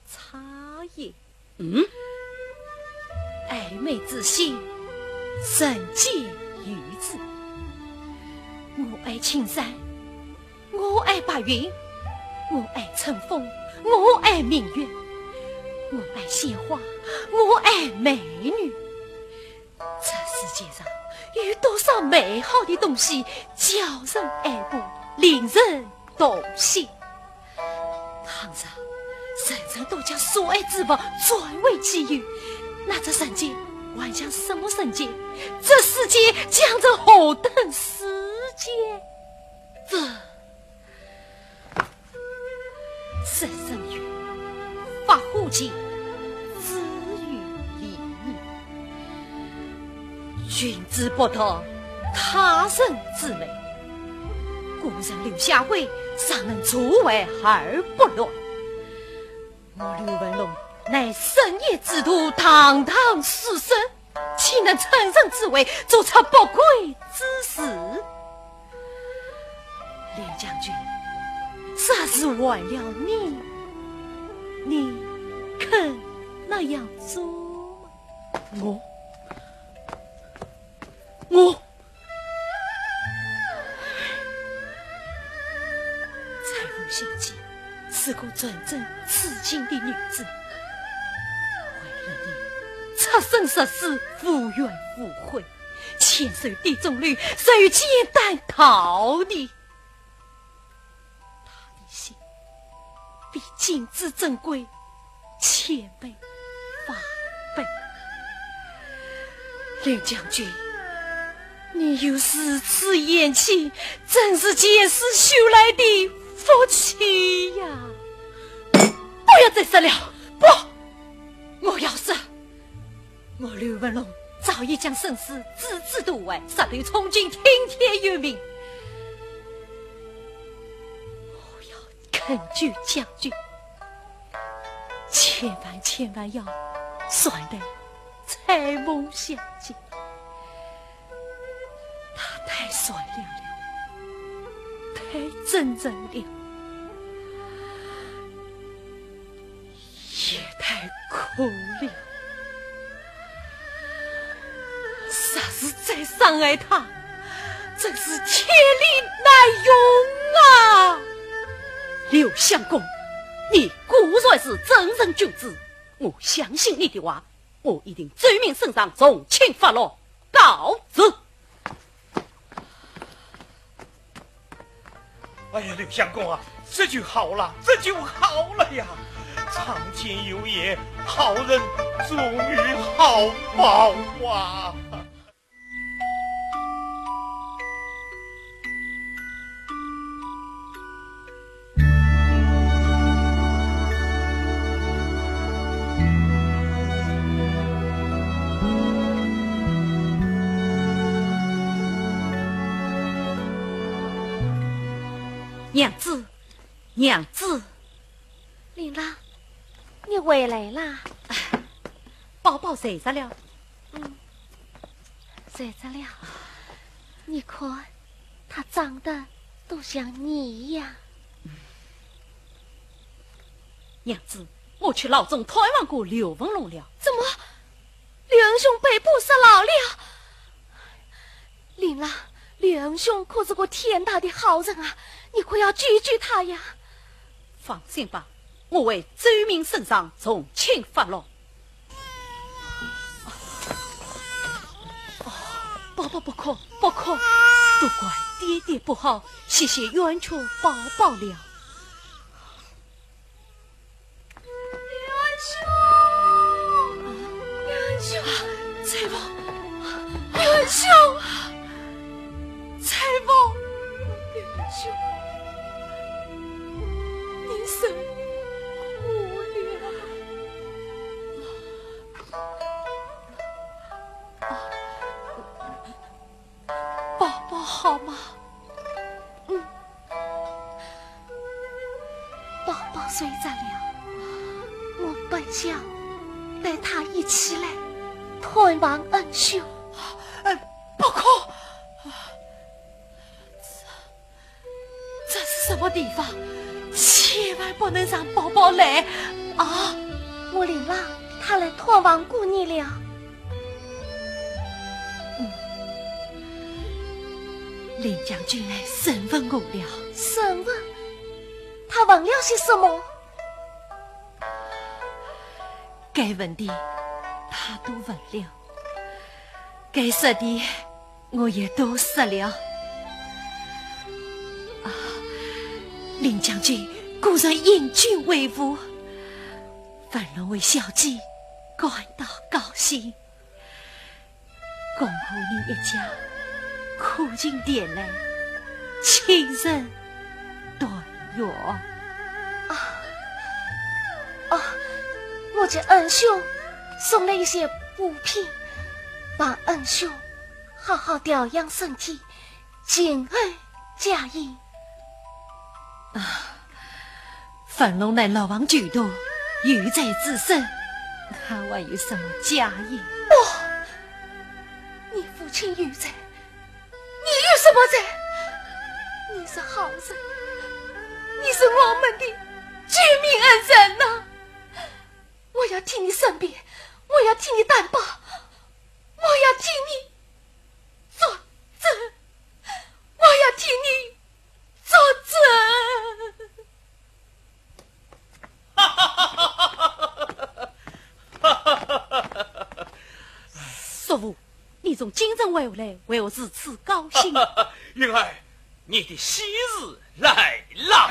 差矣。嗯？爱美之心，人皆有之。我爱青山，我爱白云，我爱春风，我爱明月，我爱鲜花，我爱美女。这世界上有多少美好的东西叫人爱慕，令人动心？倘若人人都将所爱之物据为己有，那这人间还像什么人间？这世界将成何等世界？这 人生有百花情，只有一念。君子不道他人之美，古人刘下惠尚能坐怀而不乱。我刘文龙乃深渊之徒，堂堂书生， 岂能趁人之危，做出不轨之事？刘将军，若是换了你，你肯那样做吗？我，我，采凤小姐 是个纯真痴情的女子，为了你，出生入死，无怨无悔，牵手点钟楼，十月煎蛋桃李。她的心比金子珍贵千倍万倍。刘将军，你有如此贤妻，真是前世修来的 福气呀！不要再说了，不，我要说，我刘文龙早已将生死置之度外，杀退充军，听天由命。我要恳求将军，千万千万要善待采凤小姐。 她太善良了，太真诚了，也太苦了。若是再伤害她，真是天理难容啊！刘相公，你果然是正人君子，我相信你的话， 我一定奏明圣上，从轻发落，告辞。哎呀，刘相公啊，这就好了，这就好了呀！苍天有眼，好人总有好报啊！娘子，娘子。林郎，你回来啦？宝宝睡着了。嗯，睡着了。你看，他长得都像你一样。娘子，我去牢中探望过刘文龙了。怎么？刘文雄被捕坐牢了？ 林郎，刘文雄可是个天大的好人啊，你可要救救他呀！放心吧，我会奏明圣上，从轻发落。哦，宝宝不哭，不哭，都怪爹爹不好，险些冤屈宝宝了。 刘兄，刘兄，采萍，刘兄，采萍，刘兄，你辛苦了。宝宝好吗？嗯。 宝宝睡着了，我本想带他一起来探望恩兄。呃，不可！这，这是什么地方？千万不能让宝宝来啊！我林郎他来探望过你了。 嗯。林将军来审问我了。审问？他问了些什么？该问的他都问了，该说的我也都说了。啊，林将军果然引军回府，文龙为小姐感到高兴。 恭贺你一家苦尽甜来，亲人团圆。啊，啊，我给恩兄送了一些补品，望恩兄好好调养身体，静候佳音。啊， 文龙乃漏网之鱼，有罪在身，他还有什么佳音？不，你父亲有罪，你有什么罪？你是好人，你是我们的救命恩人呐！我要替你申辩，我要替你担保，我要替你作证，我要替你 作证。叔父，你从京城回来，为何如此高兴？云儿，你的喜事来了。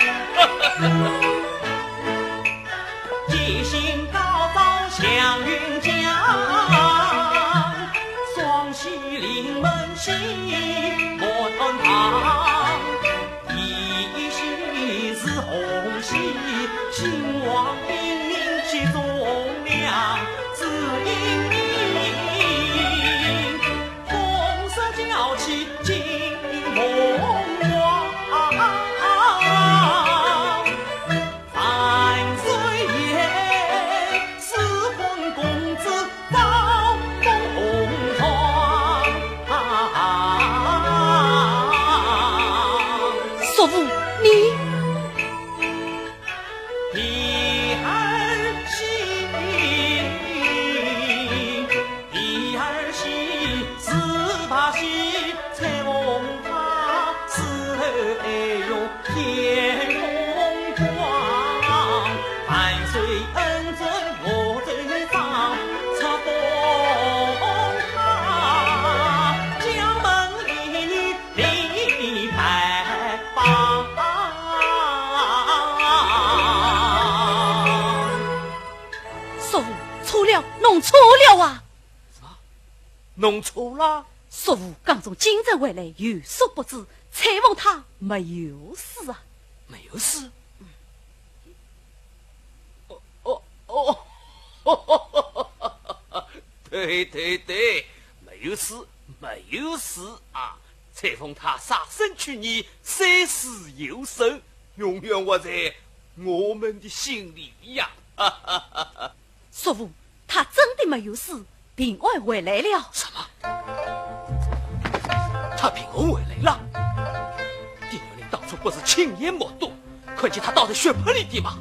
叔父，你。叔父，错了，弄错了啊！啥？弄错了？叔父刚从京城回来，有所不知，采萍她没有事啊。没有事？哦，哦，哦，对，对，对，没有事，没有事啊。采萍她杀身取义，三思而后行，永远活在我们的心里呀。叔父，他真的没有死，平安回来了。什么？他平安回来了？丁元林当初不是亲眼目睹，看见他倒在血泊里的吗？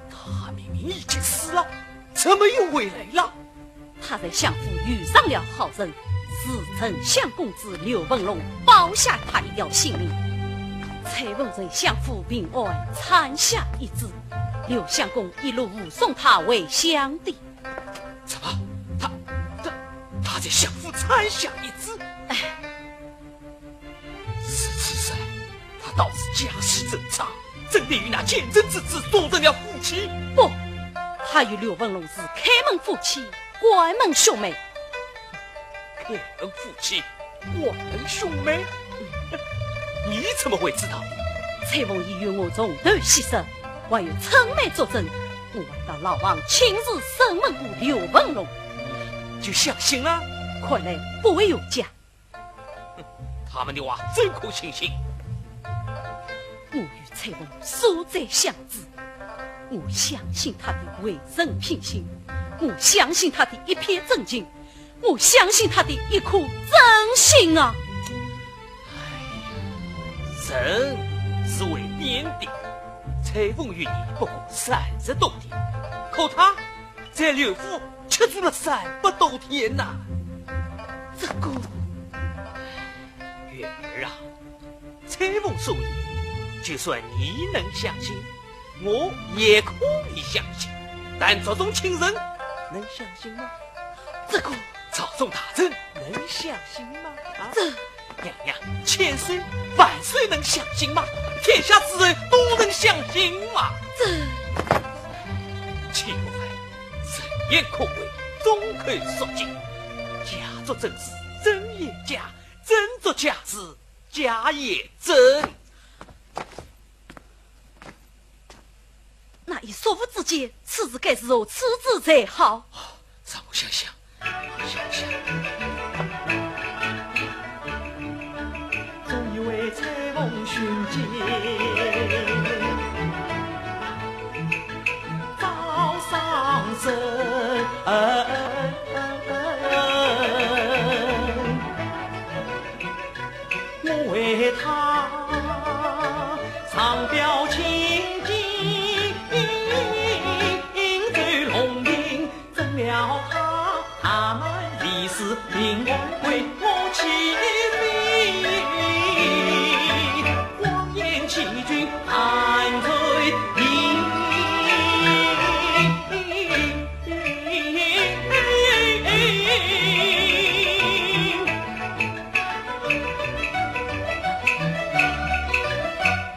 他明明已经死了，怎么又回来了？ 他在相府遇上了好人，是丞相公子刘文龙，保下他一条性命。蔡锺在相府平安产下一子，刘相公一路护送他回乡的。怎么？他，他，他在相府产下一子？哎，如此一来，他倒是家世正昌，怎的与那奸臣之子做成了夫妻？不，他与刘文龙是开门夫妻， 关门兄妹。开门夫妻，关门兄妹？你怎么会知道？蔡锺已与我重头戏说，还有春妹作证，我还到牢房亲自审问过刘文龙。就相信了？看来不会有假。 他们的话怎可轻信？我与蔡锺素来相知，我相信他的为人品行，我相信他的一片真情，我相信他的一颗真心啊！哎呀，人是会变的，蔡锺与你不过三十多天，可他 在刘府吃住了三百多天呐。这个，月儿啊，蔡锺所言，就算你能相信，我也可以相信，但族中亲人能相信吗？这个，朝中大臣能相信吗？啊？这 娘娘，千岁万岁能相信吗？天下之人都能相信吗？这，岂不凡人言可畏，众口铄金。假作真时真也假，真作假时假也真。 那依叔父之见，此事该如何处置才好？让我想想，想想。总以为蔡锺寻奸，遭上身。 我为他上表千金，走龙庭征了他，他们李氏定会为我起兵，荒言欺君还在听。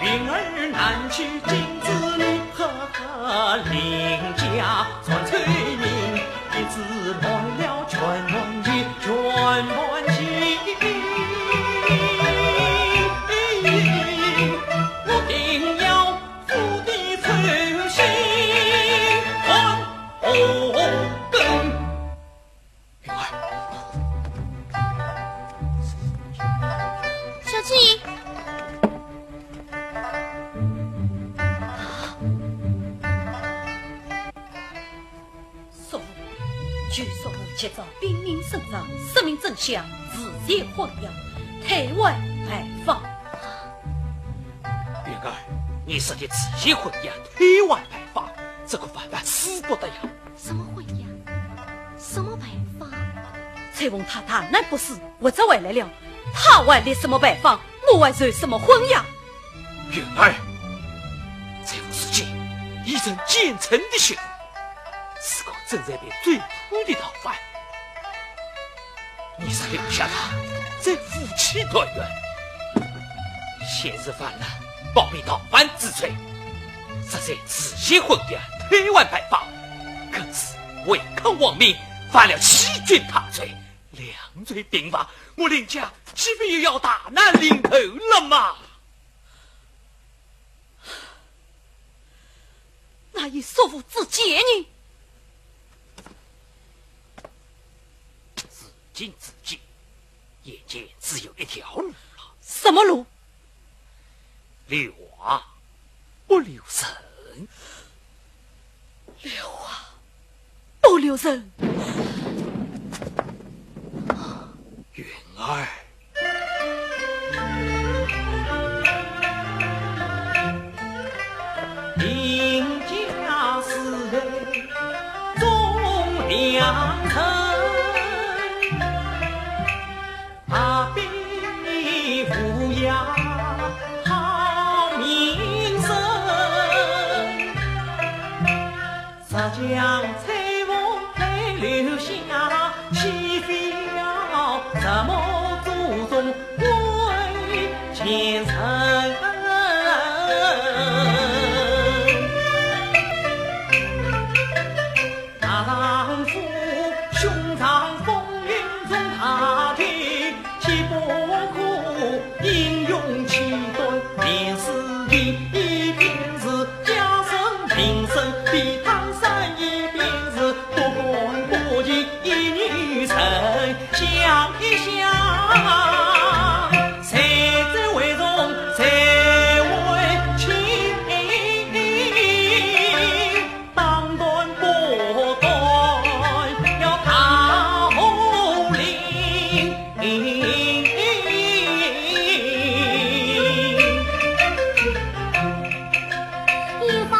云儿难娶金枝女，呵呵，邻家传臭名，一枝乱了全乱情，全乱情。我定要 府邸重新换后宫。云儿。小青。 叔父，求叔父去找兵民圣上，说明真相，自写婚约，退还牌坊。云儿，你说的自写婚约、退还牌坊，这个万万使不得呀。什么婚约？什么牌坊？蔡锺他大难不死，活着回来了，他还立什么牌坊？我还成什么婚约？ 云儿，蔡锺如今已成奸臣的身份，如果真在被追捕的逃犯，你是留下他在夫妻团圆，现世犯了保庇逃犯之罪，实在自写婚约退还牌坊，更是违抗王命，犯了欺君大罪，两罪并罚，我林家岂非又要大难临头了吗？ 那依叔父之见呢？如今之计，眼前只有一条路了。什么路？刘华，不留人。留啊，不留人。云儿。林家四代忠良臣， 阿比无恙好名声。石墙翠峰配留下，岂非要什么祖宗贵贱人？ 大丈夫胸藏风云重大天，岂不可英勇气断连四野？一边是家生名声比泰山，一边是不干不净一女人。想一想，谁最为重，谁为轻？ 当断不断要大祸临。一番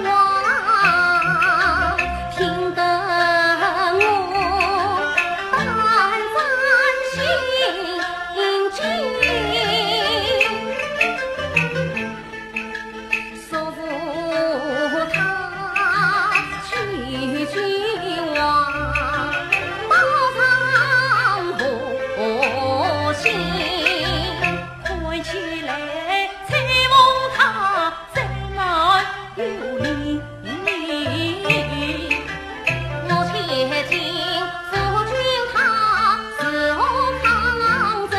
话听得我胆战心惊。 说服他几句话，包藏祸心。看起来采萍她在哪有理？我且听夫君他如何抗争。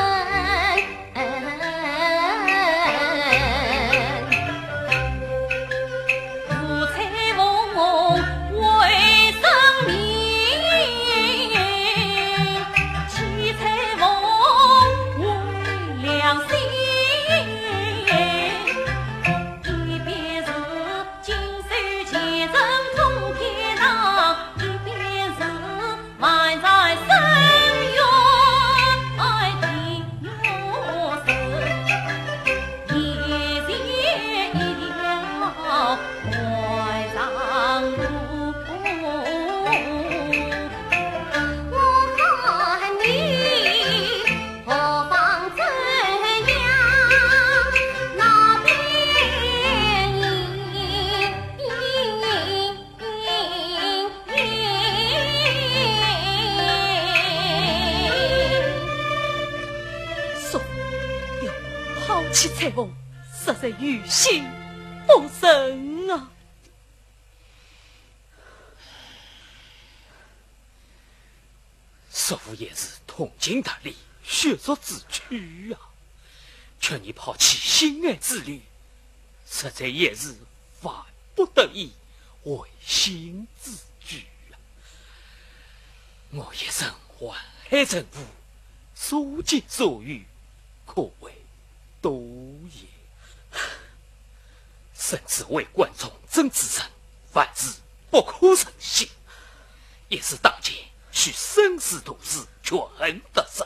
吴采凤为人民，戚采凤为良心。一边是金手钳人冲天堂，一边是 万丈深渊地狱深，一前一后万丈路。我看你何方怎样，那边叔父要抛弃采萍，实在于心不忍啊！叔父也是通情达理，学术之区啊，劝你抛弃心爱之女， 实在也是万不得已，违心之举啊！我一生宦海沉浮，所见所遇，可谓多也。身处为官从政之人，凡事不可任性，一事当前，须审时度势，权衡得失，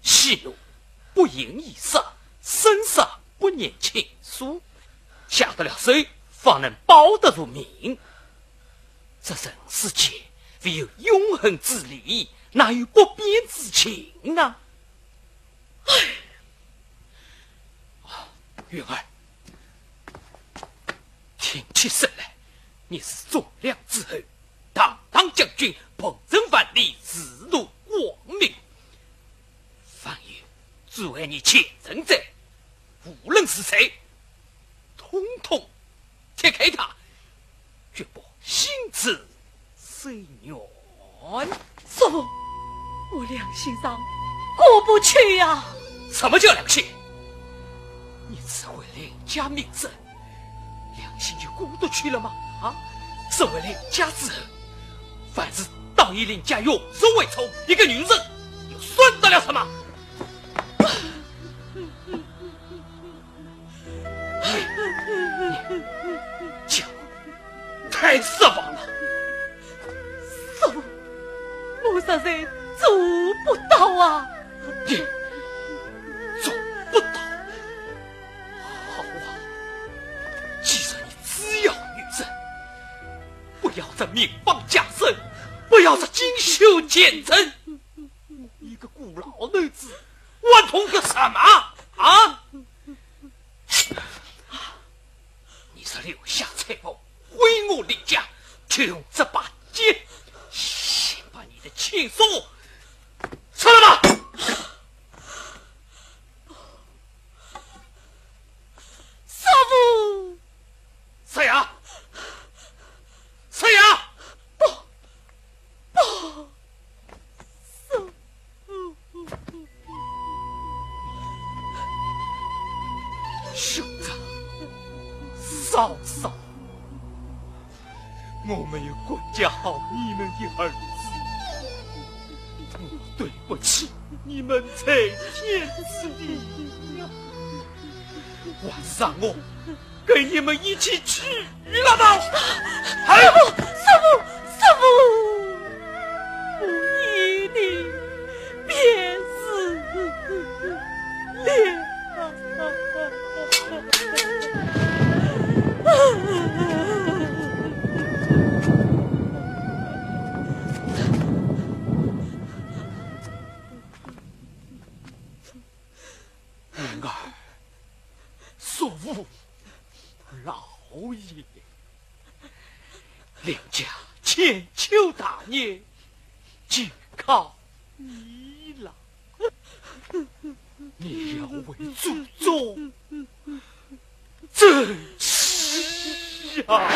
戏弄 不言以杀，生杀不言情疏，下得了手，方能保得住命。这人世间，唯有永恒之理，哪有不变之情呢？唉，啊，云儿，听起声来，你是忠良之后，堂堂将军，奉承万里，仕途光明。 凡有阻碍你前程者，无论是谁，统统踢开他，绝不心慈手软。叔父，我良心上过不去呀。什么叫良心？你只为林家名声， 良心就过得去了吗？啊，身为林家之后，凡事当以林家荣辱为重，一个女人又算得了什么？你，这太失望了。师父，我实在做不到啊。你做不到？好啊，既然你只要女人，不要这民房家生，不要这锦绣前程，你个孤老头子，玩弄个什么啊？ 你是留下财物，毁我林家，就用这把剑，先把你的亲叔杀了吧！师父！师爷！师爷！不，不！ 兄长、嫂嫂，我没有管教好你们的儿子，我对不起你们在天之灵啊！还是让我 跟你们一起去了吧。哎，师父，师父，我一定便是了。灵儿，叔父，老爷，林家千秋大业，就靠你了。你要为祖宗 争气啊！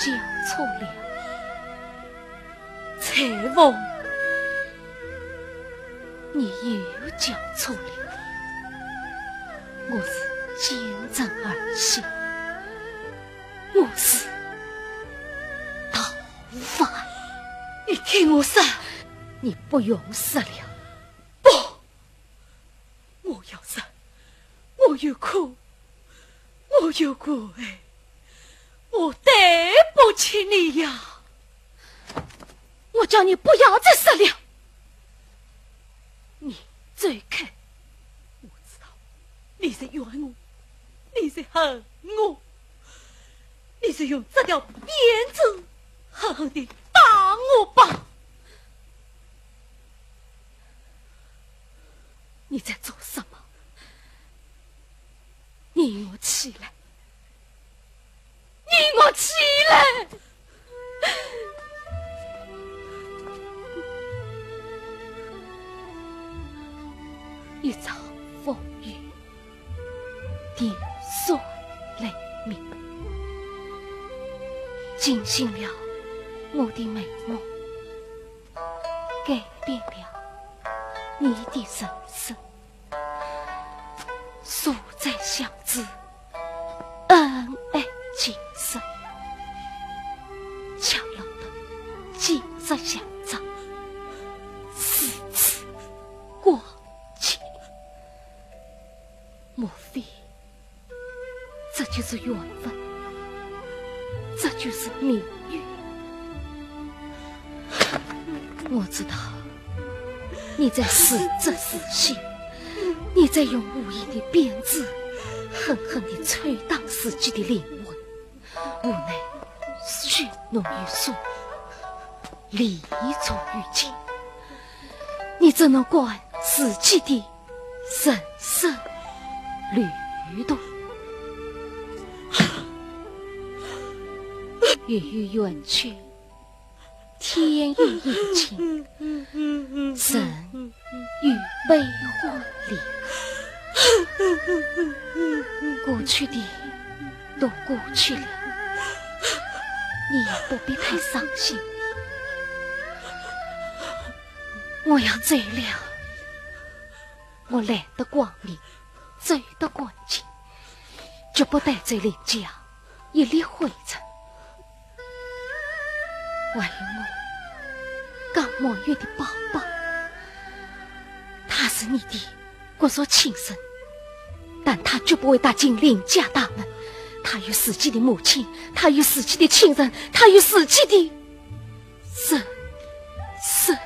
叫错了。 翠凤，你又叫错了。我是奸臣儿媳，我是逃犯。你听我说，你不用说了。不，我要说，我有苦，我有苦哎，我对不起你呀。 我叫你不要再说了。你走开。我知道你在怨我，你在恨我，你在用这条辮子狠狠地打我吧。你在做什么？你与我起来！ 你与我起来！一朝风雨，电闪雷鸣，惊醒了我的美梦，改变了你的人生。 数载相知，恩爱情深，却落得今日下场，如此光景。莫非 这就是缘分，这就是命运。我知道你在自责自省，你在用无形的鞭子狠狠地抽打自己的灵魂，无奈血浓于水，泪重于金，你怎能怪自己的 人生旅途。月有圆缺，天有阴晴，人有悲欢离合。过去的都过去了，你也不必太伤心。我要走了。 我来得光明，走得干净，绝不带走林家一粒灰尘。还有我刚满月的宝宝，他是你的骨肉亲生，但他绝不会踏进林家大门。他有自己的母亲，他有自己的亲人，他有自己的 是，是。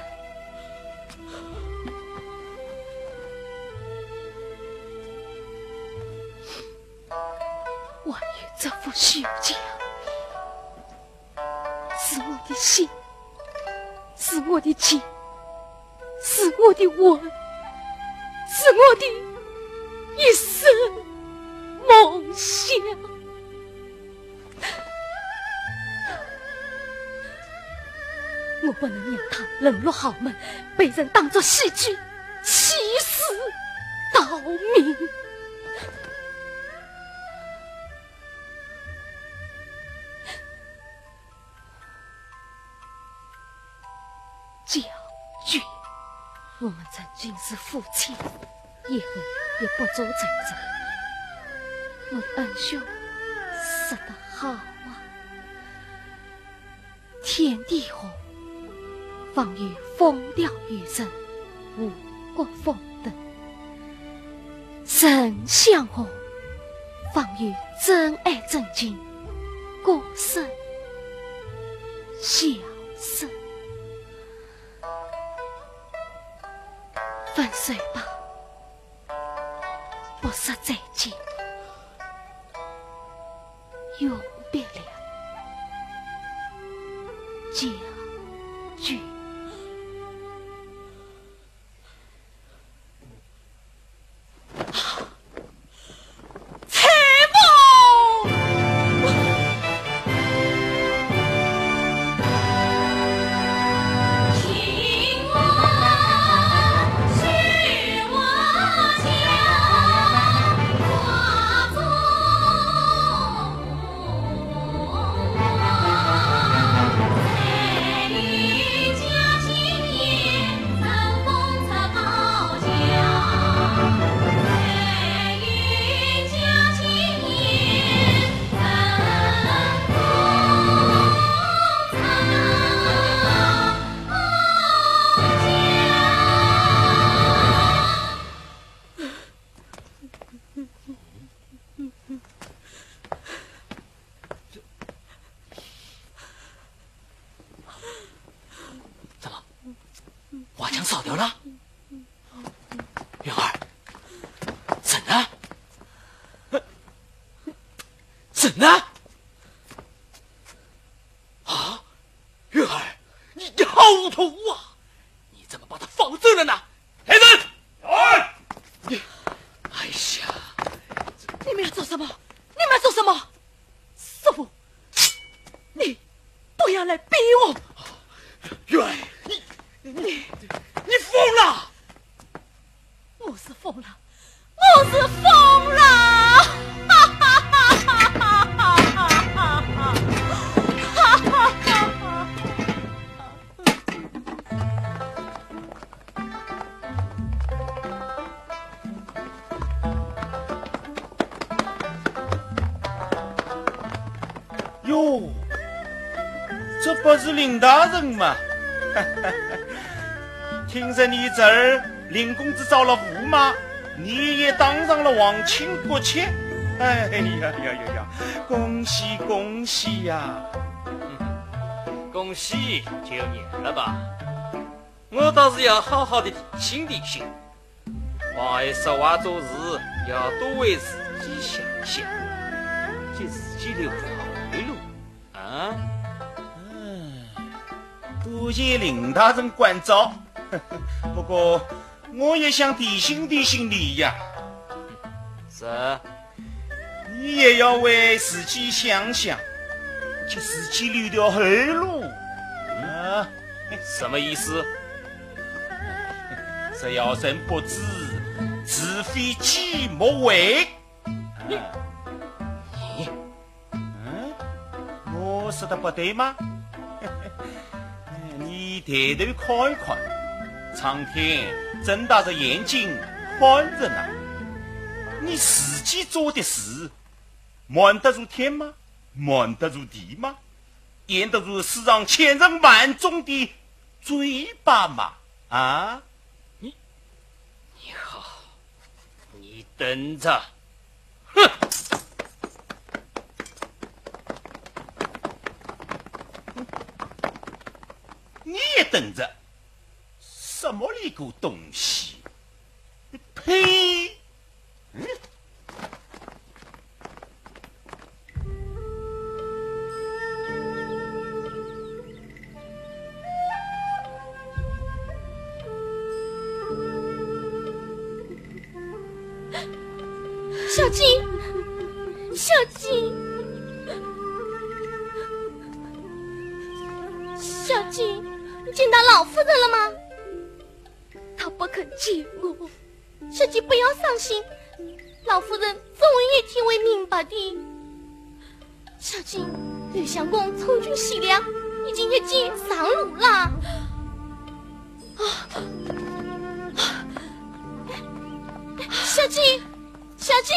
还有这幅绣架，是我的心，是我的情，是我的魂，是我的一生梦想。 我不能让他沦落豪门，被人当作戏剧，欺世盗名。将军，我们曾经是夫妻， 以后也不做这个人。我的恩兄说得好啊，天地合，方有风调雨顺，五谷丰登。人相合，方有真爱真情，各生小生。 分手吧，不说再见，永别了，将军。掉了？云儿，人呢？人呢？啊，云儿，你，你好糊涂啊！你怎么把她放走了呢？来人！来！你，哎呀，你们要做什么？你们要做什么？师傅，你不要来逼我。云儿，你，你，你疯了！我是疯了，我是疯了！哈哈哈哈哈哈！哈哈哈哈！哟，这不是林大人吗？听说你侄儿林公子招了驸马，你也当上了皇亲国戚。哎呀呀呀呀，恭喜恭喜呀！恭喜就免了吧，我倒是要好好的提醒提醒。 往后说话做事要多为自己想想，替自己留条后路啊。嗯，多谢林大人关照。不过，我也想提醒提醒你呀。是。你也要为自己想想，替自己留条后路啊。什么意思？ 只要人不知，除非己莫为。你，嗯，我说的不对吗？你抬头看一看，苍天睁大着眼睛看着呢。你自己做的事，瞒得住天吗？瞒得住地吗？掩得住世上千人万众的嘴巴吗？啊？你，你好，你等着！哼！你也等着！什么一个东西？呸！ 小金，小金，小金，你见到老夫人了吗？她不肯见我。 小姐不要伤心，老夫人总有一天会明白的。小姐，刘相公充军洗粮，已经越界上路了。啊，小姐，小姐。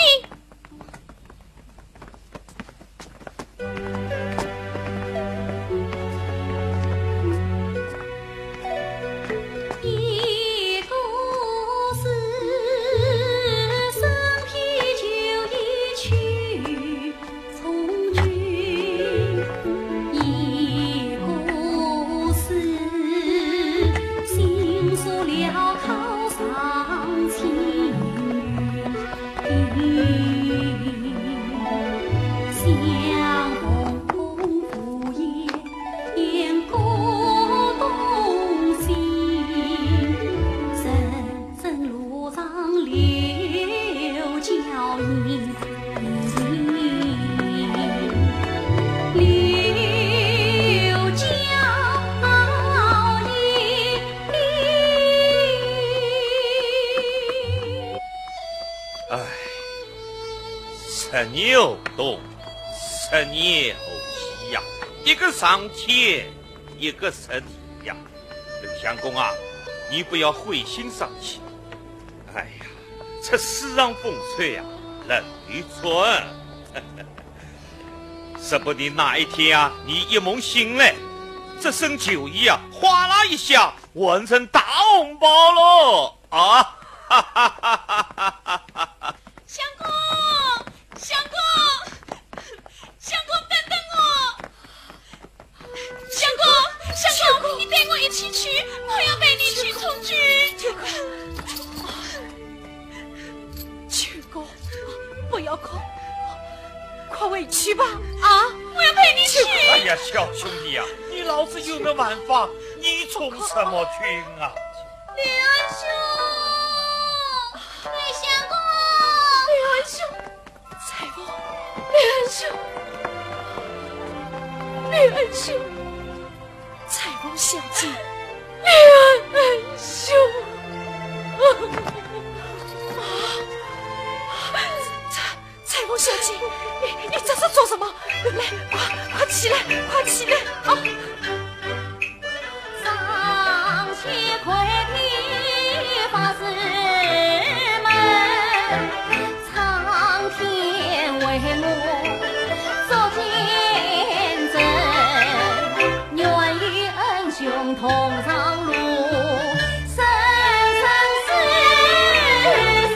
哎，十年河东，十年河西呀，一个上天，一个实地呀。刘相公啊，你不要灰心丧气。哎呀，这世上风水啊，轮流转。说不定哪一天啊，你一梦醒来，这身旧衣啊，哗啦一下， 完成大红包喽！啊，哈哈哈哈哈哈！相公，相公，相公，等等我！相公，相公，你陪我一起去，我要陪你去充军。回去吧。啊，我要陪你去。哎呀，小兄弟呀，你老子有没有办法？你从什么军啊？刘安兄，没想过。刘安兄，裁缝，刘安兄，刘安兄，裁缝小姐，刘安兄。啊，啊，裁 裁缝小姐，你，你这是做什么？来，快，快起来，快起来啊！上天跪地发誓门，苍天为我做见证，愿与恩兄同上路。 生生世世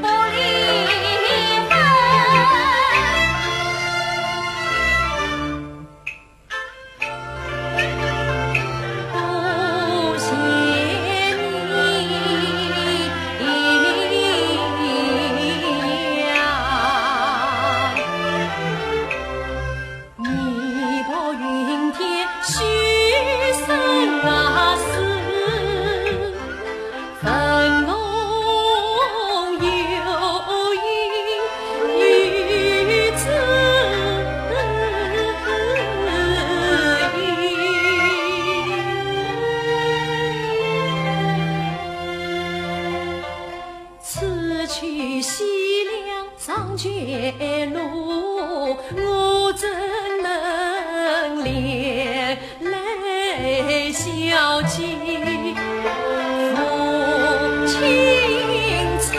不离分。不嫌你呀。 你把云天虚生啊死，分我有影与子音。此去西凉 长街路，我怎能连累小姐负青春？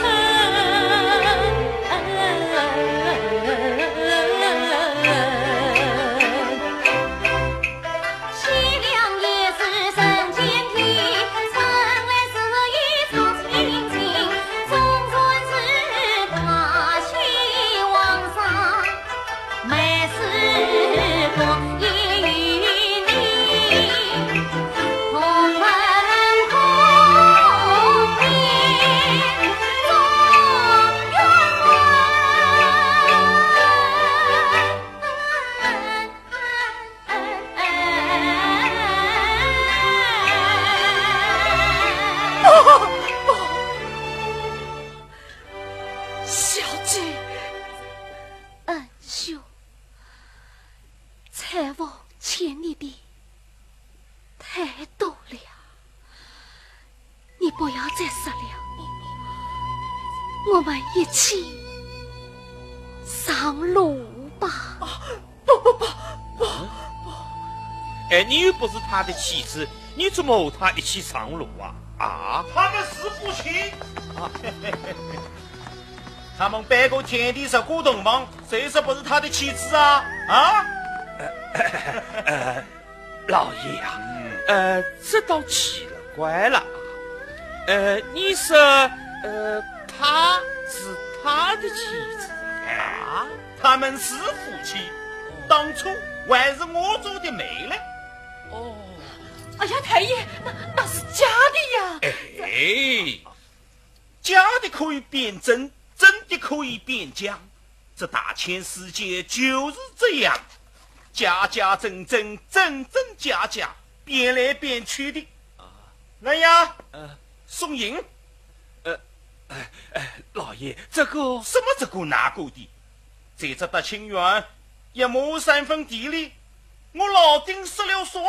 小姐，恩兄，裁缝欠你的太多了，你不要再说了，我们一起上路吧。 不不不不不！哎，你又不是他的妻子，你怎么和他一起上路啊？啊？他们是夫妻。啊，他们拜过天地，入过洞房，谁说不是他的妻子啊？啊？老爷呀，呃，这倒奇了怪了。呃，你说，呃，他是他的妻子啊？ 他们是夫妻，当初还是我做的媒嘞。哦，哎呀，太爷，那那是假的呀！哎，假的可以变真，真的可以变假。这大千世界就是这样，假假真真，真真假假，变来变去的。啊，来呀，呃，送银。 呃，哎，哎，老爷，这个……什么这个那个的？在这搭清远一亩三分地里，我老丁说了算。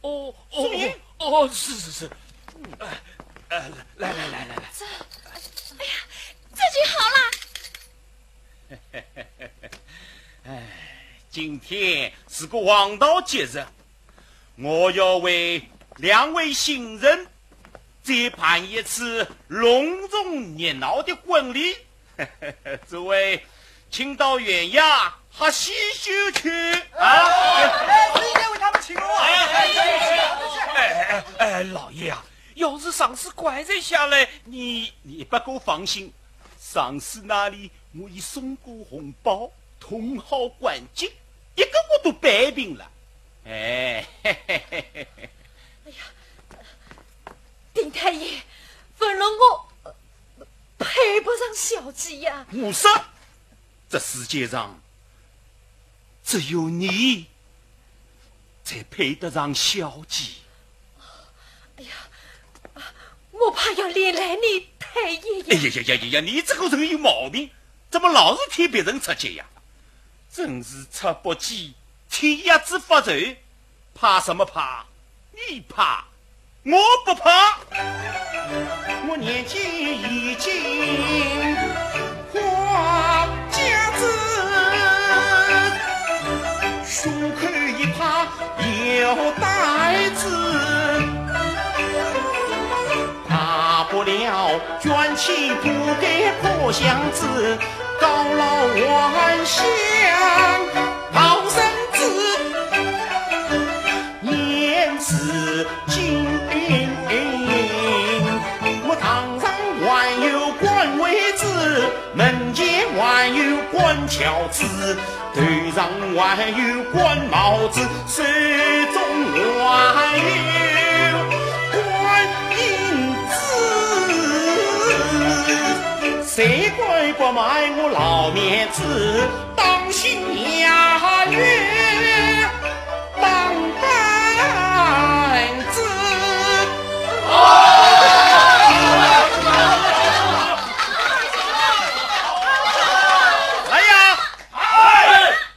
哦，哦，送银。哦，是是是。哎，哎，来来来来来。这，哎呀，这就好了。哎，今天是个黄道吉日，我要为两位新人 再办一次隆重热闹的婚礼，诸位，请到县衙喝喜酒去啊！哎，是应该为他们请功啊！哎，哎，哎，哎，老爷啊，要是上司怪罪下来，你……你不过放心，上司那里我已送过红包，通好关节，一个个都摆平了。 哎，嘿嘿嘿嘿。哎呀，丁太爷，文龙我，呃，配不上小姐呀。胡说！这世界上只有你才配得上小姐。哎呀，啊，我怕要连累你，太爷爷。哎呀呀呀呀呀，你这个人有毛病，怎么老是替别人出气呀？真是出不起，替鸭子发愁。 怕什么怕？你怕，我不怕。我年纪已经花甲子，胸口一怕有带子。 大不了捐妻不给破巷子，告老还乡逃生子，年至今，我堂上还有官位子，门前还有官轿子。 头上还有官帽子，手中还有官印子。谁敢不卖我老面子，当心呀，有当担子。来呀！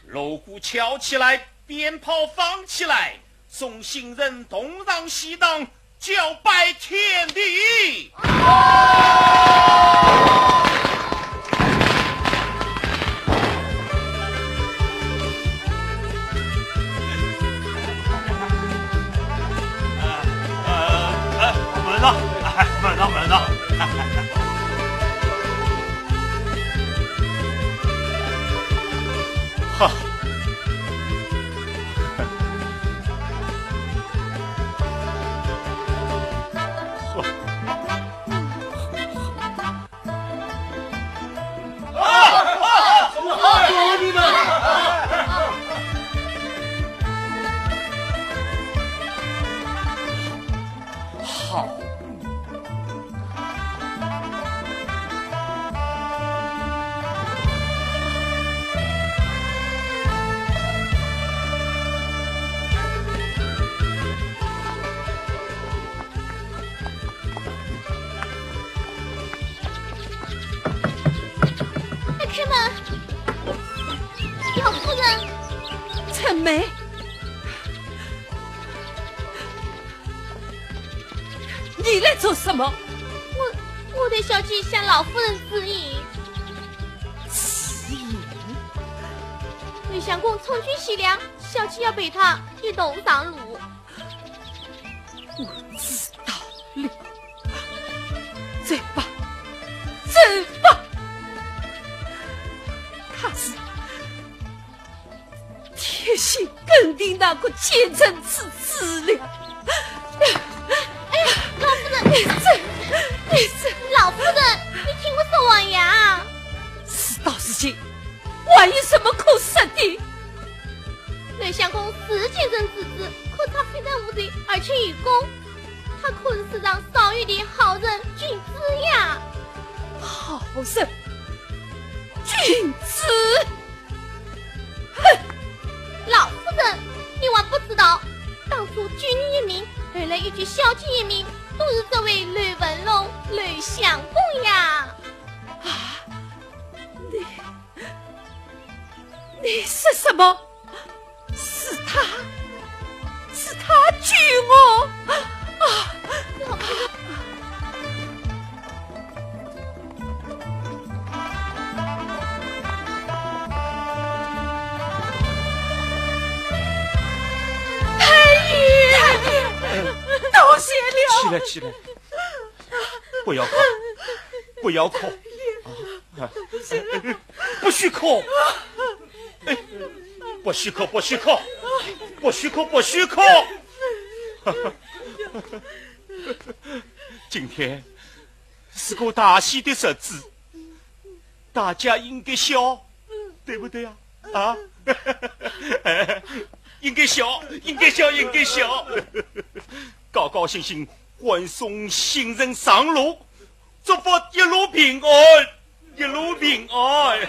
锣鼓敲起来，鞭炮放起来，送新人同上喜堂，交拜天地。呃，呃，慢着，哎，慢着，慢着。 哈。好。 快开门！老夫人！春梅，你来做什么？我，我代小姐向老夫人致意。致意？刘相公从军西凉，小姐要陪他一同上路。 我知道了。走吧，走吧。他是铁心跟定那个奸臣之子了。哎呀，老夫人！你这，你这……老夫人，你听我说完呀。事到如今，还有什么可说的？ 刘相公是奸臣之子，可他非但无罪，而且有功。他可是世上少有的好人君子呀。好人君子？哼！老夫人，你还不知道，当初救你一命，后来又救小姐一命，都是这位刘文龙、刘相公呀。啊，你 你说什么？是他，是他救我啊！太爷，太爷，多谢了。起来，起来。 不要哭，不要哭，啊，不许哭，哎，不许哭，不许哭，不许哭，不许哭。今天是个大喜的日子，大家应该笑，对不对啊？ 啊？应该笑，应该笑，应该笑。高高兴兴欢送新人上路，祝福一路平安。一路平安。